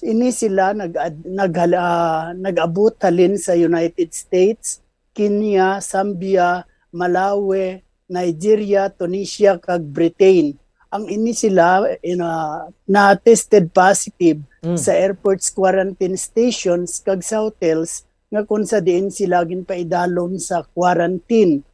Ini sila nag nag uh, nag-abot halin sa United States, Kenya, Zambia, Malawi, Nigeria, Tunisia kag Britain. Ang ini sila in, uh, na-tested positive mm. sa airports quarantine stations kag sa hotels nga kung sa diin sila ginpaidalom sa quarantine.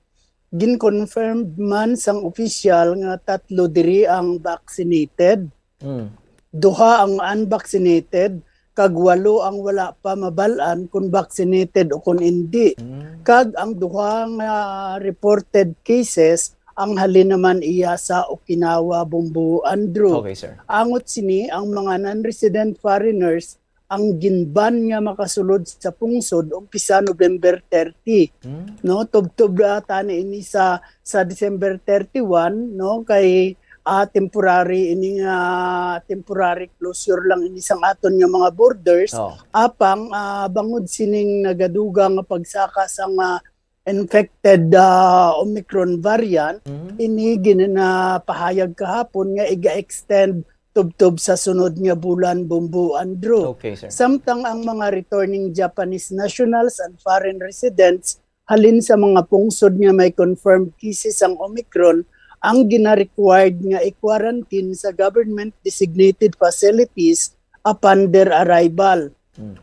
Gin-confirmed man sang opisyal nga tatlo diri ang vaccinated. Mm. Duha ang unvaccinated kag walo ang wala pa mabal-an kon vaccinated o kon indi. Mm. Kag ang duha nga reported cases ang halin naman iya sa Okinawa, Bombo, Andrew. Okay, sir. Angot sini ang mga non-resident foreigners ang ginban nga makasulod sa pungsod umpisa November thirty. Hmm. No, tubtob ra tani ini sa sa December thirty-one, no, kay uh, temporary ini nga uh, temporary closure lang ini sang aton nga mga borders. Oh. Apang uh, bangod sining nagadugang nga pagsaka sang uh, infected uh, Omicron variant, mm-hmm. ini ginapahayag kahapon nga iga-extend tubtob sa sunod nga bulan, Bombo Andrew. Okay, sir. Samtang ang mga returning Japanese nationals and foreign residents halin sa mga pungsod nga may confirmed cases ang Omicron ang gina-required nga i-quarantine sa government-designated facilities upon their arrival. Hmm.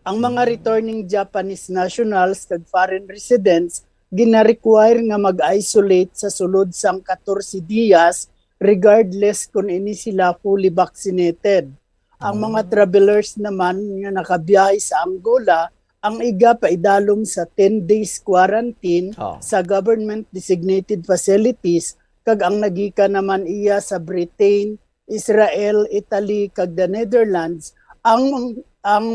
Ang mga returning Japanese nationals kag foreign residents gina-require nga mag-isolate sa sulod sang katorse diyas regardless kon ini sila fully vaccinated. Ang mga travelers naman nga nakabiyahe sa Angola ang iga paidalom sa ten days quarantine oh. sa government designated facilities kag ang nagikan naman iya sa Britain, Israel, Italy, kag the Netherlands, ang, ang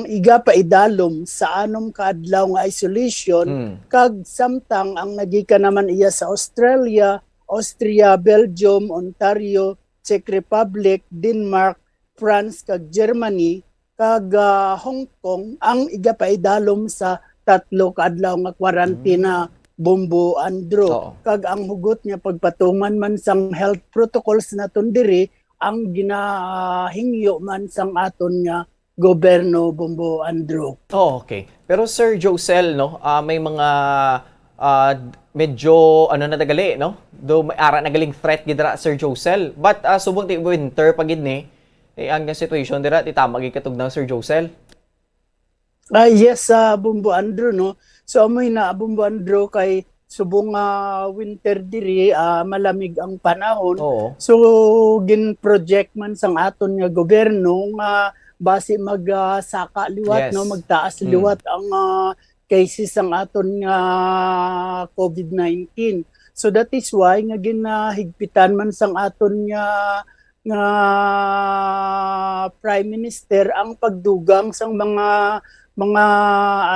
igapaidalom sa anom ka adlaw nga isolation, Mm. kag samtang ang nagikan naman iya sa Australia, Austria, Belgium, Ontario, Czech Republic, Denmark, France, kag Germany, kag, ah, Hong Kong ang igapaidalom sa tatlo ka adlaw nga kwarantina, Mm. Bombo Andrew. Oo. Kag ang hugot nga pagpatuman man sang health protocols naton diri ang ginahingyo man sang aton nga gobyerno, Bombo Andrew. Oh, okay. Pero Sir Josel, no, ah, may mga, ah, medyo, ano na tagali, no? Do may ara na galing threat gid ra, Sir Josel. But, ah, subong ti winter pa gid ni, eh, ang situation dira, ti tama gid katugnaw, Sir Josel. Ah, yes, ah, Bombo Andrew, no? So, amoy na, Bombo Andrew, kay subong nga winter diri, ah, malamig ang panahon. Oo. So, gin-project man sang aton nga gobyerno nga basi mag, ah, saka liwat, Yes. no? Magtaas Mm. liwat ang, ah, cases sang aton nga covid nineteen. So, that is why nga ginahigpitan man sang aton nga nga Prime Minister ang pagdugang sang mga, mga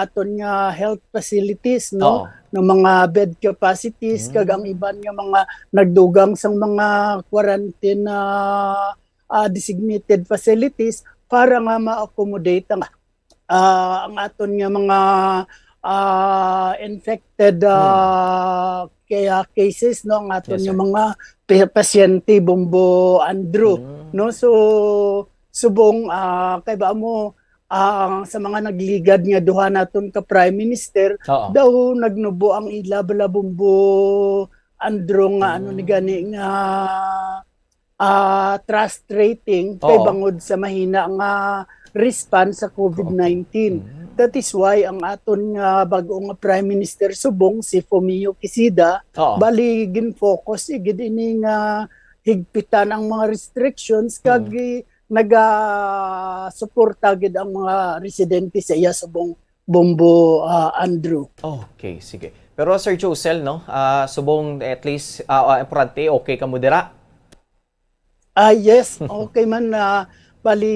aton nga health facilities, no? Oo. Nga mga bed capacities, Mm. kag ang iban nga mga nagdugang sang mga quarantine, ah, ah, designated facilities para nga ma-accommodate ang, ah, ang aton nga mga, ah, infected, Hmm. ah, kaya cases, no, ang aton Yes, nga sir. mga pa-, pasyente, Bombo Andrew, Hmm. no? So, subong, ah, kay ba mo, ah, sa mga nagligad nga duha naton ka Prime Minister, Oo. daw nagnubo ang ila bala, Bombo Andrew, nga ano ni Hmm. gani nga ah, trust rating kay Oo. bangod sa mahina nga response sa covid nineteen. Mm. That is why ang aton nga bag-o nga Prime Minister subong si Fumio Kishida, Oo. bali gin-focus igid ini nga higpitan ang mga restrictions kag Mm. gi-, nagasuporta gid ang mga residente sa iya subong, Bombo, ah, Andrew. Okay, sige. Pero Sir Josel, no, ah, subong at least, ah, ah, importante, okay ka mo dira? Ah, yes, okay man na bali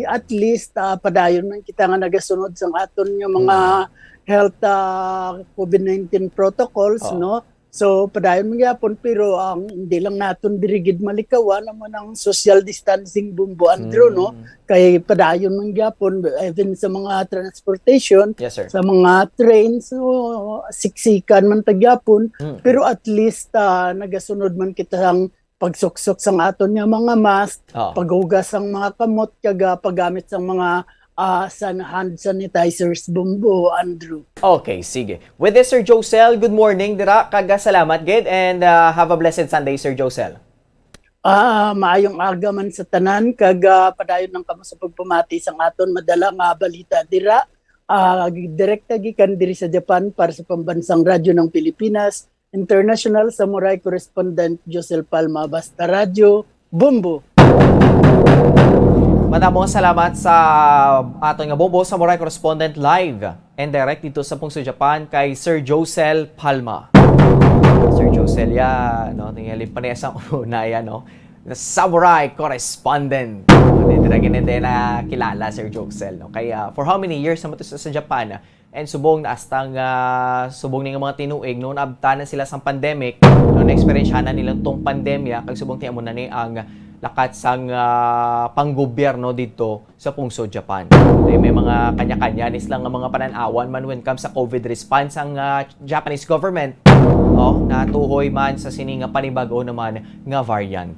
at least, ah, padayon man kita nga nagasunod sang aton nga mga Mm. health, ah, covid nineteen protocols, Oo. no? So, padayon man gyapon, pero ang hindi lang naton diri gid malikawan amo nang social distancing, Bombo Andrew, no? Mm. Kay padayon man gyapon, even sa mga transportation, Yes, sir. sa mga train, so, siksikan man ta gyapon, Mm. pero at least, ah, nagasunod man kita sang pagsuksok sang aton nga mga mask, Oo. paghugas sang mga kamot, kag, ah, paggamit sang mga, ah, san-, hand sanitizers, Bombo, Andrew. Okay, sige. With this, Sir Josel, good morning dira, kag, ah, salamat gid, and, ah, have a blessed Sunday, Sir Josel. Ah, maayong aga man sa tanan, kag, ah, padayon lang kamo sa pagpamati sang aton madala nga balita dira. Ah, direkta gikan diri sa Japan para sa Pambansang Radyo ng Pilipinas, International Samurai Correspondent Josel Palma, Basta Radyo, Bombo. Madamo nga salamat sa aton nga Bombo Samurai Correspondent live and direct dito sa Pungso, Japan, kay Sir Josel Palma. Sir Josel, ya, no, tingali pa niya sa una, ya, no? The Samurai Correspondent. Hindi na gini din na kilala, Sir Josel, no? Kaya, for how many years naman to sa, sa Japan, ah? And subong na hasta nga, subong ni nga mga tinuig, no, naabtan na sila sang pandemic, no, na-eksperyensyahan na nila tong pandemya, kag subong ti amo na ni ang lakat sang, ah, panggobyerno didto sa Pungso, Japan. Kay may mga kanya-kanya ni sila nga mga panan-awan man when comes sa covid response ang, ah, Japanese government, oh, natuhoy man sa sini nga panibag-o naman nga variant.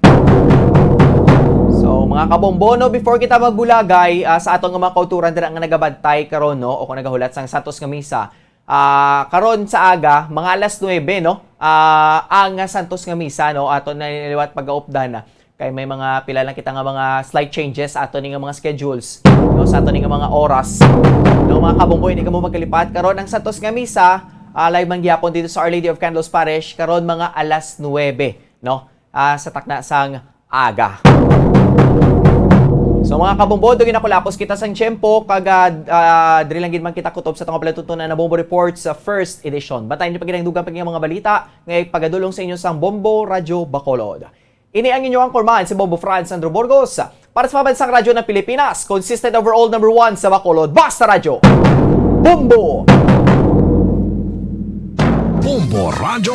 So, mga kabombo, no, before kita magbulagay, ah, sa aton nga mga kauturan dira nga nagabantay karon, no, o kung nagahulat sang Santos nga Misa, ah, karon sa aga, mga alas nuebe, no, ah, ang Santos nga Misa, no, aton na liwat pagaupdan na. Kay may mga pila lang kita nga mga slight changes sa ato ni nga mga schedules, no, sa ato ni nga mga oras. No, mga kabombo, hindi kamo magkalipat. Karon ang Santos nga Misa, ah, live man gyapon dito sa Our Lady of Candles Parish, karon mga alas nuebe, no, ah, sa takna sang aga. So, mga kabombo, dugi na kulapos kita sang tiyempo, kag, ah, ah, diri lang gid man kita kutob sa atong palatuntunan na Bombo Report sa first edition. Bantayan niyo pa gid ang dugang pa nga mga balita nga ipagadulong sa inyo sang Bombo Radyo Bacolod. Ini ang inyo anchorman, si Bombo Franz Andrew Burgos, para sa Pambansang Radyo ng Pilipinas, consistent overall number one sa Bacolod. Basta Radyo! Bombo! Bombo Radyo